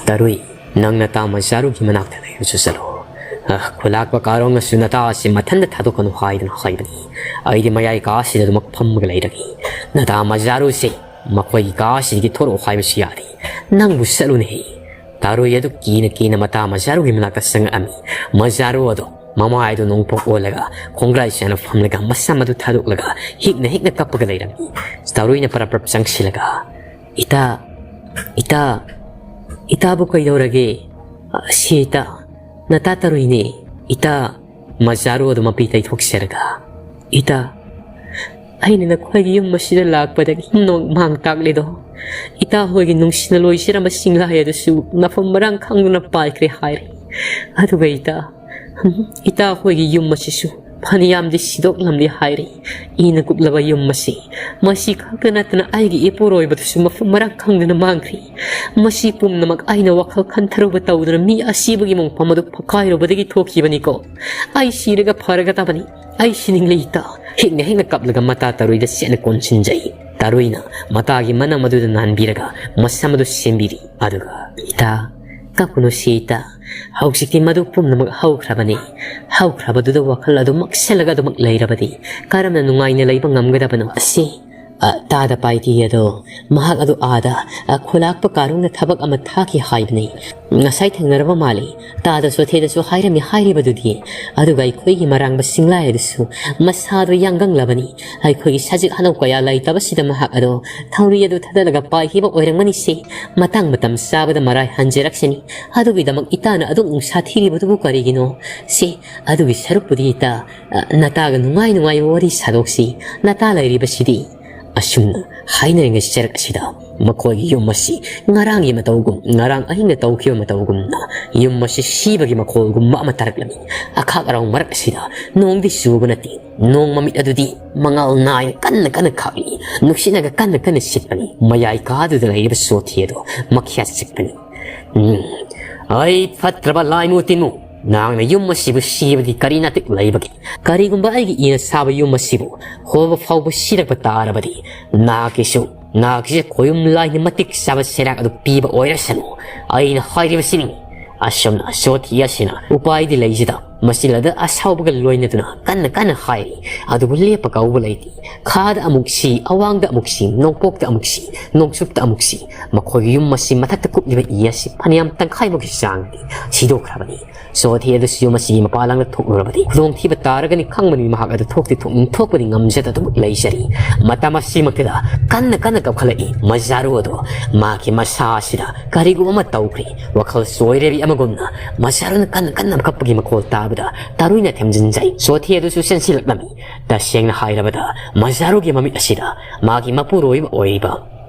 "ꯇꯔꯨꯏ, ꯅꯪ ꯅꯇꯥ ꯃꯖꯥꯔꯨꯒꯤ ꯃꯅꯥꯛꯇ ꯂꯩꯔꯨꯆꯣ ꯆꯠꯂꯣ꯫ ꯑ, ꯈꯨꯂꯥꯛꯄ ꯀꯥꯔꯣꯡꯅꯁꯨ ꯅꯇꯥ ꯑꯁꯤ ꯃꯊꯟꯇ ꯊꯥꯗꯣꯛꯀꯅꯨ ꯍꯥꯏꯗꯨꯅ ꯍꯥꯏꯕꯅꯤ꯫ ꯑꯩꯗꯤ ꯃꯌꯥꯏ ꯀꯥ ꯑꯁꯤꯗ ꯑꯗꯨꯃꯛ ꯐꯝꯃꯒ ꯂꯩꯔꯒꯦ꯫ ꯅꯇꯥ ꯃꯖꯥꯔꯨꯁꯦ ꯃꯈꯣꯏꯒꯤ ꯀꯥ ꯑꯁꯤꯗꯒꯤ ꯊꯣꯔꯛꯑꯣ ꯍꯥꯏꯕꯁꯨ ꯌꯥꯗꯦ꯫ ꯅꯪꯕꯨ ꯆꯠꯂꯨꯅꯦꯍꯦ꯫" ꯇꯥꯔꯣꯏ ꯑꯗꯨ ꯀꯤꯅ ꯀꯤꯅ ꯃꯇꯥ ꯃꯖꯥꯔꯨꯒꯤ ꯃꯅꯥꯛꯇ ꯆꯪꯉꯛꯑꯝꯃꯤ꯫ ꯃꯖꯥꯔꯨ ꯑꯗꯨ ꯃꯃꯥꯏꯗꯨ ꯅꯣꯡꯄꯣꯛ ꯑꯣꯜꯂꯒ ꯈꯣꯡꯒ꯭ꯔꯥꯏ ꯆꯥꯅ ꯐꯝꯂꯒ ꯃꯁꯝ ꯑꯗꯨ ꯊꯥꯗꯣꯛꯂꯒ ꯍꯤꯛꯅ ꯍꯤꯛꯅ ꯀꯞꯄꯒ ꯂꯩꯔꯝꯃꯤ꯫ ꯇꯥꯔꯣꯏꯅ ꯄꯔꯞ ꯄꯔꯞ ꯆꯪꯁꯤꯜꯂꯒ, "ꯏꯇꯥ, ꯏꯇꯥ, ꯏꯇꯥꯕꯨ ꯀꯩꯗꯧꯔꯒꯦ? ꯑꯁꯤ ꯏꯇꯥ, ꯅꯇꯥ ꯇꯥꯔꯣꯏꯅꯦ꯫ ꯏꯇꯥ꯫" ꯃꯖꯥꯔꯨ ꯑꯗꯨ ꯃꯄꯤ ꯇꯩꯊꯣꯛꯆꯔꯒ, "ꯏꯇꯥ, ꯑꯩꯅ ꯅꯈꯣꯏꯒꯤ ꯌꯨꯝ ꯑꯁꯤꯗ ꯂꯥꯛꯄꯗꯒꯤ ꯅꯣꯡꯃꯥꯡ ꯇꯥꯛꯂꯤꯗꯣ, ꯏꯇꯥ ꯍꯣꯏꯒꯤ ꯅꯨꯡꯁꯤꯅ ꯂꯣꯏꯖꯔꯝꯕ ꯆꯤꯡꯂꯥꯏ ꯑꯗꯨꯁꯨ ꯃꯐꯝ ꯃꯔꯥꯡ ꯈꯪꯗꯅ ꯄꯥꯏꯈ꯭ꯔꯦ ꯍꯥꯏꯔꯦ꯫ ꯑꯗꯨꯒ ꯏꯇꯥ, ꯏꯇꯥ ꯍꯣꯏꯒꯤ ꯌꯨꯝ ꯑꯁꯤꯁꯨ ꯐꯅꯌꯥꯝꯗꯤ ꯁꯤꯗꯣꯛꯂꯝꯂꯦ ꯍꯥꯏꯔꯤ꯫ ꯏꯅ ꯀꯨꯞꯂꯕ ꯌꯨꯝ ꯑꯁꯤ, ꯃꯁꯤ ꯈꯛꯇ ꯅꯠꯇꯅ ꯑꯩꯒꯤ ꯏꯄꯨꯔꯣꯏꯕꯗꯨꯁꯨ ꯃꯐꯝ ꯃꯔꯥꯡ ꯈꯪꯗꯅ ꯃꯥꯡꯈ꯭ꯔꯤ꯫ ꯃꯁꯤ ꯄꯨꯝꯅꯃꯛ ꯑꯩꯅ ꯋꯥꯈꯜ ꯈꯟꯊꯔꯨꯕ ꯇꯧꯗꯨꯅ ꯃꯤ ꯑꯁꯤꯕꯒꯤ ꯃꯣꯡꯐꯝ ꯑꯗꯨ ꯐꯛꯀꯥꯏꯔꯨꯕꯗꯒꯤ ꯊꯣꯛꯈꯤꯕꯅꯤꯀꯣ꯫ ꯑꯩ ꯁꯤꯔꯒ ꯐꯔꯒꯗꯕꯅꯤ꯫ ꯑꯩ ꯁꯤꯅꯤꯡꯂꯦ ꯏꯇꯥ꯫ ꯍꯦꯛꯅ ꯍꯦꯛꯅ ꯀꯞꯂꯒ ꯃꯇꯥ ꯇꯔꯨꯏꯗ ꯆꯦꯠꯅ ꯀꯣꯟꯁꯤꯟꯖꯩ꯫ ꯇꯔꯨꯏꯅ ꯃꯇꯥꯒꯤ ꯃꯅꯝ ꯑꯗꯨꯗ ꯅꯥꯟꯕꯤꯔꯒ ꯃꯁꯝ ꯑꯗꯨ ꯁꯦꯝꯕꯤꯔꯤ꯫ ꯑꯗꯨꯒ, "ꯏꯇꯥ, ꯀꯞꯀꯅꯨꯁꯤ ꯏꯇꯥ꯫ ꯍꯧꯖꯤꯛꯇꯤ ꯃꯗꯨ ꯄꯨꯝꯅꯃꯛ ꯍꯧꯈ꯭ꯔꯕꯅꯤ꯫ ꯍꯧꯈ꯭ꯔꯕꯗꯨꯗ ꯋꯥꯈꯜ ꯑꯗꯨ ꯃꯛꯁꯜꯂꯒ ꯑꯗꯨꯃꯛ ꯂꯩꯔꯕꯗꯤ ꯀꯔꯝꯅ ꯅꯨꯡꯉꯥꯏꯅ ꯂꯩꯕ ꯉꯝꯒꯗꯕꯅꯣ?" ꯑꯁꯤ, ꯑ, ꯇꯥꯗ ꯄꯥꯏꯇꯤ ꯑꯗꯣ, ꯃꯍꯥꯛ ꯑꯗꯨ ꯑꯥꯗ, ꯑ, ꯈꯨꯂꯥꯛꯄ ꯀꯥꯔꯣꯡꯗ ꯊꯕꯛ ꯑꯃ ꯊꯥꯈꯤ ꯍꯥꯏꯕꯅꯤ꯫ ꯉꯁꯥꯏ ꯊꯦꯡꯅꯔꯕ ꯃꯥꯜꯂꯤ꯫ ꯇꯥꯗ ꯆꯣꯊꯦꯗꯁꯨ ꯍꯥꯏꯔꯝꯃꯤ ꯍꯥꯏꯔꯤꯕꯗꯨꯗꯤ꯫ ꯑꯗꯨꯒ ꯑꯩꯈꯣꯏꯒꯤ ꯃꯔꯥꯡꯕ ꯁꯤꯡꯂꯥꯏ ꯑꯗꯨꯁꯨ ꯃꯁꯥꯗꯣ ꯌꯥꯡꯒꯪꯂꯕꯅꯤ꯫ ꯑꯩꯈꯣꯏꯒꯤ ꯁꯖꯤꯛ ꯍꯅꯧ ꯀꯌꯥ ꯂꯩꯇꯕꯁꯤꯗ ꯃꯍꯥꯛ ꯑꯗꯣ ꯊꯧꯔꯤ ꯑꯗꯨ ꯊꯥꯗꯠꯂꯒ ꯄꯥꯏꯈꯤꯕ ꯑꯣꯏꯔꯝꯒꯅꯤ ꯁꯦ꯫ ꯃꯇꯥꯡ ꯃꯇꯝ ꯆꯥꯕꯗ ꯃꯔꯥꯏ ꯍꯟꯖꯔꯛꯁꯅꯤ꯫ ꯑꯗꯨꯒꯤꯗꯃꯛ ꯏꯇꯥꯅ ꯑꯗꯨꯛ ꯅꯨꯡꯁꯥ ꯊꯤꯔꯤꯕꯗꯨꯕꯨ ꯀꯔꯤꯒꯤꯅꯣ? ꯁꯦ, ꯑꯗꯨꯒꯤ ꯁꯔꯨꯛꯄꯨꯗꯤ ꯏꯇꯥ, ꯑ, ꯅꯇꯥꯒ ꯅꯨꯡꯉꯥꯏ ꯅꯨꯡꯉꯥꯏꯕ ꯋꯥꯔꯤ ꯁꯥꯗꯣꯛꯁꯤ꯫ ꯅꯇꯥ ꯂꯩꯔꯤꯕꯁꯤꯗꯤ꯫ ꯑꯁꯨꯝꯅ ꯍꯥꯏꯅꯔꯤꯉꯩ ꯆꯔꯛ ꯑꯁꯤꯗ ꯃꯈꯣꯏꯒꯤ ꯌꯨꯝ ꯑꯁꯤ ꯉꯔꯥꯡꯒꯤ ꯃꯇꯧꯒꯨꯝ, ꯉꯔꯥꯡ ꯑꯍꯤꯡꯗ ꯇꯧꯈꯤꯕ ꯃꯇꯧꯒꯨꯝꯅ ꯌꯨꯝ ꯑꯁꯤ ꯁꯤꯕꯒꯤ ꯃꯈꯣꯜꯒꯨꯝꯕ ꯑꯃ ꯇꯥꯔꯛꯂꯝꯃꯤ꯫ ꯑꯈꯥꯛ ꯑꯔꯥꯎ ꯃꯔꯛ ꯑꯁꯤꯗ ꯅꯣꯡꯗꯤ ꯆꯨꯕ ꯅꯠꯇꯦ꯫ ꯅꯣꯡ ꯃꯃꯤꯠ ꯑꯗꯨꯗꯤ ꯃꯉꯥꯜ ꯅꯥꯏꯅ ꯀꯟꯅ ꯀꯟꯅ ꯈꯥꯛꯂꯤ꯫ ꯅꯨꯡꯁꯤꯠꯅꯒ ꯀꯟꯅ ꯀꯟꯅ ꯁꯤꯠꯄꯅꯤ꯫ ꯃꯌꯥꯏ ꯀꯥꯗꯨꯗ ꯂꯩꯔꯤꯕ ꯁꯣꯊꯤ ꯑꯗꯣ ꯃꯈ꯭ꯌꯥꯠ ꯆꯤꯛꯄꯅꯤ꯫ ꯎꯝ, ꯑꯩ ꯐꯠꯇ꯭ꯔꯕ ꯂꯥꯏꯃꯨ ꯇꯤꯟꯃꯨ, ꯅꯍꯥꯛꯅ ꯌꯨꯝ ꯑꯁꯤꯕꯨ ꯁꯤꯕꯗꯤ ꯀꯔꯤ ꯅꯇꯤꯛ ꯂꯩꯕꯒꯦ? ꯀꯔꯤꯒꯨꯝꯕ ꯑꯩꯒꯤ ꯏꯅ ꯁꯥꯕ ꯌꯨꯝ ꯑꯁꯤꯕꯨ ꯍꯣꯕ ꯐꯥꯎꯕ ꯁꯤꯔꯛꯄ ꯇꯥꯔꯕꯗꯤ, ꯅꯍꯥꯛꯀꯤꯁꯨ, ꯅꯍꯥꯛꯀꯤꯁꯦ ꯈꯣꯌꯨꯝ ꯂꯥꯏꯅ ꯃꯇꯤꯛ ꯆꯥꯕ ꯁꯦꯔꯥꯛ ꯑꯗꯨ ꯄꯤꯕ ꯑꯣꯏꯔꯁꯅꯨ꯫ ꯑꯩꯅ ꯍꯥꯏꯔꯤꯕꯁꯤꯅꯤ꯫ ꯑꯁꯨꯝꯅ ꯁꯣꯊꯤ ꯑꯁꯤꯅ ꯎꯄꯥꯏꯗꯤ ꯂꯩꯖꯗ ꯃꯆꯤꯜ ꯑꯗꯨ ꯑꯁꯥꯎꯕꯒ ꯂꯣꯏꯅꯗꯨꯅ ꯀꯟꯅ ꯀꯟꯅ ꯍꯥꯏꯔꯤ꯫ ꯑꯗꯨꯕꯨ ꯂꯦꯞꯄ ꯀꯧꯕ ꯂꯩꯇꯦ꯫ ꯈꯥꯗ ꯑꯃꯨꯛ ꯁꯤ, ꯑꯋꯥꯡꯗ ꯑꯃꯨꯛ ꯁꯤ, ꯅꯣꯡꯄꯣꯛꯇ ꯑꯃꯨꯛ ꯁꯤ, ꯅꯣꯡꯆꯨꯞꯇ ꯑꯃꯨꯛ ꯁꯤ꯫ ꯃꯈꯣꯏꯒꯤ ꯌꯨꯝ ꯑꯁꯤ ꯃꯊꯛꯇ ꯀꯨꯞꯂꯤꯕ ꯏ ꯑꯁꯤ ꯐꯅꯌꯥꯝ ꯇꯪꯈꯥꯏꯃꯨꯛꯀꯤ ꯆꯥꯡꯗꯤ ꯁꯤꯗꯣꯛꯈ꯭ꯔꯕꯅꯤ꯫ ꯁꯣꯊꯤ ꯑꯗꯨꯁꯨ ꯌꯨꯝ ꯑꯁꯤꯒꯤ ꯃꯄꯥꯟ ꯂꯥꯡꯗ ꯊꯣꯛꯂꯨꯔꯕꯗꯤ ꯈꯨꯗꯣꯡꯊꯤꯕ ꯇꯥꯔꯒꯅꯤ ꯈꯪꯕꯅꯤ꯫ ꯃꯍꯥꯛ ꯑꯗꯨ ꯊꯣꯛꯇꯤ ꯊꯣꯛꯅꯤꯡ ꯊꯣꯛꯄꯗꯤ ꯉꯝꯖꯗ ꯑꯗꯨꯃꯛ ꯂꯩꯖꯔꯤ꯫ ꯃꯇꯝ ꯑꯁꯤꯃꯛꯇꯗ ꯀꯟꯅ ꯀꯟꯅ ꯀꯞꯈꯠꯂꯛꯏ ꯃꯖꯥꯔꯨ ꯑꯗꯣ꯫ ꯃꯥꯒꯤ ꯃꯁꯥ ꯑꯁꯤꯗ ꯀꯔꯤꯒꯨꯝꯕ ꯑꯃ ꯇꯧꯈ꯭ꯔꯦ꯫ ꯋꯥꯈꯜ ꯆꯣꯏꯔꯦꯕꯤ ꯑꯃꯒꯨꯝꯅ ꯃꯖꯥꯔꯨꯅ ꯀꯟꯅ ꯀꯟꯅ ꯀꯞꯄꯒꯤ ꯃꯈꯣꯜ ꯇꯥꯕꯗ ꯇꯔꯨꯏꯅ ꯊꯦꯝꯖꯤꯟꯖꯩ꯫ ꯁꯣꯊꯤ ꯑꯗꯨꯁꯨ ꯆꯦꯟꯁꯤꯜꯂꯛꯂꯝꯃꯤ꯫ ꯇꯁꯦꯡꯅ ꯍꯥꯏꯔꯕꯗ ꯃꯖꯥꯔꯨꯒꯤ ꯃꯃꯤꯠ ꯑꯁꯤꯗ ꯃꯥꯒꯤ ꯃꯄꯨꯔꯣꯏꯕ ꯑꯣꯏꯔꯤꯕ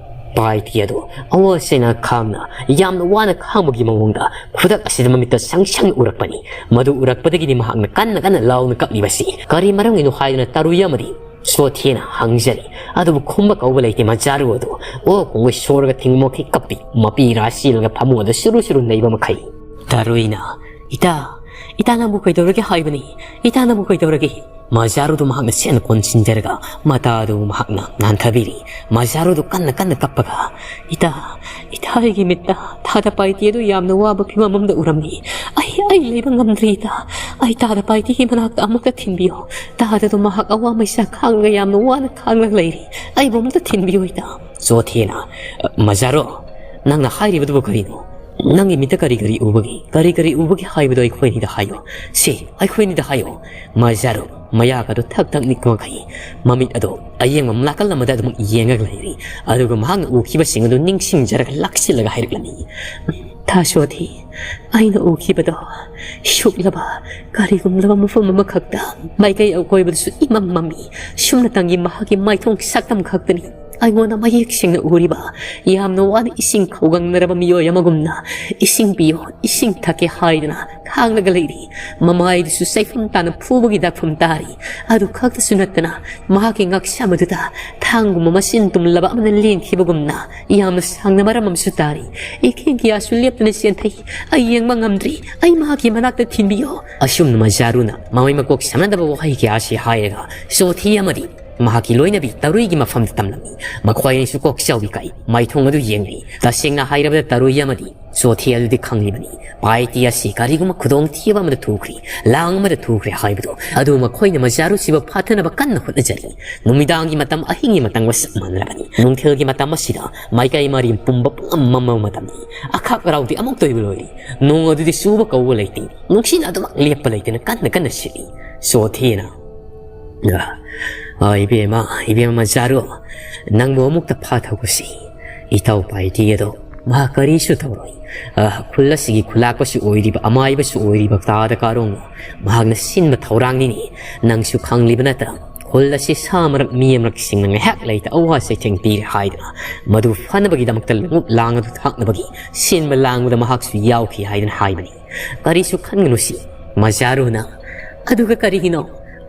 ꯄꯥꯏꯇꯤ ꯑꯗꯨ ꯑꯋꯥ ꯆꯩꯅ ꯈꯥꯡꯅ, ꯌꯥꯝꯅ ꯋꯥꯅ ꯈꯥꯡꯕꯒꯤ ꯃꯑꯣꯡꯗ ꯈꯨꯗꯛ ꯑꯁꯤꯗ ꯃꯃꯤꯠꯇ ꯁꯪ ꯁꯪꯅ ꯎꯔꯛꯄꯅꯤ꯫ ꯃꯗꯨ ꯎꯔꯛꯄꯗꯒꯤꯗꯤ ꯃꯍꯥꯛꯅ ꯀꯟꯅ ꯀꯟꯅ ꯂꯥꯎꯅ ꯀꯞꯂꯤꯕꯁꯤ ꯀꯔꯤ ꯃꯔꯝꯒꯤꯅꯣ ꯍꯥꯏꯗꯨꯅ ꯇꯔꯨꯏ ꯑꯃꯗꯤ ꯁꯣꯊꯦꯅ ꯍꯪꯖꯔꯤ꯫ ꯑꯗꯨꯕꯨ ꯈꯨꯝꯕ ꯀꯧꯕ ꯂꯩꯇꯦ꯫ ꯃꯖꯥꯔꯨ ꯑꯗꯨ ꯑꯣ ꯈꯣꯡꯒꯣꯏ ꯁꯣꯔꯒ ꯊꯤꯡꯕ ꯃꯈꯩ ꯀꯞꯄꯤ, ꯃꯄꯤ ꯏꯔꯥ ꯆꯦꯜꯂꯒ ꯐꯃꯨꯡ ꯑꯗꯨ ꯁꯨꯔꯨ ꯁꯨꯔꯨ ꯅꯩꯕ ꯃꯈꯩ꯫ ꯇꯔꯨꯏꯅ, "ꯏꯇꯥ, ꯏꯇꯥ ꯅꯪꯕꯨ ꯀꯩꯗꯧꯔꯒꯦ ꯍꯥꯏꯕꯅꯤ? ꯏꯇꯥ ꯅꯪꯕꯨ ꯀꯩꯗꯧꯔꯒꯦ?" ꯃꯖꯥꯔꯨꯗꯨ ꯃꯍꯥꯛꯅ ꯁꯦꯠꯅ ꯀꯣꯟꯁꯤꯟꯖꯔꯒ ꯃꯇꯥ ꯑꯗꯨ ꯃꯍꯥꯛꯅ ꯅꯥꯟꯊꯕꯤꯔꯤ꯫ ꯃꯖꯥꯔꯨꯗꯨ ꯀꯟꯅ ꯀꯟꯅ ꯀꯞꯄꯒ, "ꯏꯇꯥ, ꯏꯇꯥ ꯑꯩꯒꯤ ꯃꯤꯠꯇ ꯇꯥꯗ ꯄꯥꯏꯇꯤ ꯑꯗꯨ ꯌꯥꯝꯅ ꯋꯥꯕ ꯐꯤꯕꯝ ꯑꯃꯗ ꯎꯔꯝꯃꯤ꯫ ꯑꯩ, ꯑꯩ ꯂꯩꯕ ꯉꯝꯗ꯭ꯔꯦ ꯏꯇꯥ꯫ ꯑꯩ ꯇꯥꯗ ꯄꯥꯏꯇꯤꯒꯤ ꯃꯅꯥꯛꯇ ꯑꯃꯨꯛꯇ ꯊꯤꯟꯕꯤꯌꯨ꯫ ꯇꯥꯗꯗꯣ ꯃꯍꯥꯛ ꯑꯋꯥ ꯃꯩꯁꯥ ꯈꯥꯡꯂꯒ ꯌꯥꯝꯅ ꯋꯥꯅ ꯈꯥꯡꯂꯒ ꯂꯩꯔꯤ꯫ ꯑꯩꯕꯨ ꯑꯃꯨꯛꯇ ꯊꯤꯟꯕꯤꯌꯨ ꯏꯇꯥ꯫" ꯆꯣꯊꯦꯅ, "ꯃꯖꯥꯔꯨ, ꯅꯪꯅ ꯍꯥꯏꯔꯤꯕꯗꯨꯕꯨ ꯀꯔꯤꯅꯣ? ꯅꯪꯒꯤ ꯃꯤꯠꯇ ꯀꯔꯤ ꯀꯔꯤ ꯎꯕꯒꯦ? ꯀꯔꯤ ꯀꯔꯤ ꯎꯕꯒꯦ ꯍꯥꯏꯕꯗꯣ ꯑꯩꯈꯣꯏꯅꯤꯗ ꯍꯥꯏꯌꯣ꯫ ꯁꯤ, ꯑꯩꯈꯣꯏꯅꯤꯗ ꯍꯥꯏꯌꯣ꯫" ꯃꯖꯥꯔꯨ ꯃꯌꯥꯒ ꯑꯗꯨ ꯊꯛ ꯊꯛ ꯅꯤꯛꯄ ꯃꯈꯩ ꯃꯃꯤꯠ ꯑꯗꯨ ꯑꯌꯦꯡꯕ ꯅꯥꯀꯜ ꯑꯃꯗ ꯑꯗꯨꯃꯛ ꯌꯦꯡꯉꯒ ꯂꯩꯔꯤ꯫ ꯑꯗꯨꯒ ꯃꯍꯥꯛꯅ ꯎꯈꯤꯕꯁꯤꯡ ꯑꯗꯨ ꯅꯤꯡꯁꯤꯡꯖꯔꯒ ꯂꯥꯛꯁꯤꯜꯂꯒ ꯍꯥꯏꯔꯛꯂꯝꯃꯤ, "ꯊꯥꯁꯣꯊꯤ, ꯑꯩꯅ ꯎꯈꯤꯕꯗꯣ ꯁꯨꯛꯂꯕ ꯀꯔꯤꯒꯨꯝꯂꯕ ꯃꯐꯝ ꯑꯃꯈꯛꯇ ꯃꯥꯏꯀꯩ ꯑꯀꯣꯏꯕꯗꯁꯨ ꯏꯃꯝ ꯃꯝꯃꯤ꯫ ꯁꯨꯞꯅꯇꯪꯒꯤ ꯃꯍꯥꯛꯀꯤ ꯃꯥꯏꯊꯣꯡ ꯁꯛꯇꯝ ꯈꯛꯇꯅꯤ ꯑꯩꯉꯣꯟꯗ ꯃꯌꯦꯛ ꯁꯦꯡꯅ ꯎꯔꯤꯕ꯫ ꯌꯥꯝꯅ ꯋꯥꯅ ꯏꯁꯤꯡ ꯈꯧꯒꯪꯅꯔꯕ ꯃꯤꯑꯣꯏ ꯑꯃꯒꯨꯝꯅ ꯏꯁꯤꯡ ꯄꯤꯌꯣ, ꯏꯁꯤꯡ ꯊꯛꯀꯦ ꯍꯥꯏꯗꯨꯅ ꯈꯥꯡꯂꯒ ꯂꯩꯔꯤ꯫ ꯃꯃꯥꯏꯗꯨꯁꯨ ꯆꯩꯐꯝ ꯇꯥꯅ ꯐꯨꯕꯒꯤ ꯗꯥꯛꯐꯝ ꯇꯥꯔꯤ꯫ ꯑꯗꯨ ꯈꯛꯇꯁꯨ ꯅꯠꯇꯅ ꯃꯍꯥꯛꯀꯤ ꯉꯛꯁꯝ ꯑꯗꯨꯗ ꯊꯥꯡꯒꯨꯝꯕ ꯃꯆꯤꯟ ꯇꯨꯝꯂꯕ ꯑꯃꯅ ꯂꯦꯡꯈꯤꯕꯒꯨꯝꯅ ꯌꯥꯝꯅ ꯁꯥꯡꯅ ꯃꯔꯝ ꯑꯃꯁꯨ ꯇꯥꯔꯤ꯫ ꯏꯈꯦꯡ ꯀꯌꯥꯁꯨ ꯂꯦꯞꯇꯅ ꯆꯦꯟꯊꯩ꯫ ꯑꯩ ꯌꯦꯡꯕ ꯉꯝꯗ꯭ꯔꯤ꯫ ꯑꯩ ꯃꯍꯥꯛꯀꯤ ꯃꯅꯥꯛꯇ ꯊꯤꯟꯕꯤꯌꯣ꯫" ꯑꯁꯨꯝꯅ ꯃꯖꯥꯔꯨꯅ ꯃꯃꯩ ꯃꯀꯣꯛ ꯁꯝꯅꯗꯕ ꯋꯥꯍꯩ ꯀꯌꯥꯁꯤ ꯍꯥꯏꯔꯒ ꯆꯣꯊꯤ ꯑꯃꯗꯤ ꯃꯍꯥꯛꯀꯤ ꯂꯣꯏꯅꯕꯤ ꯇꯔꯨꯏꯒꯤ ꯃꯐꯝꯗ ꯇꯝꯂꯝꯃꯤ꯫ ꯃꯈꯣꯏ ꯑꯅꯤꯁꯨ ꯀꯣꯛ ꯆꯥꯎꯕꯤ ꯀꯥꯏ ꯃꯥꯏꯊꯣꯡ ꯑꯗꯨ ꯌꯦꯡꯂꯤ꯫ ꯇꯁꯦꯡꯅ ꯍꯥꯏꯔꯕꯗ ꯇꯔꯨꯏ ꯑꯃꯗꯤ ꯆꯣꯊꯤ ꯑꯗꯨꯗꯤ ꯈꯪꯂꯤꯕꯅꯤ꯫ ꯄꯥꯏꯇꯤ ꯑꯁꯤ ꯀꯔꯤꯒꯨꯝꯕ ꯈꯨꯗꯣꯡꯊꯤꯕ ꯑꯃꯗ ꯊꯣꯛꯈ꯭ꯔꯦ, ꯂꯥꯡ ꯑꯃꯗ ꯊꯣꯛꯈ꯭ꯔꯦ ꯍꯥꯏꯕꯗꯨ꯫ ꯑꯗꯨ ꯃꯈꯣꯏꯅ ꯃꯖꯥꯔꯨꯁꯤꯕꯨ ꯐꯥꯊꯅꯕ ꯀꯟꯅ ꯍꯣꯠꯅꯖꯔꯤ꯫ ꯅꯨꯃꯤꯗꯥꯡꯒꯤ ꯃꯇꯝ, ꯑꯍꯤꯡꯒꯤ ꯃꯇꯝꯒ ꯆꯞ ꯃꯥꯟꯅꯔꯕꯅꯤ꯫ ꯅꯨꯡꯊꯤꯜꯒꯤ ꯃꯇꯝ ꯑꯁꯤꯗ ꯃꯥꯏꯀꯩ ꯃꯔꯤ ꯄꯨꯝꯕ ꯄꯨꯡꯃꯝ ꯃꯝꯂꯕ ꯃꯇꯝꯅꯤ꯫ ꯑꯈꯥꯛ ꯑꯔꯥꯎꯗꯤ ꯑꯃꯨꯛ ꯇꯣꯏꯕ ꯂꯣꯏꯔꯤ꯫ ꯅꯣꯡ ꯑꯗꯨꯗꯤ ꯆꯨꯕ ꯀꯧꯕ ꯂꯩꯇꯦ꯫ ꯅꯨꯡꯁꯤꯠꯅ ꯑꯗꯨꯃꯛ ꯂꯦꯞꯄ ꯂꯩꯇꯅ ꯀꯟꯅ ꯀꯟꯅ ꯁꯤꯠꯂꯤ꯫ ꯆꯣꯊꯤꯅ, ꯑ, ꯑ, "ꯏꯕꯦꯝꯃ, ꯏꯕꯦꯝꯃ ꯃꯖꯥꯔꯨ, ꯅꯪꯕꯨ ꯑꯃꯨꯛꯇ ꯐꯥꯊꯧꯕꯁꯤ ꯏꯇꯥꯎ ꯄꯥꯏꯇꯤ ꯑꯗꯣ ꯃꯍꯥꯛ ꯀꯔꯤꯁꯨ ꯇꯧꯔꯣꯏ꯫ ꯑ, ꯈꯨꯜ ꯑꯁꯤꯒꯤ ꯈꯨꯂꯥꯛꯄꯁꯨ ꯑꯣꯏꯔꯤꯕ, ꯑꯃꯥꯏꯕꯁꯨ ꯑꯣꯏꯔꯤꯕ ꯇꯥꯗ ꯀꯥꯔꯣꯡꯅ ꯃꯍꯥꯛꯅ ꯁꯤꯟꯕ ꯊꯧꯔꯥꯡꯅꯤꯅꯦ꯫ ꯅꯪꯁꯨ ꯈꯪꯂꯤꯕ ꯅꯠꯇ꯭ꯔꯥ? ꯈꯨꯜ ꯑꯁꯤ ꯁꯥ ꯃꯔꯛ ꯃꯤ ꯑꯃꯔꯛꯁꯤꯡꯅ ꯉꯥꯏꯍꯥꯛ ꯂꯩꯇ ꯑꯋꯥ ꯆꯩꯊꯦꯡ ꯄꯤꯔꯦ ꯍꯥꯏꯗꯨꯅ ꯃꯗꯨ ꯐꯅꯕꯒꯤꯗꯃꯛꯇ ꯂꯣꯡꯎꯞ ꯂꯥꯡ ꯑꯗꯨ ꯊꯥꯛꯅꯕꯒꯤ ꯁꯤꯟꯕ ꯂꯥꯡꯕꯗ ꯃꯍꯥꯛꯁꯨ ꯌꯥꯎꯈꯤ ꯍꯥꯏꯗꯨꯅ ꯍꯥꯏꯕꯅꯤ꯫ ꯀꯔꯤꯁꯨ ꯈꯟꯒꯅꯨ ꯁꯤ, ꯃꯖꯥꯔꯨꯅ꯫ ꯑꯗꯨꯒ ꯀꯔꯤꯒꯤꯅꯣ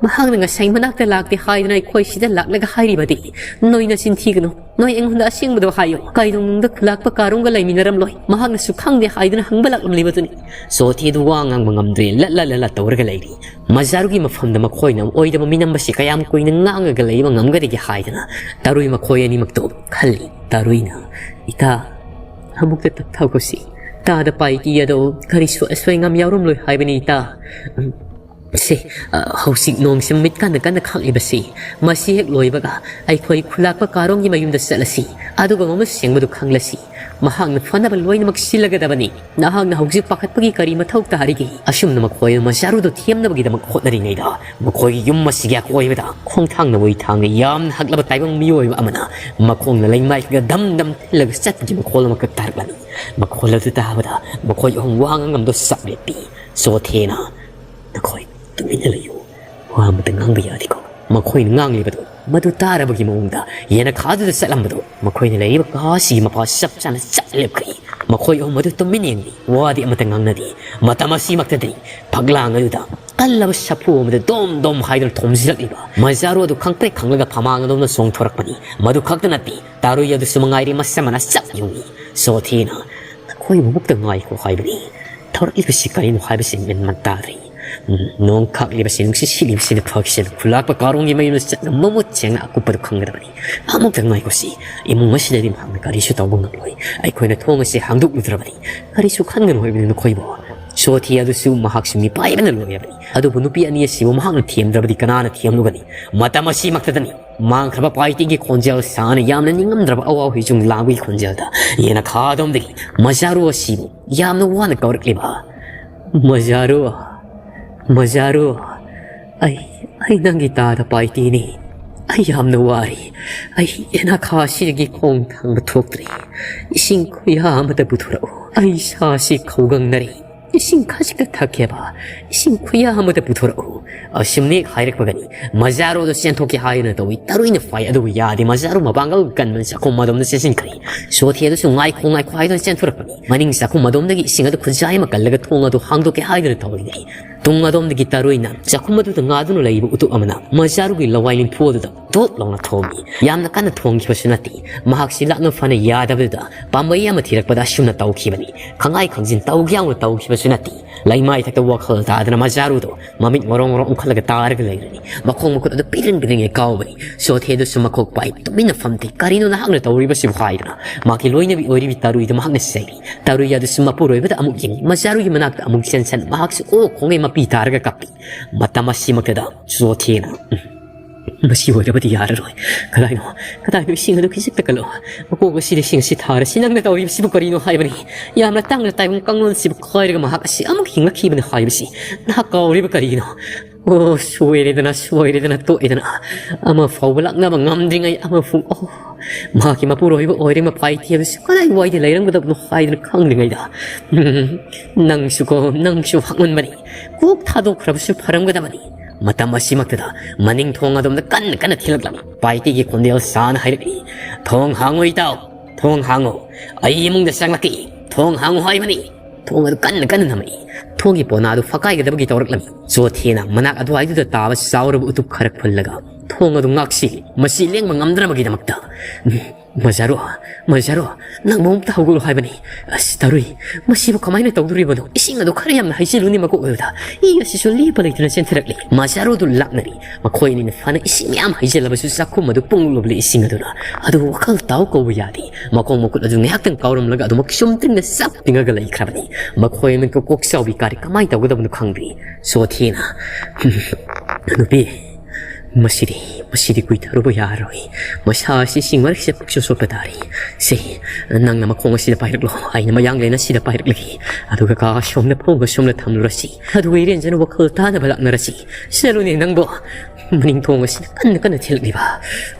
ꯃꯍꯥꯛꯅ ꯉꯁꯥꯏ ꯃꯅꯥꯛꯇ ꯂꯥꯛꯇꯦ ꯍꯥꯏꯗꯨꯅ ꯑꯩꯈꯣꯏ ꯁꯤꯗ ꯂꯥꯛꯂꯒ ꯍꯥꯏꯔꯤꯕꯗꯤ? ꯅꯣꯏ ꯅꯆꯤꯟ ꯊꯤꯒꯅꯨ꯫ ꯅꯣꯏ ꯑꯩꯉꯣꯟꯗ ꯑꯁꯦꯡꯕꯗꯣ ꯍꯥꯏꯌꯨ꯫ ꯀꯩꯗꯧꯅꯨꯡꯗ ꯈꯨꯂꯥꯛꯄ ꯀꯥꯔꯣꯡꯒ ꯂꯩꯃꯤꯟꯅꯔꯝꯂꯣꯏ꯫ ꯃꯍꯥꯛꯅꯁꯨ ꯈꯪꯗꯦ ꯍꯥꯏꯗꯨꯅ ꯍꯪꯕ ꯂꯥꯛꯂꯝꯂꯤꯕꯗꯨꯅꯤ꯫ ꯁꯣꯊꯤ ꯑꯗꯨ ꯋꯥ ꯉꯥꯡꯕ ꯉꯝꯗ꯭ꯔꯦ, ꯂꯠꯂ ꯂꯠꯂ ꯇꯧꯔꯒ ꯂꯩꯔꯤ꯫ ꯃꯖꯥꯔꯨꯒꯤ ꯃꯐꯝꯗ ꯃꯈꯣꯏꯅ ꯑꯣꯏꯗꯕ ꯃꯤꯅꯝꯕꯁꯤ ꯀꯌꯥꯝ ꯀꯨꯏꯅ ꯉꯥꯡꯉꯒ ꯂꯩꯕ ꯉꯝꯒꯗꯒꯦ ꯍꯥꯏꯗꯅ ꯇꯔꯨꯏ ꯃꯈꯣꯏ ꯑꯅꯤꯃꯛꯇꯨ ꯈꯜꯂꯤ꯫ ꯇꯔꯨꯏꯅ, "ꯏꯇꯥ, ꯑꯃꯨꯛꯇ ꯇꯞꯊꯧꯀꯣꯁꯤ꯫ ꯇꯥꯗ ꯄꯥꯏꯇꯤ ꯑꯗꯣ ꯀꯔꯤꯁꯨ ꯑꯁꯣꯏ ꯉꯥꯝ ꯌꯥꯎꯔꯝꯂꯣꯏ ꯍꯥꯏꯕꯅꯤ, ꯏꯇꯥ꯫ ꯎꯝ, ꯁꯦ, ꯑ, ꯍꯧꯖꯤꯛ ꯅꯣꯡꯁꯤ ꯃꯤꯠ ꯀꯟꯅ ꯀꯟꯅ ꯈꯥꯛꯂꯤꯕꯁꯤ, ꯃꯁꯤ ꯍꯦꯛ ꯂꯣꯏꯕꯒ ꯑꯩꯈꯣꯏ ꯈꯨꯂꯥꯛꯄ ꯀꯥꯔꯣꯡꯒꯤ ꯃꯌꯨꯝꯗ ꯆꯠꯂꯁꯤ꯫ ꯑꯗꯨꯒ ꯃꯃꯨꯠ ꯁꯦꯡꯕꯗꯨ ꯈꯪꯂꯁꯤ꯫ ꯃꯍꯥꯛꯅ ꯐꯅꯕ ꯂꯣꯏꯅꯃꯛ ꯁꯤꯜꯂꯒꯗꯕꯅꯤ꯫ ꯅꯍꯥꯛꯅ ꯍꯧꯖꯤꯛ ꯄꯥꯈꯠꯄꯒꯤ ꯀꯔꯤ ꯃꯊꯧ ꯇꯥꯔꯤꯒꯦ?" ꯑꯁꯨꯝꯅ ꯃꯈꯣꯏ ꯃꯖꯥꯔꯨꯗꯨ ꯊꯦꯝꯅꯕꯒꯤꯗꯃꯛ ꯍꯣꯠꯅꯔꯤꯉꯩꯗ ꯃꯈꯣꯏꯒꯤ ꯌꯨꯝ ꯑꯁꯤꯒꯤ ꯑꯀꯣꯏꯕꯗ ꯈꯣꯡꯊꯥꯡ ꯅꯋꯥꯏ ꯊꯥꯡꯅ ꯌꯥꯝꯅ ꯍꯛꯂꯕ ꯇꯥꯏꯕꯪ ꯃꯤꯑꯣꯏꯕ ꯑꯃꯅ ꯃꯈꯣꯡꯅ ꯂꯩꯃꯥꯏꯒ ꯗꯝ ꯗꯝ ꯊꯤꯜꯂꯒ ꯆꯠꯄꯒꯤ ꯃꯈꯣꯜ ꯑꯃꯈꯛ ꯇꯥꯔꯛꯂꯝꯃꯤ꯫ ꯃꯈꯣꯜ ꯑꯗꯨ ꯇꯥꯕꯗ ꯃꯈꯣꯏ ꯑꯍꯨꯝ ꯋꯥ ꯉꯥꯡꯉꯝꯗ ꯆꯞ ꯂꯦꯞꯄꯤ꯫ ꯆꯣꯊꯦꯅ, "ꯅꯈꯣꯏ ꯇꯨꯃꯤꯟꯅ ꯂꯩꯌꯨ꯫ ꯋꯥ ꯑꯃꯇ ꯉꯥꯡꯕ ꯌꯥꯗꯦꯀꯣ?" ꯃꯈꯣꯏꯅ ꯉꯥꯡꯂꯤꯕꯗꯨ ꯃꯗꯨ ꯇꯥꯔꯕꯒꯤ ꯃꯑꯣꯡꯗ ꯌꯦꯅꯈꯥꯗꯨꯗ ꯆꯠꯂꯝꯕꯗꯨ ꯃꯈꯣꯏꯅ ꯂꯩꯔꯤꯕ ꯀꯥꯁꯤꯒꯤ ꯃꯄꯥ ꯆꯞ ꯆꯥꯅ ꯆꯠ ꯂꯦꯞꯈ꯭ꯔꯦ꯫ ꯃꯈꯣꯏ ꯑꯍꯨꯝ ꯑꯗꯨ ꯇꯨꯃꯤꯟ ꯌꯦꯡꯂꯤ, ꯋꯥꯗꯤ ꯑꯃꯠꯇ ꯉꯥꯡꯅꯗꯦ꯫ ꯃꯇꯝ ꯑꯁꯤꯃꯛꯇꯗꯤ ꯐꯛꯂꯥꯡ ꯑꯗꯨꯗ ꯀꯜꯂꯕ ꯁꯥꯐꯨ ꯑꯃꯗ ꯗꯣꯝ ꯗꯣꯝ ꯍꯥꯏꯗꯨꯅ ꯊꯣꯝꯖꯤꯜꯂꯛꯂꯤꯕ ꯃꯖꯥꯔꯨ ꯑꯗꯨ ꯈꯪꯄ꯭ꯔꯦꯛ ꯈꯪꯂꯒ ꯐꯃꯥꯡ ꯑꯗꯣꯝꯗ ꯆꯣꯡꯊꯣꯔꯛꯄꯅꯤ꯫ ꯃꯗꯨ ꯈꯛꯇ ꯅꯠꯇꯦ, ꯇꯥꯔꯨꯏ ꯑꯗꯨꯁꯨ ꯃꯉꯥꯏꯔꯦ, ꯃꯁꯝ ꯃꯅꯥ ꯆꯞ ꯌꯨꯡꯏ꯫ ꯁꯣꯊꯤꯅ, "ꯅꯈꯣꯏ ꯃꯕꯨꯛꯇ ꯉꯥꯏꯈꯣ ꯍꯥꯏꯕꯅꯤ꯫ ꯊꯧꯔꯛꯂꯤꯕꯁꯤ ꯀꯔꯤꯅꯣ ꯍꯥꯏꯕꯁꯤ ꯃꯦꯟ ꯃꯥꯟ ꯇꯥꯗ꯭ꯔꯦ꯫ ꯎꯝ, ꯅꯣꯡ ꯈꯥꯛꯂꯤꯕꯁꯤ ꯅꯨꯡꯁꯤꯠ ꯁꯤꯠꯂꯤꯕꯁꯤꯅ ꯐꯈꯤꯁꯅꯨ꯫ ꯈꯨꯂꯥꯛꯄ ꯀꯥꯔꯣꯡꯒꯤ ꯃꯌꯨꯝꯗ ꯆꯠꯂꯒ ꯃꯃꯨꯠ ꯁꯦꯡꯅ ꯑꯀꯨꯞꯄꯗꯨ ꯈꯪꯒꯗꯕꯅꯤ꯫ ꯑꯃꯨꯛꯇ ꯉꯥꯏꯈꯣꯁꯤ꯫ ꯏꯃꯨꯡ ꯑꯁꯤꯗꯗꯤ ꯃꯍꯥꯛꯅ ꯀꯔꯤꯁꯨ ꯇꯧꯕ ꯉꯝꯂꯣꯏ꯫ ꯑꯩꯈꯣꯏꯅ ꯊꯣꯡ ꯑꯁꯤ ꯍꯥꯡꯗꯣꯛꯂꯨꯗ꯭ꯔꯕꯅꯤ꯫ ꯀꯔꯤꯁꯨ ꯈꯟꯒꯅꯨ ꯍꯥꯏꯕꯅꯤ ꯅꯈꯣꯏꯕꯨ꯫ ꯁꯣꯊꯤ ꯑꯗꯨꯁꯨ ꯃꯍꯥꯛꯁꯨ ꯃꯤꯄꯥꯏꯕꯅ ꯂꯣꯏꯔꯕꯅꯤ꯫ ꯑꯗꯨꯕꯨ ꯅꯨꯄꯤ ꯑꯅꯤ ꯑꯁꯤꯕꯨ ꯃꯍꯥꯛꯅ ꯊꯦꯝꯗ꯭ꯔꯕꯗꯤ ꯀꯅꯥꯅ ꯊꯦꯝꯂꯨꯒꯅꯤ? ꯃꯇꯝ ꯑꯁꯤꯃꯛꯇꯗꯅꯤ ꯃꯥꯡꯈ꯭ꯔꯕ ꯄꯥꯏꯇꯤꯒꯤ ꯈꯣꯟꯖꯦꯜ ꯁꯥꯅ ꯌꯥꯝꯅ ꯅꯤꯡꯉꯝꯗ꯭ꯔꯕ ꯑꯋꯥ ꯍꯨꯏꯆꯨꯡ ꯂꯥꯡꯕꯒꯤ ꯈꯣꯟꯖꯦꯜꯗ ꯌꯦꯅꯈꯥꯗꯣꯝꯗꯒꯤ ꯃꯖꯥꯔꯨ ꯑꯁꯤꯕꯨ ꯌꯥꯝꯅ ꯋꯥꯅ ꯀꯧꯔꯛꯂꯤꯕ꯫ "ꯃꯖꯥꯔꯨ, ꯃꯖꯥꯔꯨ, ꯑꯩ, ꯑꯩ ꯅꯪꯒꯤ ꯇꯥꯗ ꯄꯥꯏꯇꯤꯅꯤ꯫ ꯑꯩ ꯌꯥꯝꯅ ꯋꯥꯔꯤ꯫ ꯑꯩ ꯌꯦꯅꯈꯥ ꯑꯁꯤꯗꯒꯤ ꯈꯣꯡ ꯊꯥꯡꯕ ꯊꯣꯛꯇ꯭ꯔꯤ꯫ ꯏꯁꯤꯡ ꯈꯨꯌꯥ ꯑꯃꯇ ꯄꯨꯊꯣꯔꯛꯎ꯫ ꯑꯩ ꯏꯁꯥꯁꯤ ꯈꯧꯒꯪꯅꯔꯤ"꯫ "ꯏꯁꯤꯡ ꯈꯖꯤꯛꯇ ꯊꯛꯀꯦꯕ, ꯏꯁꯤꯡ ꯈꯨꯌꯥ ꯑꯃꯗ ꯄꯨꯊꯣꯔꯛꯎ"꯫ ꯑꯁꯨꯝꯅ ꯍꯦꯛ ꯍꯥꯏꯔꯛꯄꯒꯅꯤ ꯃꯖꯥꯔꯨꯗꯣ ꯆꯦꯟꯊꯣꯛꯀꯦ ꯍꯥꯏꯗꯨꯅ ꯇꯧꯏ꯫ ꯇꯔꯨꯏꯅ ꯐꯥꯏ, ꯑꯗꯨꯕꯨ ꯌꯥꯗꯦ꯫ ꯃꯖꯥꯔꯨ ꯃꯄꯥꯡꯒꯜ ꯀꯟꯕꯅ ꯆꯥꯛꯈꯨꯝ ꯑꯗꯣꯝꯗ ꯆꯦꯟꯁꯤꯟꯈ꯭ꯔꯦ꯫ ꯁꯣꯊꯦ ꯑꯗꯨꯁꯨ "ꯉꯥꯏꯈꯣ, ꯉꯥꯏꯈꯣ" ꯍꯥꯏꯗꯨꯅ ꯆꯦꯟꯊꯣꯔꯛꯄꯅꯤ꯫ ꯃꯅꯤꯡ ꯆꯥꯛꯈꯨꯝ ꯑꯗꯣꯝꯗꯒꯤ ꯏꯁꯤꯡ ꯑꯗꯨ ꯈꯨꯖꯥꯏ ꯑꯃ ꯀꯜꯂꯒ ꯊꯣꯡ ꯑꯗꯨ ꯍꯥꯡꯗꯣꯛꯀꯦ ꯍꯥꯏꯗꯨꯅ ꯇꯧꯔꯤꯉꯩ, ꯇꯨꯡ ꯑꯗꯣꯝꯗꯒꯤ ꯇꯔꯨꯏꯅ ꯆꯥꯛꯈꯨꯝ ꯑꯗꯨꯗ ꯉꯥꯗꯨꯅ ꯂꯩꯕ ꯎꯇꯨꯞ ꯑꯃꯅ ꯃꯖꯥꯔꯨꯒꯤ ꯂꯋꯥꯏ ꯅꯤꯡꯐꯨ ꯑꯗꯨꯗ ꯇꯣꯛ ꯂꯥꯎꯅ ꯊꯣꯝꯃꯤ꯫ ꯌꯥꯝꯅ ꯀꯟꯅ ꯊꯣꯝꯈꯤꯕꯁꯨ ꯅꯠꯇꯦ꯫ ꯃꯍꯥꯛꯁꯤ ꯂꯥꯛꯅ ꯐꯅ ꯌꯥꯗꯕꯗꯨꯗ ꯄꯥꯝꯕꯩ ꯑꯃ ꯊꯤꯔꯛꯄꯗ ꯑꯁꯨꯝꯅ ꯇꯧꯈꯤꯕꯅꯤ꯫ ꯈꯪꯉꯥꯏ ꯈꯪꯖꯤꯟ ꯇꯧꯒꯦ ꯌꯥꯎꯅ ꯇꯧꯈꯤꯕꯁꯨ ꯅꯠꯇꯦ꯫ ꯂꯩꯃꯥꯏ ꯊꯛꯇ ꯋꯥꯈꯜ ꯇꯥꯗꯅ ꯃꯖꯥꯔꯨꯗꯣ ꯃꯃꯤꯠ ꯉꯣꯔꯣꯡ ꯉꯣꯔꯣꯡ ꯎꯪꯈꯠꯂꯒ ꯇꯥꯔꯒ ꯂꯩꯔꯅꯤ꯫ ꯃꯈꯣꯡ ꯃꯈꯨꯠ ꯑꯗꯨ ꯄꯤꯔꯤꯡ ꯄꯤꯔꯤꯡ ꯍꯦꯛ ꯀꯥꯎꯕꯅꯤ꯫ ꯁꯣꯊꯦꯗꯨꯁꯨ ꯃꯀꯣꯛ ꯄꯥꯏ, "ꯇꯨꯃꯤꯟꯅ ꯐꯝꯗꯦ꯫ ꯀꯔꯤꯅꯣ ꯅꯍꯥꯛꯅ ꯇꯧꯔꯤꯕꯁꯤꯕꯨ?" ꯍꯥꯏꯗꯨꯅ ꯃꯍꯥꯛꯀꯤ ꯂꯣꯏꯅꯕꯤ ꯑꯣꯏꯔꯤꯕꯤ ꯇꯔꯨꯏꯗꯨ ꯃꯍꯥꯛꯅ ꯆꯩꯔꯤ꯫ ꯇꯔꯨꯏ ꯑꯗꯨꯁꯨ ꯃꯄꯨꯔꯣꯏꯕꯗ ꯑꯃꯨꯛ ꯌꯦꯡꯏ꯫ ꯃꯖꯥꯔꯨꯒꯤ ꯃꯅꯥꯛꯇ ꯑꯃꯨꯛ ꯆꯦꯟꯁꯟ꯫ ꯃꯍꯥꯛꯁꯨ ꯑꯣ ꯈꯣꯡꯉꯩ ꯃꯄꯤ ꯇꯥꯔꯒ ꯀꯞꯄꯤ꯫ ꯃꯇꯝ ꯑꯁꯤꯃꯛꯇꯗ ꯁꯣꯊꯦꯅ, "ꯎꯝ, ꯃꯁꯤ ꯑꯣꯏꯔꯕꯗꯤ ꯌꯥꯔꯔꯣꯏ꯫ ꯀꯗꯥꯏꯅꯣ, ꯀꯗꯥꯏꯅꯣ ꯏꯁꯤꯡ ꯑꯗꯨ ꯈꯤꯖꯤꯛꯇ ꯀꯜꯂꯣ꯫ ꯃꯀꯣꯛ ꯑꯁꯤꯗ ꯏꯁꯤꯡ ꯑꯁꯤ ꯊꯥꯔꯁꯤ꯫ ꯅꯪꯅ ꯇꯧꯔꯤꯕꯁꯤꯕꯨ ꯀꯔꯤꯅꯣ ꯍꯥꯏꯕꯅꯤ?" ꯌꯥꯝꯅ ꯇꯥꯡꯅ ꯇꯥꯏꯕ ꯀꯥꯡꯂꯣꯟꯁꯤꯕꯨ ꯀꯥꯏꯔꯒ ꯃꯍꯥꯛ ꯑꯁꯤ ꯑꯃꯨꯛ ꯍꯤꯡꯂꯛꯈꯤꯕꯅꯤ ꯍꯥꯏꯕꯁꯤ ꯅꯍꯥꯛ ꯀꯥꯎꯔꯤꯕ ꯀꯔꯤꯒꯤꯅꯣ? ꯑꯣ, ꯁꯣꯏꯔꯦꯗꯅ, ꯁꯣꯏꯔꯦꯗꯅ, ꯇꯣꯛꯑꯦꯗꯅ꯫ ꯑꯃ ꯐꯥꯎꯕ ꯂꯥꯛꯅꯕ ꯉꯝꯗ꯭ꯔꯤꯉꯩ ꯑꯃ ꯐꯨ-, ꯑꯣ, ꯃꯍꯥꯛꯀꯤ ꯃꯄꯨꯔꯣꯏꯕ ꯑꯣꯏꯔꯤꯕ ꯃꯄꯥꯏꯇꯤ ꯑꯗꯨꯁꯨ ꯀꯗꯥꯏꯋꯥꯏꯗ ꯂꯩꯔꯝꯒꯗꯕꯅꯣ ꯍꯥꯏꯗꯅ ꯈꯪꯗ꯭ꯔꯤꯉꯩꯗ꯫ ꯎꯝ, ꯅꯪꯁꯨꯀꯣ, ꯅꯪꯁꯨ ꯍꯛꯃꯟꯕꯅꯤ꯫ ꯀꯣꯛ ꯊꯥꯗꯣꯛꯈ꯭ꯔꯕꯁꯨ ꯐꯔꯝꯒꯗꯕꯅꯤ꯫ ꯃꯇꯝ ꯑꯁꯤꯃꯛꯇꯗ ꯃꯅꯤꯡ ꯊꯣꯡ ꯑꯗꯣꯝꯗ ꯀꯟꯅ ꯀꯟꯅ ꯊꯤꯜꯂꯛꯂꯝꯃꯤ꯫ ꯄꯥꯏꯇꯤꯒꯤ ꯈꯣꯟꯖꯦꯜ ꯁꯥꯅ ꯍꯥꯏꯔꯛꯏ, "ꯊꯣꯡ ꯍꯥꯡꯉꯨ ꯏꯇꯥꯎ, ꯊꯣꯡ ꯍꯥꯡꯉꯨ꯫ ꯑꯩ ꯏꯃꯨꯡꯗ ꯆꯪꯂꯛꯀꯦ꯫ ꯊꯣꯡ ꯍꯥꯡꯉꯨ ꯍꯥꯏꯕꯅꯤ"꯫ ꯊꯣꯡ ꯑꯗꯨ ꯀꯟꯅ ꯀꯟꯅ ꯅꯝꯃꯛꯏ꯫ ꯊꯣꯡꯒꯤ ꯄꯣꯅꯥ ꯑꯗꯨ ꯐꯛꯀꯥꯏꯒꯗꯕꯒꯤ ꯇꯧꯔꯛꯂꯝꯃꯤ꯫ ꯆꯣꯊꯦꯅ ꯃꯅꯥꯛ ꯑꯗꯨꯋꯥꯏꯗꯨꯗ ꯇꯥꯕ ꯆꯥꯎꯔꯕ ꯎꯇꯨꯞ ꯈꯔ ꯈꯨꯜꯂꯒ ꯊꯣꯡ ꯑꯗꯨ ꯉꯥꯛꯁꯤ, ꯃꯁꯤ ꯂꯦꯡꯕ ꯉꯝꯗꯅꯕꯒꯤꯗꯃꯛꯇ꯫ "ꯃꯖꯥꯔꯣ, ꯃꯖꯥꯔꯣ, ꯅꯪꯕꯨ ꯑꯃꯨꯛꯇ ꯍꯧꯒꯠꯂꯣ ꯍꯥꯏꯕꯅꯤ꯫ ꯑꯁ, ꯇꯔꯨꯏ, ꯃꯁꯤꯕꯨ ꯀꯃꯥꯏꯅ ꯇꯧꯗꯣꯔꯤꯕꯅꯣ? ꯏꯁꯤꯡ ꯑꯗꯨ ꯈꯔ ꯌꯥꯝꯅ ꯍꯩꯖꯤꯜꯂꯨꯅꯦ ꯃꯀꯣꯛ ꯑꯗꯨꯗ"꯫ ꯏ ꯑꯁꯤꯁꯨ ꯂꯦꯞꯄ ꯂꯩꯇꯅ ꯆꯦꯟꯊꯔꯛꯂꯤ꯫ ꯃꯖꯥꯔꯣꯗꯨ ꯂꯥꯛꯅꯔꯤ꯫ ꯃꯈꯣꯏ ꯑꯅꯤꯅ ꯐꯅ ꯏꯁꯤꯡ ꯃꯌꯥꯝ ꯍꯩꯖꯤꯜꯂꯕꯁꯨ ꯆꯥꯛꯈꯨꯝ ꯑꯗꯨ ꯄꯨꯡꯂꯨꯞ ꯂꯨꯞꯂꯤ ꯏꯁꯤꯡ ꯑꯗꯨꯅ꯫ ꯑꯗꯨꯕꯨ ꯋꯥꯈꯜ ꯇꯥꯎ ꯀꯧꯕ ꯌꯥꯗꯦ꯫ ꯃꯈꯣꯡ ꯃꯈꯨꯠ ꯑꯗꯨ ꯉꯥꯏꯍꯥꯛꯇꯪ ꯀꯥꯎꯔꯝꯂꯒ ꯑꯗꯨꯃꯛ ꯆꯨꯝꯗ꯭ꯔꯤꯡꯅ ꯆꯞ ꯇꯤꯡꯉꯒ ꯂꯩꯈ꯭ꯔꯕꯅꯤ꯫ ꯃꯈꯣꯏ ꯑꯅꯤ ꯀꯣꯛ ꯆꯥꯎꯕꯤ ꯀꯥꯔꯦ꯫ ꯀꯃꯥꯏꯅ ꯇꯧꯒꯗꯕꯅꯣ ꯈꯪꯗ꯭ꯔꯤ꯫ ꯁꯣꯊꯦꯅ, "ꯅꯨꯄꯤ, ꯃꯁꯤꯗꯤ, ꯃꯁꯤꯗꯤ ꯀꯨꯏꯊꯔꯨꯕ ꯌꯥꯔꯔꯣꯏ꯫ ꯃꯁꯥ ꯑꯁꯤ ꯏꯁꯤꯡ ꯃꯔꯛꯁꯤꯗ ꯄꯨꯛꯆꯣꯠ ꯆꯣꯠꯄ ꯇꯥꯔꯦ꯫ ꯁꯦ, ꯅꯪꯅ ꯃꯈꯣꯡ ꯑꯁꯤꯗ ꯄꯥꯏꯔꯛꯂꯣ, ꯑꯩꯅ ꯃꯌꯥꯡꯂꯦꯟ ꯑꯁꯤꯗ ꯄꯥꯏꯔꯛꯂꯒꯦ꯫ ꯑꯗꯨꯒ ꯀꯥ ꯑꯁꯣꯝꯗ ꯐꯧꯒ ꯁꯣꯝꯅ ꯊꯝꯂꯨꯔꯁꯤ꯫ ꯑꯗꯨꯒ ꯏꯔꯦꯟꯖꯅ ꯋꯥꯈꯜ ꯇꯥꯅꯕ ꯂꯥꯛꯅꯔꯁꯤ꯫ ꯆꯠꯂꯨꯅꯦ ꯅꯪꯕꯣ꯫ ꯃꯅꯤꯡ ꯊꯣꯡ ꯑꯁꯤꯗ ꯀꯟꯅ ꯀꯟꯅ ꯊꯤꯜꯂꯛꯂꯤꯕ꯫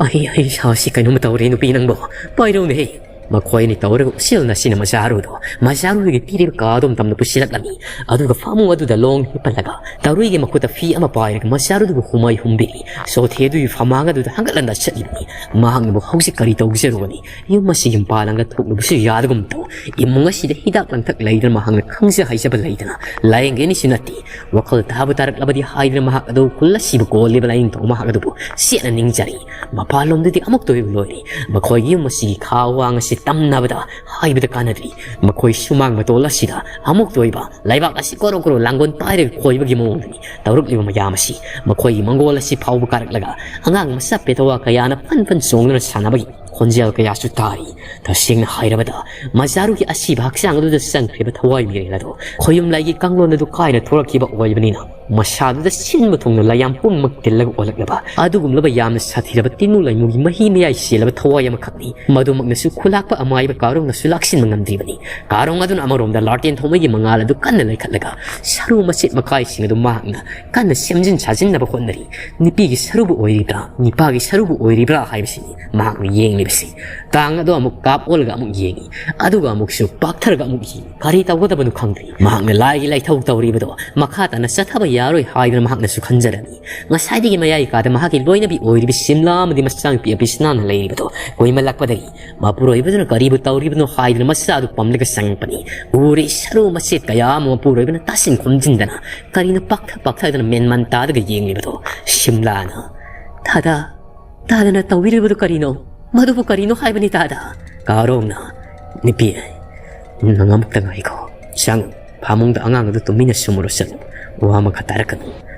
ꯑꯩ, ꯑꯩ ꯏꯁꯥꯁꯤ ꯀꯩꯅꯣꯝꯃ ꯇꯧꯔꯦ ꯅꯨꯄꯤ ꯅꯪꯕꯣ꯫ ꯄꯥꯏꯔꯧꯅꯦ꯫ ꯃꯈꯣꯏ ꯑꯅꯤ ꯇꯧꯔꯒ ꯎꯆꯦꯜꯅ ꯑꯁꯤꯅ ꯃꯆꯥꯔꯨꯗꯣ ꯃꯆꯥꯔꯨꯒꯤ ꯄꯤꯔꯤꯕ ꯀꯥꯗꯣ ꯃꯇꯝꯗ ꯄꯨꯁꯤꯜꯂꯛꯂꯝꯃꯤ꯫ ꯑꯗꯨꯒ ꯐꯃꯨꯡ ꯑꯗꯨꯗ ꯂꯣꯡ ꯍꯤꯞꯍꯜꯂꯒ ꯇꯔꯨꯏꯒꯤ ꯃꯈꯨꯠꯇ ꯐꯤ ꯑꯃ ꯄꯥꯏꯔꯒ ꯃꯆꯥꯔꯨꯗꯨꯕꯨ ꯍꯨꯃꯥꯏ ꯍꯨꯝꯕꯤꯔꯤ꯫ ꯆꯣꯊꯦ ꯑꯗꯨꯒꯤ ꯐꯃꯥꯡ ꯑꯗꯨꯗ ꯍꯪꯒꯠꯂꯝꯗ ꯆꯠꯂꯤꯕꯅꯤ꯫ ꯃꯍꯥꯛꯅꯕꯨ ꯍꯧꯖꯤꯛ ꯀꯔꯤ ꯇꯧꯖꯔꯨꯒꯅꯤ? ꯌꯨꯝ ꯑꯁꯤꯒꯤ ꯃꯄꯥꯟ ꯂꯝꯗ ꯊꯣꯛꯂꯨꯕꯁꯨ ꯌꯥꯗꯒꯨꯝ ꯇꯧ꯫ ꯏꯃꯨꯡ ꯑꯁꯤꯗ ꯍꯤꯗꯥꯛ ꯂꯥꯡꯊꯛ ꯂꯩꯗꯅ ꯃꯍꯥꯛꯅ ꯈꯪꯖ ꯍꯩꯖꯕ ꯂꯩꯗꯅ ꯂꯥꯌꯦꯡꯒꯅꯤꯁꯨ ꯅꯠꯇꯦ꯫ ꯋꯥꯈꯜ ꯇꯥꯕ ꯇꯥꯔꯛꯂꯕꯗꯤ ꯍꯥꯏꯗꯨꯅ ꯃꯍꯥꯛ ꯑꯗꯨ ꯈꯨꯜ ꯑꯁꯤꯕꯨ ꯀꯣꯜꯂꯤꯕ ꯂꯥꯏꯅꯤꯡꯊꯧ ꯃꯍꯥꯛ ꯑꯗꯨꯕꯨ ꯆꯦꯠꯅ ꯅꯤꯡꯖꯔꯤ꯫ ꯃꯄꯥꯟꯂꯣꯝꯗꯗꯤ ꯑꯃꯨꯛꯇ ꯑꯣꯏꯕ ꯂꯣꯏꯔꯦ꯫ ꯃꯈꯣꯏꯒꯤ ꯌꯨꯝ ꯑꯁꯤꯒꯤ ꯈꯥ ꯋꯥꯡ ꯑꯁꯤ ꯇꯝꯅꯕꯗ ꯍꯥꯏꯕꯗ ꯀꯥꯟꯅꯗ꯭ꯔꯤ꯫ ꯃꯈꯣꯏ ꯁꯨꯃꯥꯡ ꯃꯇꯣꯜ ꯑꯁꯤꯗ ꯑꯃꯨꯛꯇ ꯑꯣꯏꯕ ꯂꯩꯕꯥꯛ ꯑꯁꯤ ꯀꯣꯔꯣ ꯀꯣꯔꯣ ꯂꯥꯡꯒꯣꯜ ꯄꯥꯏꯔꯒ ꯈꯣꯏꯕꯒꯤ ꯃꯑꯣꯡꯗꯅꯤ ꯇꯧꯔꯛꯂꯤꯕ ꯃꯌꯥꯝ ꯑꯁꯤ꯫ ꯃꯈꯣꯏꯒꯤ ꯃꯪꯒꯣꯜ ꯑꯁꯤ ꯐꯥꯎꯕ ꯀꯥꯔꯛꯂꯒ ꯑꯉꯥꯡ ꯃꯆꯥ ꯄꯦꯇꯋꯥ ꯀꯌꯥꯅ ꯐꯟ ꯐꯟ ꯆꯣꯡꯗꯨꯅ ꯁꯥꯟꯅꯕꯒꯤ ꯈꯣꯟꯖꯦꯜ ꯀꯌꯥꯁꯨ ꯇꯥꯔꯤ꯫ ꯇꯁꯦꯡꯅ ꯍꯥꯏꯔꯕꯗ ꯃꯆꯥꯔꯨꯒꯤ ꯑꯁꯤꯕ ꯍꯛꯆꯥꯡ ꯑꯗꯨꯗ ꯆꯪꯈ꯭ꯔꯤꯕ ꯊꯋꯥꯏ ꯃꯤꯔꯦꯜ ꯑꯗꯣ ꯈꯣꯌꯨꯝ ꯂꯥꯏꯒꯤ ꯀꯥꯡꯂꯣꯟ ꯑꯗꯨ ꯀꯥꯏꯅ ꯊꯣꯔꯛꯈꯤꯕ ꯑꯣꯏꯕꯅꯤꯅ ꯃꯁꯥꯗꯨꯗ ꯁꯤꯟꯕ ꯊꯨꯡꯅ ꯂꯥꯏꯌꯥꯝ ꯄꯨꯝꯅꯃꯛ ꯇꯤꯜꯂꯒ ꯑꯣꯜꯂꯛꯂꯕ ꯑꯗꯨꯒꯨꯝꯂꯕ ꯌꯥꯝꯅ ꯁꯥꯊꯤꯔꯕ ꯇꯤꯟꯃꯨ ꯂꯥꯏꯃꯨꯒꯤ ꯃꯍꯤ ꯃꯌꯥꯏ ꯆꯦꯜꯂꯕ ꯊꯋꯥꯏ ꯑꯃꯈꯛꯅꯤ꯫ ꯃꯗꯨꯃꯛꯅꯁꯨ ꯈꯨꯂꯥꯛꯄ ꯑꯃꯥꯏꯕ ꯀꯥꯔꯣꯡꯅꯁꯨ ꯂꯥꯛꯁꯤꯟꯕ ꯉꯝꯗ꯭ꯔꯤꯕꯅꯤ꯫ ꯀꯥꯔꯣꯡ ꯑꯗꯨꯅ ꯑꯃꯔꯣꯝꯗ ꯂꯥꯔꯇꯦꯟ ꯊꯣꯡꯃꯩꯒꯤ ꯃꯉꯥꯜ ꯑꯗꯨ ꯀꯟꯅ ꯂꯩꯈꯠꯂꯒ ꯁꯔꯨ ꯃꯆꯦꯠ ꯃꯀꯥꯏꯁꯤꯡ ꯑꯗꯨ ꯃꯍꯥꯛꯅ ꯀꯟꯅ ꯁꯦꯝꯖꯤꯟ ꯁꯥꯖꯤꯟꯅꯕ ꯍꯣꯠꯅꯔꯤ꯫ ꯅꯨꯄꯤꯒꯤ ꯁꯔꯨꯕꯨ ꯑꯣꯏꯔꯤꯕ꯭ꯔꯥ, ꯅꯤꯄꯥꯒꯤ ꯁꯔꯨꯕꯨ ꯑꯣꯏꯔꯤꯕ꯭ꯔꯥ ꯍꯥꯏꯕꯁꯤꯅꯤ ꯃꯍꯥꯛꯅ ꯌꯦꯡꯂꯤꯕꯁꯤ꯫ ꯇꯥꯡ ꯑꯗꯨ ꯑꯃꯨꯛ ꯀꯥꯞ ꯑꯣꯜꯂꯒ ꯑꯃꯨꯛ ꯌꯦꯡꯉꯤ, ꯑꯗꯨꯒ ꯑꯃꯨꯛꯁꯨ ꯄꯥꯛꯊꯔꯒ ꯑꯃꯨꯛ ꯌꯦꯡꯉꯤ꯫ ꯀꯔꯤ ꯇꯧꯒꯗꯕꯅꯣ ꯈꯪꯗ꯭ꯔꯤ꯫ ꯃꯍꯥꯛꯅ ꯂꯥꯏꯒꯤ ꯂꯥꯏꯊꯧ ꯇꯧꯔꯤꯕꯗꯣ ꯃꯈꯥ ꯇꯥꯅ ꯆꯠꯊꯕ ꯌꯥꯔꯣꯏ ꯍꯥꯏꯗꯨꯅ ꯃꯍꯥꯛꯅꯁꯨ ꯈꯟꯖꯔꯝꯃꯤ꯫ ꯉꯁꯥꯏꯗꯒꯤ ꯃꯌꯥꯏ ꯀꯥꯗ ꯃꯍꯥꯛꯀꯤ ꯂꯣꯏꯅꯕꯤ ꯑꯣꯏꯔꯤꯕꯤ ꯁꯤꯝꯂꯥ ꯑꯃꯗꯤ ꯃꯆꯥꯅꯨꯄꯤ ꯑꯕꯤꯁꯅꯥꯅ ꯂꯩꯔꯤꯕꯗꯣ ꯀꯨꯏꯃꯜꯂꯛꯄꯗꯒꯤ ꯃꯄꯨꯔꯣꯏꯕꯗꯨꯅ ꯀꯔꯤꯕꯨ ꯇꯧꯔꯤꯕꯅꯣ ꯍꯥꯏꯗꯨꯅ ꯃꯆꯥꯗꯨ ꯄꯝꯂꯒ ꯆꯪꯉꯛꯄꯅꯤ꯫ ꯎꯔꯦ, ꯁꯔꯨ ꯃꯆꯦꯠ ꯀꯌꯥ ꯑꯃ ꯃꯄꯨꯔꯣꯏꯕꯅ ꯇꯥꯁꯤꯟ ꯈꯣꯝꯖꯤꯟꯗꯅ ꯀꯔꯤꯅꯣ ꯄꯥꯛꯊ ꯄꯥꯛꯊꯗꯅ ꯃꯦꯟꯃꯥꯟ ꯇꯥꯗꯒ ꯌꯦꯡꯂꯤꯕꯗꯣ꯫ ꯁꯤꯝꯂꯥꯅ, "ꯇꯥꯗ, ꯇꯥꯗꯅ ꯇꯧꯕꯤꯔꯤꯕꯗꯨ ꯀꯔꯤꯅꯣ? ꯃꯗꯨꯕꯨ ꯀꯔꯤꯅꯣ ꯍꯥꯏꯕꯅꯤ ꯇꯥꯗ?" ꯀꯥꯔꯣꯡꯅ, "ꯅꯨꯄꯤ, ꯅꯪ ꯑꯃꯨꯛꯇ ꯉꯥꯏꯈꯣ꯫ ꯆꯪꯉꯨ, ꯐꯃꯨꯡꯗ ꯑꯉꯥꯡ ꯑꯗꯨ ꯇꯨꯃꯤꯟꯅ ꯁꯨꯝꯃꯨꯔꯣ, ꯆꯠꯂꯨ꯫ ꯋꯥ ꯑꯃꯈꯛ ꯇꯥꯔꯛꯀꯅꯨ꯫"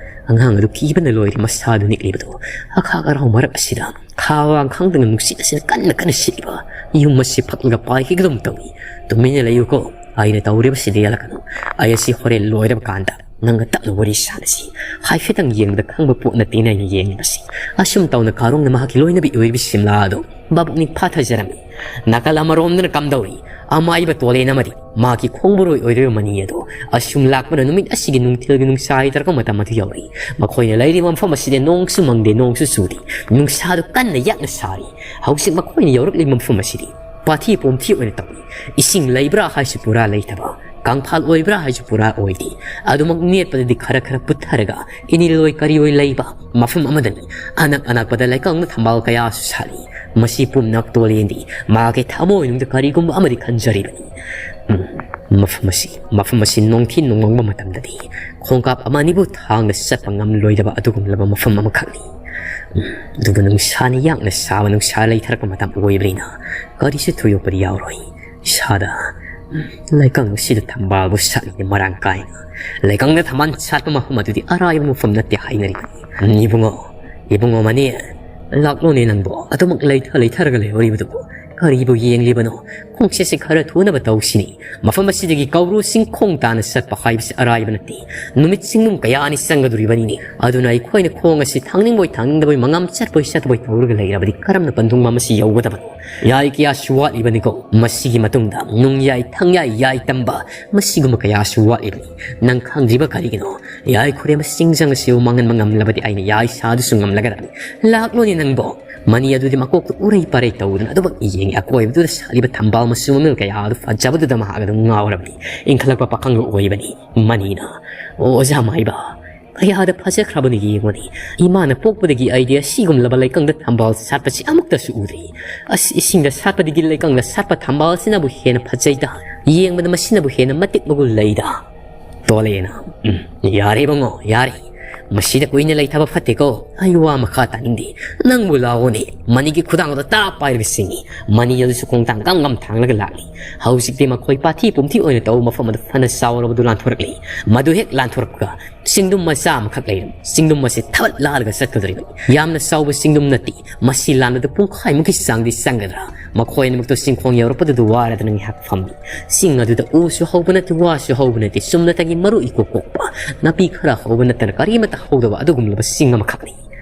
ꯑꯉꯥꯡ ꯑꯗꯨ ꯀꯤꯕꯅ ꯂꯣꯏꯔꯦ꯫ ꯃꯁꯥꯗꯨ ꯅꯤꯛꯂꯤꯕꯗꯣ ꯑꯈꯥꯛ ꯑꯔꯥꯎ ꯃꯔꯛ ꯑꯁꯤꯗ ꯈꯥ ꯋꯥꯡ ꯈꯪꯗꯅ ꯅꯨꯡꯁꯤꯠ ꯑꯁꯤꯅ ꯀꯟꯅ ꯀꯟꯅ ꯁꯤꯠꯂꯤꯕ ꯌꯨꯝ ꯑꯁꯤ ꯐꯛꯂꯒ ꯄꯥꯏꯈꯤꯒꯗꯧꯅ ꯇꯧꯏ꯫ "ꯇꯨꯃꯤꯟꯅ ꯂꯩꯌꯨꯀꯣ, ꯑꯩꯅ ꯇꯧꯔꯤꯕꯁꯤꯗ ꯌꯥꯜꯂꯛꯀꯅꯨ꯫ ꯑꯩ ꯑꯁꯤ ꯍꯣꯔꯦꯟ ꯂꯣꯏꯔꯕ ꯀꯥꯟꯗ ꯅꯪꯒ ꯇꯞꯅ ꯋꯥꯔꯤ ꯁꯥꯟꯅꯁꯤ꯫" ꯍꯥꯏꯐꯦꯠꯇꯪ ꯌꯦꯡꯕꯗ ꯈꯪꯕ ꯄꯣꯠ ꯅꯠꯇꯦꯅ ꯑꯩꯅ ꯌꯦꯡꯂꯤꯕꯁꯤ꯫ ꯑꯁꯨꯝ ꯇꯧꯅ ꯀꯥꯔꯣꯡꯅ ꯃꯍꯥꯛꯀꯤ ꯂꯣꯏꯅꯕꯤ ꯑꯣꯏꯔꯤꯕ ꯁꯤꯝꯂꯥ ꯑꯗꯨ ꯚꯥꯕꯨꯛ ꯅꯤꯡꯐꯥ ꯊꯥꯖꯔꯝꯃꯤ꯫ ꯅꯥꯀꯜ ꯑꯃꯔꯣꯝꯗꯅ ꯀꯝꯗꯧꯔꯤ? ꯑꯃꯥꯏꯕ ꯇꯣꯂꯦꯟ ꯑꯃꯗꯤ ꯃꯍꯥꯛꯀꯤ ꯈꯣꯡꯕꯨꯔꯣꯏ ꯑꯣꯏꯔꯤꯕ ꯃꯅꯤ ꯑꯗꯨ ꯑꯁꯨꯝ ꯂꯥꯛꯄꯅ ꯅꯨꯃꯤꯠ ꯑꯁꯤꯒꯤ ꯅꯨꯡꯊꯤꯜꯒꯤ ꯅꯨꯡꯁꯥ ꯍꯩꯊꯔꯛꯄ ꯃꯇꯝ ꯑꯗꯨ ꯌꯧꯔꯛꯏ꯫ ꯃꯈꯣꯏꯅ ꯂꯩꯔꯤꯕ ꯃꯐꯝ ꯑꯁꯤꯗ ꯅꯣꯡꯁꯨ ꯃꯪꯗꯦ, ꯅꯣꯡꯁꯨ ꯆꯨꯗꯦ꯫ ꯅꯨꯡꯁꯥꯗꯨ ꯀꯟꯅ ꯌꯥꯛꯅ ꯁꯥꯔꯤ꯫ ꯍꯧꯖꯤꯛ ꯃꯈꯣꯏꯅ ꯌꯧꯔꯛꯂꯤꯕ ꯃꯐꯝ ꯑꯁꯤꯗꯤ ꯄꯥꯊꯤ ꯄꯣꯝꯊꯤ ꯑꯣꯏꯅ ꯇꯧꯏ꯫ ꯏꯁꯤꯡ ꯂꯩꯕ꯭ꯔꯥ ꯍꯥꯏꯁꯨ ꯄꯨꯔꯥ ꯂꯩꯇꯕ, ꯀꯪꯐꯥꯜ ꯑꯣꯏꯕ꯭ꯔꯥ ꯍꯥꯏꯁꯨ ꯄꯨꯔꯥ ꯑꯣꯏꯗꯦ꯫ ꯑꯗꯨꯃꯛ ꯅꯦꯠꯄꯗꯗꯤ ꯈꯔ ꯈꯔ ꯄꯨꯊꯔꯒ ꯏꯅꯤꯜ ꯑꯣꯏ ꯀꯔꯤ ꯑꯣꯏ ꯂꯩꯕ ꯃꯐꯝ ꯑꯃꯗꯅꯤ꯫ ꯑꯅꯛ ꯑꯅꯛꯄꯗ ꯂꯩꯀꯪꯅ ꯊꯝꯕꯥꯜ ꯀꯌꯥꯁꯨ ꯁꯥꯠꯂꯤ꯫ ꯃꯁꯤ ꯄꯨꯝꯅꯃꯛ ꯇꯣꯂꯦꯟꯗꯤ ꯃꯍꯥꯛꯀꯤ ꯊꯃꯣꯏꯅꯨꯡꯗ ꯀꯔꯤꯒꯨꯝꯕ ꯑꯃꯗꯤ ꯈꯟꯖꯔꯤꯕꯅꯤ꯫ ꯎꯝ, ꯃꯐꯝ ꯑꯁꯤ, ꯃꯐꯝ ꯑꯁꯤ ꯅꯣꯡꯊꯤ ꯅꯣꯡꯃꯪꯕ ꯃꯇꯝꯗꯗꯤ ꯈꯣꯡꯀꯥꯞ ꯑꯃ ꯑꯅꯤꯕꯨ ꯊꯥꯡꯅ ꯆꯠꯄ ꯉꯝꯂꯣꯏꯗꯕ ꯑꯗꯨꯒꯨꯝꯂꯕ ꯃꯐꯝ ꯑꯃꯈꯛꯅꯤ꯫ ꯎꯝ, ꯑꯗꯨꯕꯨ ꯅꯨꯡꯁꯥꯅ ꯌꯥꯡꯅ ꯁꯥꯕ ꯅꯨꯡꯁꯥ ꯂꯩꯊꯔꯛꯄ ꯃꯇꯝ ꯑꯣꯏꯕꯅꯤꯅ ꯀꯔꯤꯁꯨ ꯊꯣꯏꯗꯣꯛꯄꯗꯤ ꯌꯥꯎꯔꯣꯏ꯫ ꯏꯁꯥꯗ, ꯎꯝ, ꯂꯩꯀꯪ ꯑꯁꯤꯗ ꯊꯝꯕꯥꯜꯕꯨ ꯁꯥꯠꯂꯤꯅꯦ ꯃꯔꯥꯡ ꯀꯥꯏꯅ꯫ ꯂꯩꯀꯪꯗ ꯊꯝꯕꯥꯜ ꯁꯥꯠꯄ ꯃꯐꯝ ꯑꯗꯨꯗꯤ ꯑꯔꯥꯏꯕ ꯃꯐꯝ ꯅꯠꯇꯦ ꯍꯥꯏꯅꯔꯤꯕꯅꯤ꯫ ꯏꯕꯨꯡꯉꯣ, ꯏꯕꯨꯡꯉꯣ ꯃꯅꯤ, ꯂꯥꯛꯂꯣꯅꯦ ꯅꯪꯕꯣ꯫ ꯑꯗꯨꯃꯛ ꯂꯩꯊ ꯂꯩꯊꯔꯒ ꯂꯩꯍꯧꯔꯤꯕꯗꯨꯕꯨ ꯀꯔꯤꯕꯨ ꯌꯦꯡꯂꯤꯕꯅꯣ? ꯈꯣꯡꯆꯠꯁꯤ ꯈꯔ ꯊꯨꯅꯕ ꯇꯧꯁꯤꯅꯤ꯫ ꯃꯐꯝ ꯑꯁꯤꯗꯒꯤ ꯀꯧꯔꯨ ꯆꯤꯡꯈꯣꯡ ꯇꯥꯅ ꯆꯠꯄ ꯍꯥꯏꯕꯁꯤ ꯑꯔꯥꯏꯕ ꯅꯠꯇꯦ꯫ ꯅꯨꯃꯤꯠ ꯆꯤꯡꯅꯨꯡ ꯀꯌꯥꯅꯤ ꯆꯪꯒꯗꯣꯔꯤꯕꯅꯤꯅꯦ꯫ ꯑꯗꯨꯅ ꯑꯩꯈꯣꯏꯅ ꯈꯣꯡ ꯑꯁꯤ ꯊꯥꯡꯅꯤꯡꯕꯣꯏ ꯊꯥꯡꯅꯤꯡꯗꯕꯣꯏ, ꯃꯉꯝ ꯆꯠꯄꯣꯏ ꯆꯠꯇꯕꯣꯏ ꯇꯧꯔꯒ ꯂꯩꯔꯕꯗꯤ ꯀꯔꯝꯅ ꯄꯟꯊꯨꯡꯐꯝ ꯑꯁꯤ ꯌꯧꯒꯗꯕꯅꯣ? ꯌꯥꯏ ꯀꯌꯥꯁꯨ ꯋꯥꯠꯂꯤꯕꯅꯤꯀꯣ꯫ ꯃꯁꯤꯒꯤ ꯃꯇꯨꯡꯗ ꯅꯨꯡꯌꯥꯏ, ꯊꯪꯌꯥꯏ, ꯌꯥꯏ ꯇꯝꯕ, ꯃꯁꯤꯒꯨꯝꯕ ꯀꯌꯥꯁꯨ ꯋꯥꯠꯂꯤꯕꯅꯤ꯫ ꯅꯪ ꯈꯪꯗ꯭ꯔꯤꯕ ꯀꯔꯤꯒꯤꯅꯣ? ꯌꯥꯏ ꯈꯨꯔꯦꯝꯕ ꯆꯤꯡꯖꯪ ꯑꯁꯤꯕꯨ ꯃꯥꯡꯍꯟꯕ ꯉꯝꯂꯕꯗꯤ ꯑꯩꯅ ꯌꯥꯏ ꯁꯥꯗꯨꯁꯨ ꯉꯝꯂꯒꯗꯕꯅꯤ꯫ ꯂꯥꯛꯂꯣꯅꯦ ꯅꯪꯕꯣ꯫ ꯃꯅꯤ ꯑꯗꯨꯗꯤ ꯃꯀꯣꯛꯇ ꯎꯔꯩ ꯄꯥꯔꯩ ꯇꯧꯗꯨꯅ ꯑꯗꯨꯃꯛ ꯌꯦꯡꯉꯤ꯫ ꯑꯀꯣꯏꯕꯗꯨꯗ ꯁꯥꯠꯂꯤꯕ ꯊꯝꯕꯥꯜ ꯃꯆꯨ ꯃꯃꯦꯜ ꯀꯌꯥ ꯑꯗꯨ ꯐꯖꯕꯗꯨꯗ ꯃꯍꯥꯛ ꯑꯗꯨꯝ ꯉꯥꯎꯔꯕꯅꯤ꯫ ꯏꯟꯈꯠꯂꯛꯄ ꯄꯥꯈꯪꯒ ꯑꯣꯏꯕꯅꯤ꯫ ꯃꯅꯤꯅ, "ꯑꯣ, ꯑꯣꯖꯥ ꯃꯥꯏꯕ, ꯀꯌꯥꯗ ꯐꯖꯈ꯭ꯔꯕꯅꯤ ꯌꯦꯡꯉꯨꯅꯦ꯫ ꯏꯃꯥꯅ ꯄꯣꯛꯄꯗꯒꯤ ꯑꯩꯗꯤ ꯑꯁꯤꯒꯨꯝꯂꯕ ꯂꯩꯀꯪꯗ ꯊꯝꯕꯥꯜ ꯁꯥꯠꯄꯁꯤ ꯑꯃꯨꯛꯇꯁꯨ ꯎꯗ꯭ꯔꯤ꯫ ꯑꯁ, ꯏꯁꯤꯡꯗ ꯁꯥꯠꯄꯗꯒꯤ ꯂꯩꯀꯪꯗ ꯁꯥꯠꯄ ꯊꯝꯕꯥꯜꯁꯤꯅꯕꯨ ꯍꯦꯟꯅ ꯐꯖꯩꯗ꯫ ꯌꯦꯡꯕꯗ ꯃꯁꯤꯅꯕꯨ ꯍꯦꯟꯅ ꯃꯇꯤꯛ ꯃꯒꯨꯟ ꯂꯩꯗ꯫" ꯇꯣꯂꯦꯅ, "ꯎꯝ, ꯌꯥꯔꯦ ꯏꯕꯨꯡꯉꯣ, ꯌꯥꯔꯦ꯫ ꯃꯁꯤꯗ ꯀꯨꯏꯅ ꯂꯩꯊꯕ ꯐꯠꯇꯦꯀꯣ꯫ ꯑꯩ ꯋꯥ ꯃꯈꯥ ꯇꯥꯅꯤꯡꯗꯦ꯫ ꯅꯪꯕꯨ ꯂꯥꯛꯑꯣꯅꯦ꯫" ꯃꯅꯤꯒꯤ ꯈꯨꯗꯥꯡꯗ ꯇꯥꯞ ꯄꯥꯏꯔꯒ ꯆꯤꯡꯏ꯫ ꯃꯅꯤ ꯑꯗꯨꯁꯨ ꯈꯣꯡꯊꯥꯡ ꯒꯝ ꯒꯝ ꯊꯥꯡꯂꯒ ꯂꯥꯛꯂꯤ꯫ ꯍꯧꯖꯤꯛꯇꯤ ꯃꯈꯣꯏ ꯄꯥꯊꯤ ꯄꯨꯝꯊꯤ ꯑꯣꯏꯅ ꯇꯧꯕ ꯃꯐꯝ ꯑꯗꯨ ꯐꯅ ꯆꯥꯎꯔꯕꯗꯨ ꯂꯥꯟꯊꯣꯔꯛꯂꯤ꯫ ꯃꯗꯨ ꯍꯦꯛ ꯂꯥꯟꯊꯣꯔꯛꯄꯒ ꯆꯤꯡꯗꯨꯝ ꯃꯆꯥ ꯑꯃꯈꯛ ꯂꯩꯔꯝꯃꯤ꯫ ꯆꯤꯡꯗꯨꯝ ꯑꯁꯤ ꯊꯕꯠ ꯂꯥꯜꯂꯒ ꯆꯠꯀꯗꯧꯔꯤꯕꯅꯤ꯫ ꯌꯥꯝꯅ ꯆꯥꯎꯕ ꯆꯤꯡꯗꯨꯝ ꯅꯠꯇꯦ꯫ ꯃꯁꯤ ꯂꯥꯟꯕꯗ ꯄꯨꯡꯈꯥꯏꯃꯨꯛꯀꯤ ꯆꯥꯡꯗꯤ ꯆꯪꯒꯗ꯭ꯔꯥ? ꯃꯈꯣꯏ ꯑꯅꯤꯃꯛꯇꯣ ꯆꯤꯡꯈꯣꯡ ꯌꯧꯔꯛꯄꯗꯨꯗ ꯋꯥꯔꯗꯅ ꯉꯥꯏꯍꯥꯛ ꯐꯝꯃꯤ꯫ ꯆꯤꯡ ꯑꯗꯨꯗ ꯎꯁꯨ ꯍꯧꯕ ꯅꯠꯇꯦ, ꯋꯥꯁꯨ ꯍꯧꯕ ꯅꯠꯇꯦ, ꯆꯨꯝꯅꯇꯒꯤ ꯃꯔꯨ ꯏꯀꯣꯛ ꯀꯣꯛꯄ, ꯅꯥꯄꯤ ꯈꯔ ꯍꯧꯕ ꯅꯠꯇꯅ ꯀꯔꯤꯃꯠꯇ ꯍꯧꯗꯕ ꯑꯗꯨꯒꯨꯝꯂꯕ ꯆꯤꯡ ꯑꯃꯈꯛꯅꯤ꯫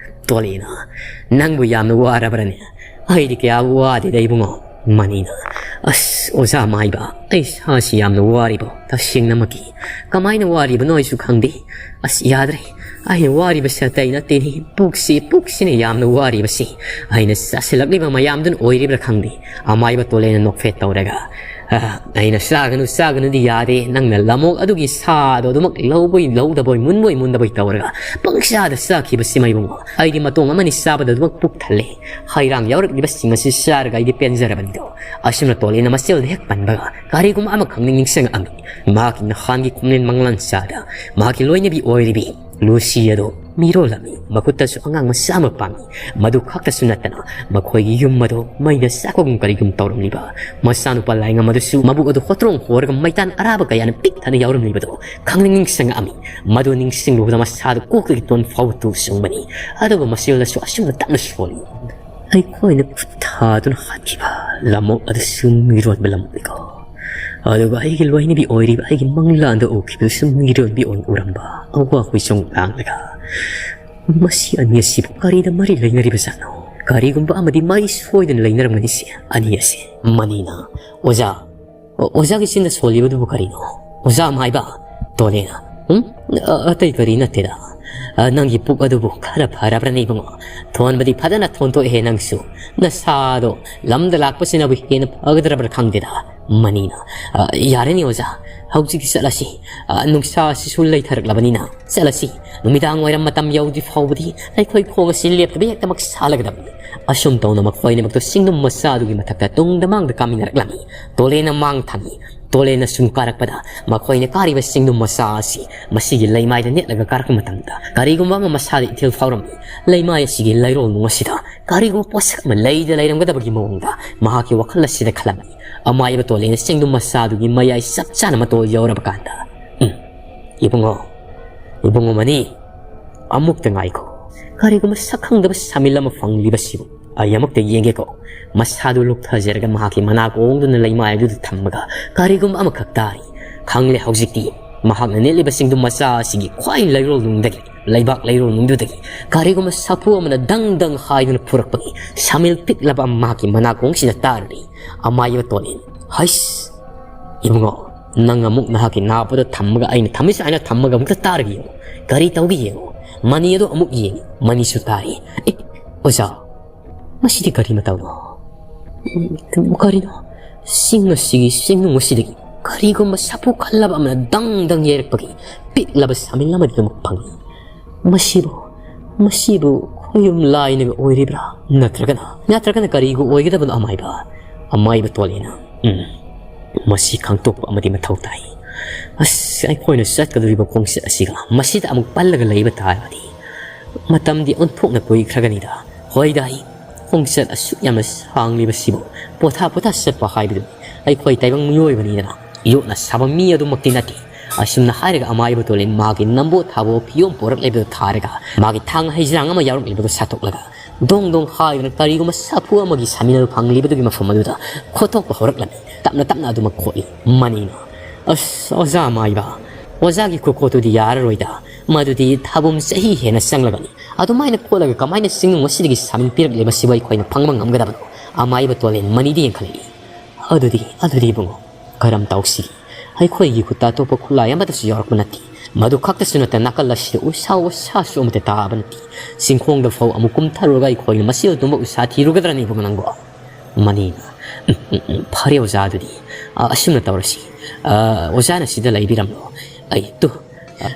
ꯇꯣꯂꯦꯅ, "ꯅꯪꯕꯨ ꯌꯥꯝꯅ ꯋꯥꯔꯕ꯭ꯔꯅꯦ?" "ꯑꯩꯗꯤ ꯀꯌꯥ ꯋꯥꯗꯦꯗ ꯏꯕꯨꯡꯉꯣ꯫" ꯃꯅꯤꯅ, "ꯑꯁ, ꯑꯣꯖꯥ ꯃꯥꯏꯕ, ꯑꯩ ꯁꯥꯁꯤ ꯌꯥꯝꯅ ꯋꯥꯔꯤꯕꯣ, ꯇꯁꯦꯡꯅꯃꯛꯀꯤ꯫ ꯀꯃꯥꯏꯅ ꯋꯥꯔꯤꯕꯅꯣ ꯑꯩꯁꯨ ꯈꯪꯗꯦ꯫ ꯑꯁ, ꯌꯥꯗ꯭ꯔꯦ꯫ ꯑꯩꯅ ꯋꯥꯔꯤꯕꯁꯦ ꯑꯇꯩ ꯅꯠꯇꯦꯅꯤ, ꯄꯨꯛꯁꯤ, ꯄꯨꯛꯁꯤꯅ ꯌꯥꯝꯅ ꯋꯥꯔꯤꯕꯁꯤ꯫ ꯑꯩꯅ ꯆꯥꯁꯤꯜꯂꯛꯂꯤꯕ ꯃꯌꯥꯝꯗꯨꯅ ꯑꯣꯏꯔꯤꯕ꯭ꯔꯥ ꯈꯪꯗꯦ꯫ ꯑꯃꯥꯏꯕ ꯇꯣꯂꯦꯅ ꯅꯣꯛꯐꯦꯠ ꯇꯧꯔꯒ, "ꯑ, ꯑꯩꯅ ꯆꯥꯒꯅꯨ, ꯆꯥꯒꯅꯨꯗꯤ ꯌꯥꯗꯦ꯫ ꯅꯪꯅ ꯂꯃꯣꯛ ꯑꯗꯨꯒꯤ ꯁꯥꯗꯣ ꯑꯗꯨꯃꯛ ꯂꯧꯕꯣꯏ ꯂꯧꯗꯕꯣꯏ, ꯃꯨꯟꯕꯣꯏ ꯃꯨꯟꯗꯕꯣꯏ ꯇꯧꯔꯒ ꯄꯪꯆꯥꯗ ꯆꯥꯈꯤꯕꯁꯤꯃ ꯏꯕꯨꯡꯉꯣ꯫ ꯑꯩꯗꯤ ꯃꯇꯣꯡ ꯑꯃꯅꯤ ꯆꯥꯕꯗ ꯑꯗꯨꯃꯛ ꯄꯨꯛ ꯊꯜꯂꯦ꯫ ꯍꯩꯔꯥꯡ ꯌꯥꯎꯔꯛꯂꯤꯕꯁꯤꯡ ꯑꯁꯤ ꯆꯥꯔꯒ ꯑꯩꯗꯤ ꯄꯦꯟꯖꯔꯕꯅꯤꯗꯣ꯫" ꯑꯁꯨꯝꯅ ꯇꯣꯂꯦꯅ ꯃꯆꯦꯜꯗ ꯍꯦꯛ ꯄꯟꯕꯒ ꯀꯔꯤꯒꯨꯝꯕ ꯑꯃꯈꯛ ꯅꯤꯡꯁꯤꯡꯉꯛꯑꯝꯃꯤ꯫ ꯃꯍꯥꯛꯀꯤ ꯅꯍꯥꯟꯒꯤ ꯈꯣꯡꯂꯦꯟ ꯃꯪꯂꯥꯟ ꯆꯥꯗ ꯃꯍꯥꯛꯀꯤ ꯂꯣꯏꯅꯕꯤ ꯑꯣꯏꯔꯤꯕꯤ ꯂꯨꯁꯤ ꯑꯗꯣ ꯃꯤꯔꯣꯜꯂꯝꯃꯤ꯫ ꯃꯈꯨꯠꯇꯁꯨ ꯑꯉꯥꯡ ꯃꯆꯥ ꯑꯃ ꯄꯥꯝꯃꯤ꯫ ꯃꯗꯨ ꯈꯛꯇꯁꯨ ꯅꯠꯇꯅ ꯃꯈꯣꯏꯒꯤ ꯌꯨꯝ ꯑꯗꯣ ꯃꯩꯗ ꯆꯥꯛꯄꯒꯨꯝ ꯀꯔꯤꯒꯨꯝ ꯇꯧꯔꯝꯂꯤꯕ ꯃꯆꯥꯅꯨꯄꯥ ꯂꯥꯏꯉꯝ ꯑꯗꯨꯁꯨ ꯃꯕꯨꯛ ꯑꯗꯨ ꯍꯣꯇ꯭ꯔꯣꯡ ꯍꯣꯔꯒ ꯃꯩꯇꯥꯟ ꯑꯔꯥꯕ ꯀꯌꯥꯅ ꯄꯤꯛ ꯊꯟꯅ ꯌꯥꯎꯔꯝꯂꯤꯕꯗꯣ ꯈꯪꯅꯤꯡ ꯅꯤꯡꯁꯤꯡꯉꯛꯑꯝꯃꯤ꯫ ꯃꯗꯨ ꯅꯤꯡꯁꯤꯡꯂꯨꯕꯗ ꯃꯁꯥꯗꯨ ꯀꯣꯛꯇꯒꯤ ꯇꯣꯟ ꯐꯥꯎꯕ ꯇꯨ ꯆꯨꯡꯕꯅꯤ꯫ ꯑꯗꯨꯒ ꯃꯆꯦꯜꯗꯁꯨ ꯑꯁꯨꯝꯅ ꯇꯞꯅ ꯁꯣꯜꯂꯤ꯫ ꯑꯩꯈꯣꯏꯅ ꯈꯨꯠ ꯊꯥꯗꯨꯅ ꯍꯥꯠꯈꯤꯕ ꯂꯝꯑꯣꯛ ꯑꯗꯨꯁꯨ ꯃꯤꯔꯣꯟꯕ ꯂꯝꯑꯣꯛꯅꯤꯀꯣ꯫ ꯑꯗꯨꯒ ꯑꯩꯒꯤ ꯂꯣꯏꯅꯕꯤ ꯑꯣꯏꯔꯤꯕ ꯑꯩꯒꯤ ꯃꯪꯂꯥꯟꯗ ꯎꯈꯤꯕꯗꯨꯁꯨ ꯃꯤꯔꯣꯟꯕꯤ ꯑꯣꯏꯅ ꯎꯔꯝꯕ ꯑꯋꯥ ꯍꯨꯏꯁꯣꯡ ꯂꯥꯡꯂꯒ꯫ ꯃꯁꯤ ꯑꯅꯤ ꯑꯁꯤꯕꯨ ꯀꯔꯤꯗ ꯃꯔꯤ ꯂꯩꯅꯔꯤꯕꯖꯥꯠꯅꯣ? ꯀꯔꯤꯒꯨꯝꯕ ꯑꯃꯗꯤ ꯃꯔꯤ ꯁꯣꯏꯗꯅ ꯂꯩꯅꯔꯝꯒꯅꯤꯁꯦ, ꯑꯅꯤ ꯑꯁꯤ꯫ ꯃꯅꯤꯅ, "ꯑꯣꯖꯥ, ꯑꯣ, ꯑꯣꯖꯥꯒꯤ ꯆꯤꯟꯗ ꯁꯣꯜꯂꯤꯕꯗꯨꯕꯨ ꯀꯔꯤꯅꯣ? ꯑꯣꯖꯥ ꯑꯃ ꯍꯥꯏꯕ?" ꯇꯣꯂꯦꯅ, "ꯎꯝ? ꯑ, ꯑꯇꯩ ꯀꯔꯤ ꯅꯠꯇꯦꯗ꯫ ꯑ, ꯅꯪꯒꯤ ꯄꯨꯛ ꯑꯗꯨꯕꯨ ꯈꯔ ꯐꯔꯕ꯭ꯔꯅꯦ ꯏꯕꯨꯡꯉꯣ? ꯊꯣꯟꯕꯗꯤ ꯐꯖꯅ ꯊꯣꯟꯊꯣꯛꯑꯦꯍꯦ ꯅꯪꯁꯨ꯫ ꯅꯁꯥꯗꯣ ꯂꯝꯗ ꯂꯥꯛꯄꯁꯤꯅꯕꯨ ꯍꯦꯟꯅ ꯐꯒꯗ꯭ꯔꯕ꯭ꯔꯥ ꯈꯪꯗꯦꯗ꯫" ꯃꯅꯤꯅ, "ꯑ, ꯌꯥꯔꯦꯅꯦ ꯑꯣꯖꯥ, ꯍꯧꯖꯤꯛꯇꯤ ꯆꯠꯂꯁꯤ꯫ ꯑ, ꯅꯨꯡꯁꯥꯁꯤꯁꯨ ꯂꯩꯊꯔꯛꯂꯕꯅꯤꯅ ꯆꯠꯂꯁꯤ꯫ ꯅꯨꯃꯤꯗꯥꯡ ꯋꯥꯏꯔꯝ ꯃꯇꯝ ꯌꯧꯗ꯭ꯔꯤ ꯐꯥꯎꯕꯗꯤ ꯑꯩꯈꯣꯏ ꯈꯣꯡ ꯑꯁꯤ ꯂꯦꯞꯇꯕ ꯍꯦꯛꯇꯃꯛ ꯁꯥꯠꯂꯒꯗꯕꯅꯤ꯫" ꯑꯁꯨꯝ ꯇꯧꯅ ꯃꯈꯣꯏ ꯑꯅꯤꯃꯛꯇꯣ ꯆꯤꯡꯗꯨꯝ ꯃꯆꯥ ꯑꯗꯨꯒꯤ ꯃꯊꯛꯇ ꯇꯨꯡꯗ ꯃꯥꯡꯗ ꯀꯥꯃꯤꯟꯅꯔꯛꯂꯝꯃꯤ꯫ ꯇꯣꯂꯦꯅ ꯃꯥꯡ ꯊꯝꯃꯤ꯫ ꯇꯣꯂꯦꯅ ꯁꯨꯝ ꯀꯥꯔꯛꯄꯗ ꯃꯈꯣꯏꯅ ꯀꯥꯔꯤꯕ ꯆꯤꯡꯗꯨꯝ ꯃꯆꯥ ꯑꯁꯤ ꯃꯁꯤꯒꯤ ꯂꯩꯃꯥꯏꯗ ꯅꯦꯠꯂꯒ ꯀꯥꯔꯛꯄ ꯃꯇꯝꯗ ꯀꯔꯤꯒꯨꯝꯕ ꯑꯃ ꯃꯁꯥꯗ ꯏꯊꯤꯜ ꯐꯥꯎꯔꯝꯃꯤ꯫ ꯂꯩꯃꯥꯏ ꯑꯁꯤꯒꯤ ꯂꯩꯔꯣꯜꯅꯨꯡ ꯑꯁꯤꯗ ꯀꯔꯤꯒꯨꯝꯕ ꯄꯣꯠꯁꯛ ꯑꯃ ꯂꯩꯗ ꯂꯩꯔꯝꯒꯗꯕꯒꯤ ꯃꯑꯣꯡꯗ ꯃꯍꯥꯛꯀꯤ ꯋꯥꯈꯜ ꯑꯁꯤꯗ ꯈꯜꯂꯝꯃꯤ꯫ ꯑꯃꯥꯏꯕ ꯇꯣꯂꯦꯅ ꯆꯤꯡꯗꯨꯝ ꯃꯆꯥ ꯑꯗꯨꯒꯤ ꯃꯌꯥꯏ ꯆꯞ ꯆꯥꯅ ꯃꯇꯣꯜ ꯌꯧꯔꯕ ꯀꯥꯟꯗ, "ꯎꯝ, ꯏꯕꯨꯡꯉꯣ, ꯏꯕꯨꯡꯉꯣ ꯃꯅꯤ, ꯑꯃꯨꯛꯇ ꯉꯥꯏꯈꯣ꯫ ꯀꯔꯤꯒꯨꯝꯕ ꯁꯛꯈꯪꯗꯕ ꯁꯥꯃꯤꯜ ꯑꯃ ꯐꯪꯂꯤꯕꯁꯤꯕꯨ ꯑꯩ ꯑꯃꯨꯛꯇ ꯌꯦꯡꯒꯦꯀꯣ꯫" ꯃꯁꯥꯗꯨ ꯂꯨꯞꯊꯖꯔꯒ ꯃꯍꯥꯛꯀꯤ ꯃꯅꯥ ꯀꯣꯡꯗꯨꯅ ꯂꯩꯃꯥꯏ ꯑꯗꯨꯗ ꯊꯝꯃꯒ ꯀꯔꯤꯒꯨꯝꯕ ꯑꯃꯈꯛ ꯇꯥꯔꯤ꯫ ꯈꯪꯂꯦ ꯍꯧꯖꯤꯛꯇꯤ ꯃꯍꯥꯛꯅ ꯅꯦꯠꯂꯤꯕ ꯆꯤꯡꯗꯨꯝ ꯃꯆꯥ ꯑꯁꯤꯒꯤ ꯈ꯭ꯋꯥꯏ ꯂꯩꯔꯣꯜꯅꯨꯡꯗꯒꯤ, ꯂꯩꯕꯥꯛ ꯂꯩꯔꯣꯜꯅꯨꯡꯗꯨꯗꯒꯤ ꯀꯔꯤꯒꯨꯝꯕ ꯁꯥꯐꯨ ꯑꯃꯅ ꯗꯪ ꯗꯪ ꯍꯥꯏꯗꯨꯅ ꯐꯨꯔꯛꯄꯒꯤ ꯁꯥꯃꯤꯜ ꯄꯤꯛꯂꯕ ꯑꯃ ꯃꯍꯥꯛꯀꯤ ꯃꯅꯥꯀꯣꯡꯁꯤꯗ ꯇꯥꯔꯨꯔꯤ꯫ ꯑꯃꯥꯏꯕ ꯇꯣꯂꯦꯟ, "ꯍꯩꯁ! ꯏꯕꯨꯡꯉꯣ, ꯅꯪ ꯑꯃꯨꯛ ꯅꯍꯥꯛꯀꯤ ꯅꯥꯄꯨꯗ ꯊꯝꯃꯒ ꯑꯩꯅ ꯊꯝꯃꯤ ꯁꯨꯃꯥꯏꯅ ꯊꯝꯃꯒ ꯑꯃꯨꯛꯇ ꯇꯥꯔꯒ ꯌꯦꯡꯉꯨ꯫ ꯀꯔꯤ ꯇꯧꯒꯦ ꯌꯦꯡꯉꯨ꯫" ꯃꯅꯤ ꯑꯗꯨ ꯑꯃꯨꯛ ꯌꯦꯡꯉꯤ꯫ ꯃꯅꯤꯁꯨ ꯇꯥꯔꯤ꯫ "ꯑꯦ, ꯑꯣꯖꯥ, ꯃꯁꯤꯗꯤ ꯀꯔꯤ ꯃꯇꯧꯅꯣ? ꯎꯝ, ꯀꯔꯤꯅꯣ? ꯆꯤꯡ ꯑꯁꯤꯒꯤ ꯆꯤꯡꯅꯨꯡ ꯑꯁꯤꯗꯒꯤ ꯀꯔꯤꯒꯨꯝꯕ ꯁꯥꯐꯨ ꯈꯜꯂꯕ ꯑꯃꯅ ꯗꯪ ꯗꯪ ꯌꯩꯔꯛꯄꯒꯤ ꯄꯤꯛꯂꯕ ꯁꯥꯃꯤꯜ ꯑꯃꯗꯤ ꯑꯗꯨꯃꯛ ꯐꯪꯉꯤ꯫ ꯃꯁꯤꯕꯨ, ꯃꯁꯤꯕꯨ ꯈꯣꯌꯨꯝ ꯂꯥꯏꯅꯒ ꯑꯣꯏꯔꯤꯕ꯭ꯔꯥ? ꯅꯠꯇ꯭ꯔꯒꯅ, ꯅꯠꯇ꯭ꯔꯒꯅ ꯀꯔꯤꯒ ꯑꯣꯏꯒꯗꯕꯅꯣ ꯑꯃꯥꯏꯕ?" ꯑꯃꯥꯏꯕ ꯇꯣꯂꯦꯅ, "ꯎꯝ, ꯃꯁꯤ ꯈꯪꯗꯣꯛꯄ ꯑꯃꯗꯤ ꯃꯊꯧ ꯇꯥꯏ꯫ ꯑꯁ, ꯑꯩꯈꯣꯏꯅ ꯆꯠꯀꯗꯧꯔꯤꯕ ꯈꯣꯡꯆꯠ ꯑꯁꯤꯒ ꯃꯁꯤꯗ ꯑꯃꯨꯛ ꯄꯜꯂꯒ ꯂꯩꯕ ꯇꯥꯔꯕꯗꯤ ꯃꯇꯝꯗꯤ ꯑꯣꯟꯊꯣꯛꯅ ꯀꯨꯏꯈ꯭ꯔꯒꯅꯤꯗ꯫ ꯍꯣꯏꯗ, ꯑꯩ ꯈꯣꯡꯆꯠ ꯑꯁꯨꯛ ꯌꯥꯝꯅ ꯁꯥꯡꯂꯤꯕꯁꯤꯕꯨ ꯄꯣꯊꯥ ꯄꯣꯊꯥ ꯆꯠꯄ ꯍꯥꯏꯕꯗꯨꯅꯤ꯫ ꯑꯩꯈꯣꯏ ꯇꯥꯏꯕꯪ ꯃꯤꯑꯣꯏꯕꯅꯤꯗꯅ, ꯌꯣꯠꯅ ꯁꯥꯕ ꯃꯤ ꯑꯗꯨꯃꯛꯇꯤ ꯅꯠꯇꯦ꯫" ꯑꯁꯨꯝꯅ ꯍꯥꯏꯔꯒ ꯑꯃꯥꯏꯕ ꯇꯣꯂꯦꯟ ꯃꯥꯒꯤ ꯅꯝꯕꯣꯠ ꯊꯥꯕꯣ ꯐꯤꯌꯣꯝ ꯄꯣꯔꯛꯂꯤꯕꯗꯨ ꯊꯥꯔꯒ ꯃꯥꯒꯤ ꯊꯥꯡ ꯍꯩꯖ꯭ꯔꯥꯡ ꯑꯃ ꯌꯥꯎꯔꯛꯂꯤꯕꯗꯨ ꯁꯥꯊꯣꯛꯂꯒ ꯗꯣꯡ ꯗꯣꯡ ꯍꯥꯏꯗꯨꯅ ꯀꯔꯤꯒꯨꯝꯕ ꯁꯥꯐꯨ ꯑꯃꯒꯤ ꯁꯥꯃꯤꯅꯜ ꯐꯪꯂꯤꯕꯗꯨꯒꯤ ꯃꯐꯝ ꯑꯗꯨꯗ ꯈꯣꯠꯇꯣꯛꯄ ꯍꯧꯔꯛꯂꯝꯃꯤ꯫ ꯇꯞꯅ ꯇꯞꯅ ꯑꯗꯨꯃꯛ ꯈꯣꯠꯂꯤ꯫ ꯃꯅꯤꯅ, "ꯑꯁ, ꯑꯣꯖꯥ ꯃꯥꯏꯕ, ꯑꯣꯖꯥꯒꯤ ꯈꯨꯈꯣꯠꯇꯨꯗꯤ ꯌꯥꯔꯔꯣꯏꯗ꯫ ꯃꯗꯨꯗꯤ ꯊꯥꯕꯨꯝ ꯆꯍꯤ ꯍꯦꯟꯅ ꯆꯪꯂꯒꯅꯤ꯫ ꯑꯗꯨꯃꯥꯏꯅ ꯈꯣꯠꯂꯒ ꯀꯃꯥꯏꯅ ꯆꯤꯡꯅꯨꯡ ꯑꯁꯤꯗꯒꯤ ꯁꯥꯃꯤꯟ ꯄꯤꯔꯛꯂꯤꯕꯁꯤꯕꯨ ꯑꯩꯈꯣꯏꯅ ꯐꯪꯕ ꯉꯝꯒꯗꯕꯅꯣ?" ꯑꯃꯥꯏꯕ ꯇꯣꯂꯦꯟ ꯃꯅꯤꯗ ꯌꯦꯡꯈꯠꯂꯛꯏ꯫ "ꯑꯗꯨꯗꯤ, ꯑꯗꯨꯗꯤ ꯏꯕꯨꯡꯉꯣ, ꯀꯔꯝ ꯇꯧꯁꯤꯒꯦ? ꯑꯩꯈꯣꯏꯒꯤ ꯈꯨꯠꯇ ꯑꯇꯣꯞꯄ ꯈꯨꯠꯂꯥꯏ ꯑꯃꯠꯇꯁꯨ ꯌꯥꯎꯔꯛꯄ ꯅꯠꯇꯦ꯫ ꯃꯗꯨ ꯈꯛꯇꯁꯨ ꯅꯠꯇꯅ ꯅꯥꯀꯜ ꯑꯁꯤꯗ ꯎꯁꯥ ꯋꯥꯁꯥꯁꯨ ꯑꯃꯠꯇ ꯇꯥꯕ ꯅꯠꯇꯦ꯫ ꯆꯤꯡꯈꯣꯡꯗ ꯐꯥꯎ ꯑꯃꯨꯛ ꯀꯨꯝꯊꯔꯨꯔꯒ ꯑꯩꯈꯣꯏꯅ ꯃꯁꯤ ꯑꯗꯨꯝꯕ ꯎꯁꯥ ꯊꯤꯔꯨꯒꯗ꯭ꯔꯅꯦ ꯏꯕꯨꯡꯉꯣ ꯅꯪꯕꯣ?" ꯃꯅꯤꯅ, "ꯎꯝ, ꯎꯝ, ꯎꯝ, ꯐꯔꯦ ꯑꯣꯖꯥ, ꯑꯗꯨꯗꯤ, ꯑ, ꯑꯁꯨꯝꯅ ꯇꯧꯔꯁꯤ꯫ ꯑ, ꯑꯣꯖꯥꯅ ꯁꯤꯗ ꯂꯩꯕꯤꯔꯝꯂꯣ꯫ ꯑꯩ ꯇꯨ,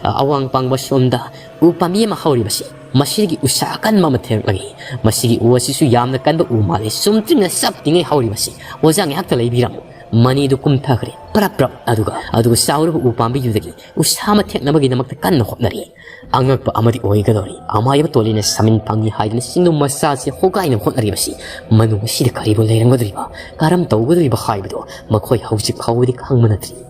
ꯑ, ꯑꯋꯥꯡ ꯄꯥꯡꯕ ꯁꯣꯝꯗ ꯎ ꯄꯥꯝꯕꯤ ꯑꯃ ꯍꯧꯔꯤꯕꯁꯤ, ꯃꯁꯤꯗꯒꯤ ꯎꯁꯥ ꯑꯀꯟꯕ ꯑꯃ ꯊꯦꯡꯂꯛꯂꯒꯦ꯫ ꯃꯁꯤꯒꯤ ꯎ ꯑꯁꯤꯁꯨ ꯌꯥꯝꯅ ꯀꯟꯕ ꯎ ꯃꯥꯜꯂꯦ, ꯆꯨꯝꯗ꯭ꯔꯤꯡꯅ ꯆꯞ ꯇꯤꯡꯉꯩ ꯍꯧꯔꯤꯕꯁꯤ꯫ ꯑꯣꯖꯥ ꯉꯥꯏꯍꯥꯛꯇ ꯂꯩꯕꯤꯔꯝꯃꯨ꯫" ꯃꯅꯤꯗꯨ ꯀꯨꯝꯊꯈ꯭ꯔꯦ꯫ ꯄ꯭ꯔꯞ ꯄ꯭ꯔꯞ꯫ ꯑꯗꯨꯒ, ꯑꯗꯨꯒ ꯆꯥꯎꯔꯕ ꯎ ꯄꯥꯝꯕꯤꯗꯨꯗꯒꯤ ꯎꯁꯥ ꯑꯃ ꯊꯦꯛꯅꯕꯒꯤꯗꯃꯛꯇ ꯀꯟꯅ ꯍꯣꯠꯅꯔꯤ꯫ ꯑꯉꯛꯄ ꯑꯃꯗꯤ ꯑꯣꯏꯒꯗꯧꯔꯤ꯫ ꯑꯃꯥꯏꯕ ꯇꯣꯂꯤꯅ ꯁꯥꯃꯤꯟ ꯐꯪꯏ ꯍꯥꯏꯗꯨꯅ ꯆꯤꯡꯗꯨ ꯃꯆꯥꯁꯤ ꯍꯣꯒꯥꯏꯅ ꯍꯣꯠꯅꯔꯤꯕꯁꯤ ꯃꯅꯨꯡ ꯑꯁꯤꯗ ꯀꯔꯤꯕꯨ ꯂꯩꯔꯝꯒꯗꯧꯔꯤꯕ, ꯀꯔꯝ ꯇꯧꯒꯗꯧꯔꯤꯕ ꯍꯥꯏꯕꯗꯨ ꯃꯈꯣꯏ ꯍꯧꯖꯤꯛ ꯐꯥꯎꯕꯗꯤ ꯈꯪꯕ ꯅꯠꯇ꯭ꯔꯤ꯫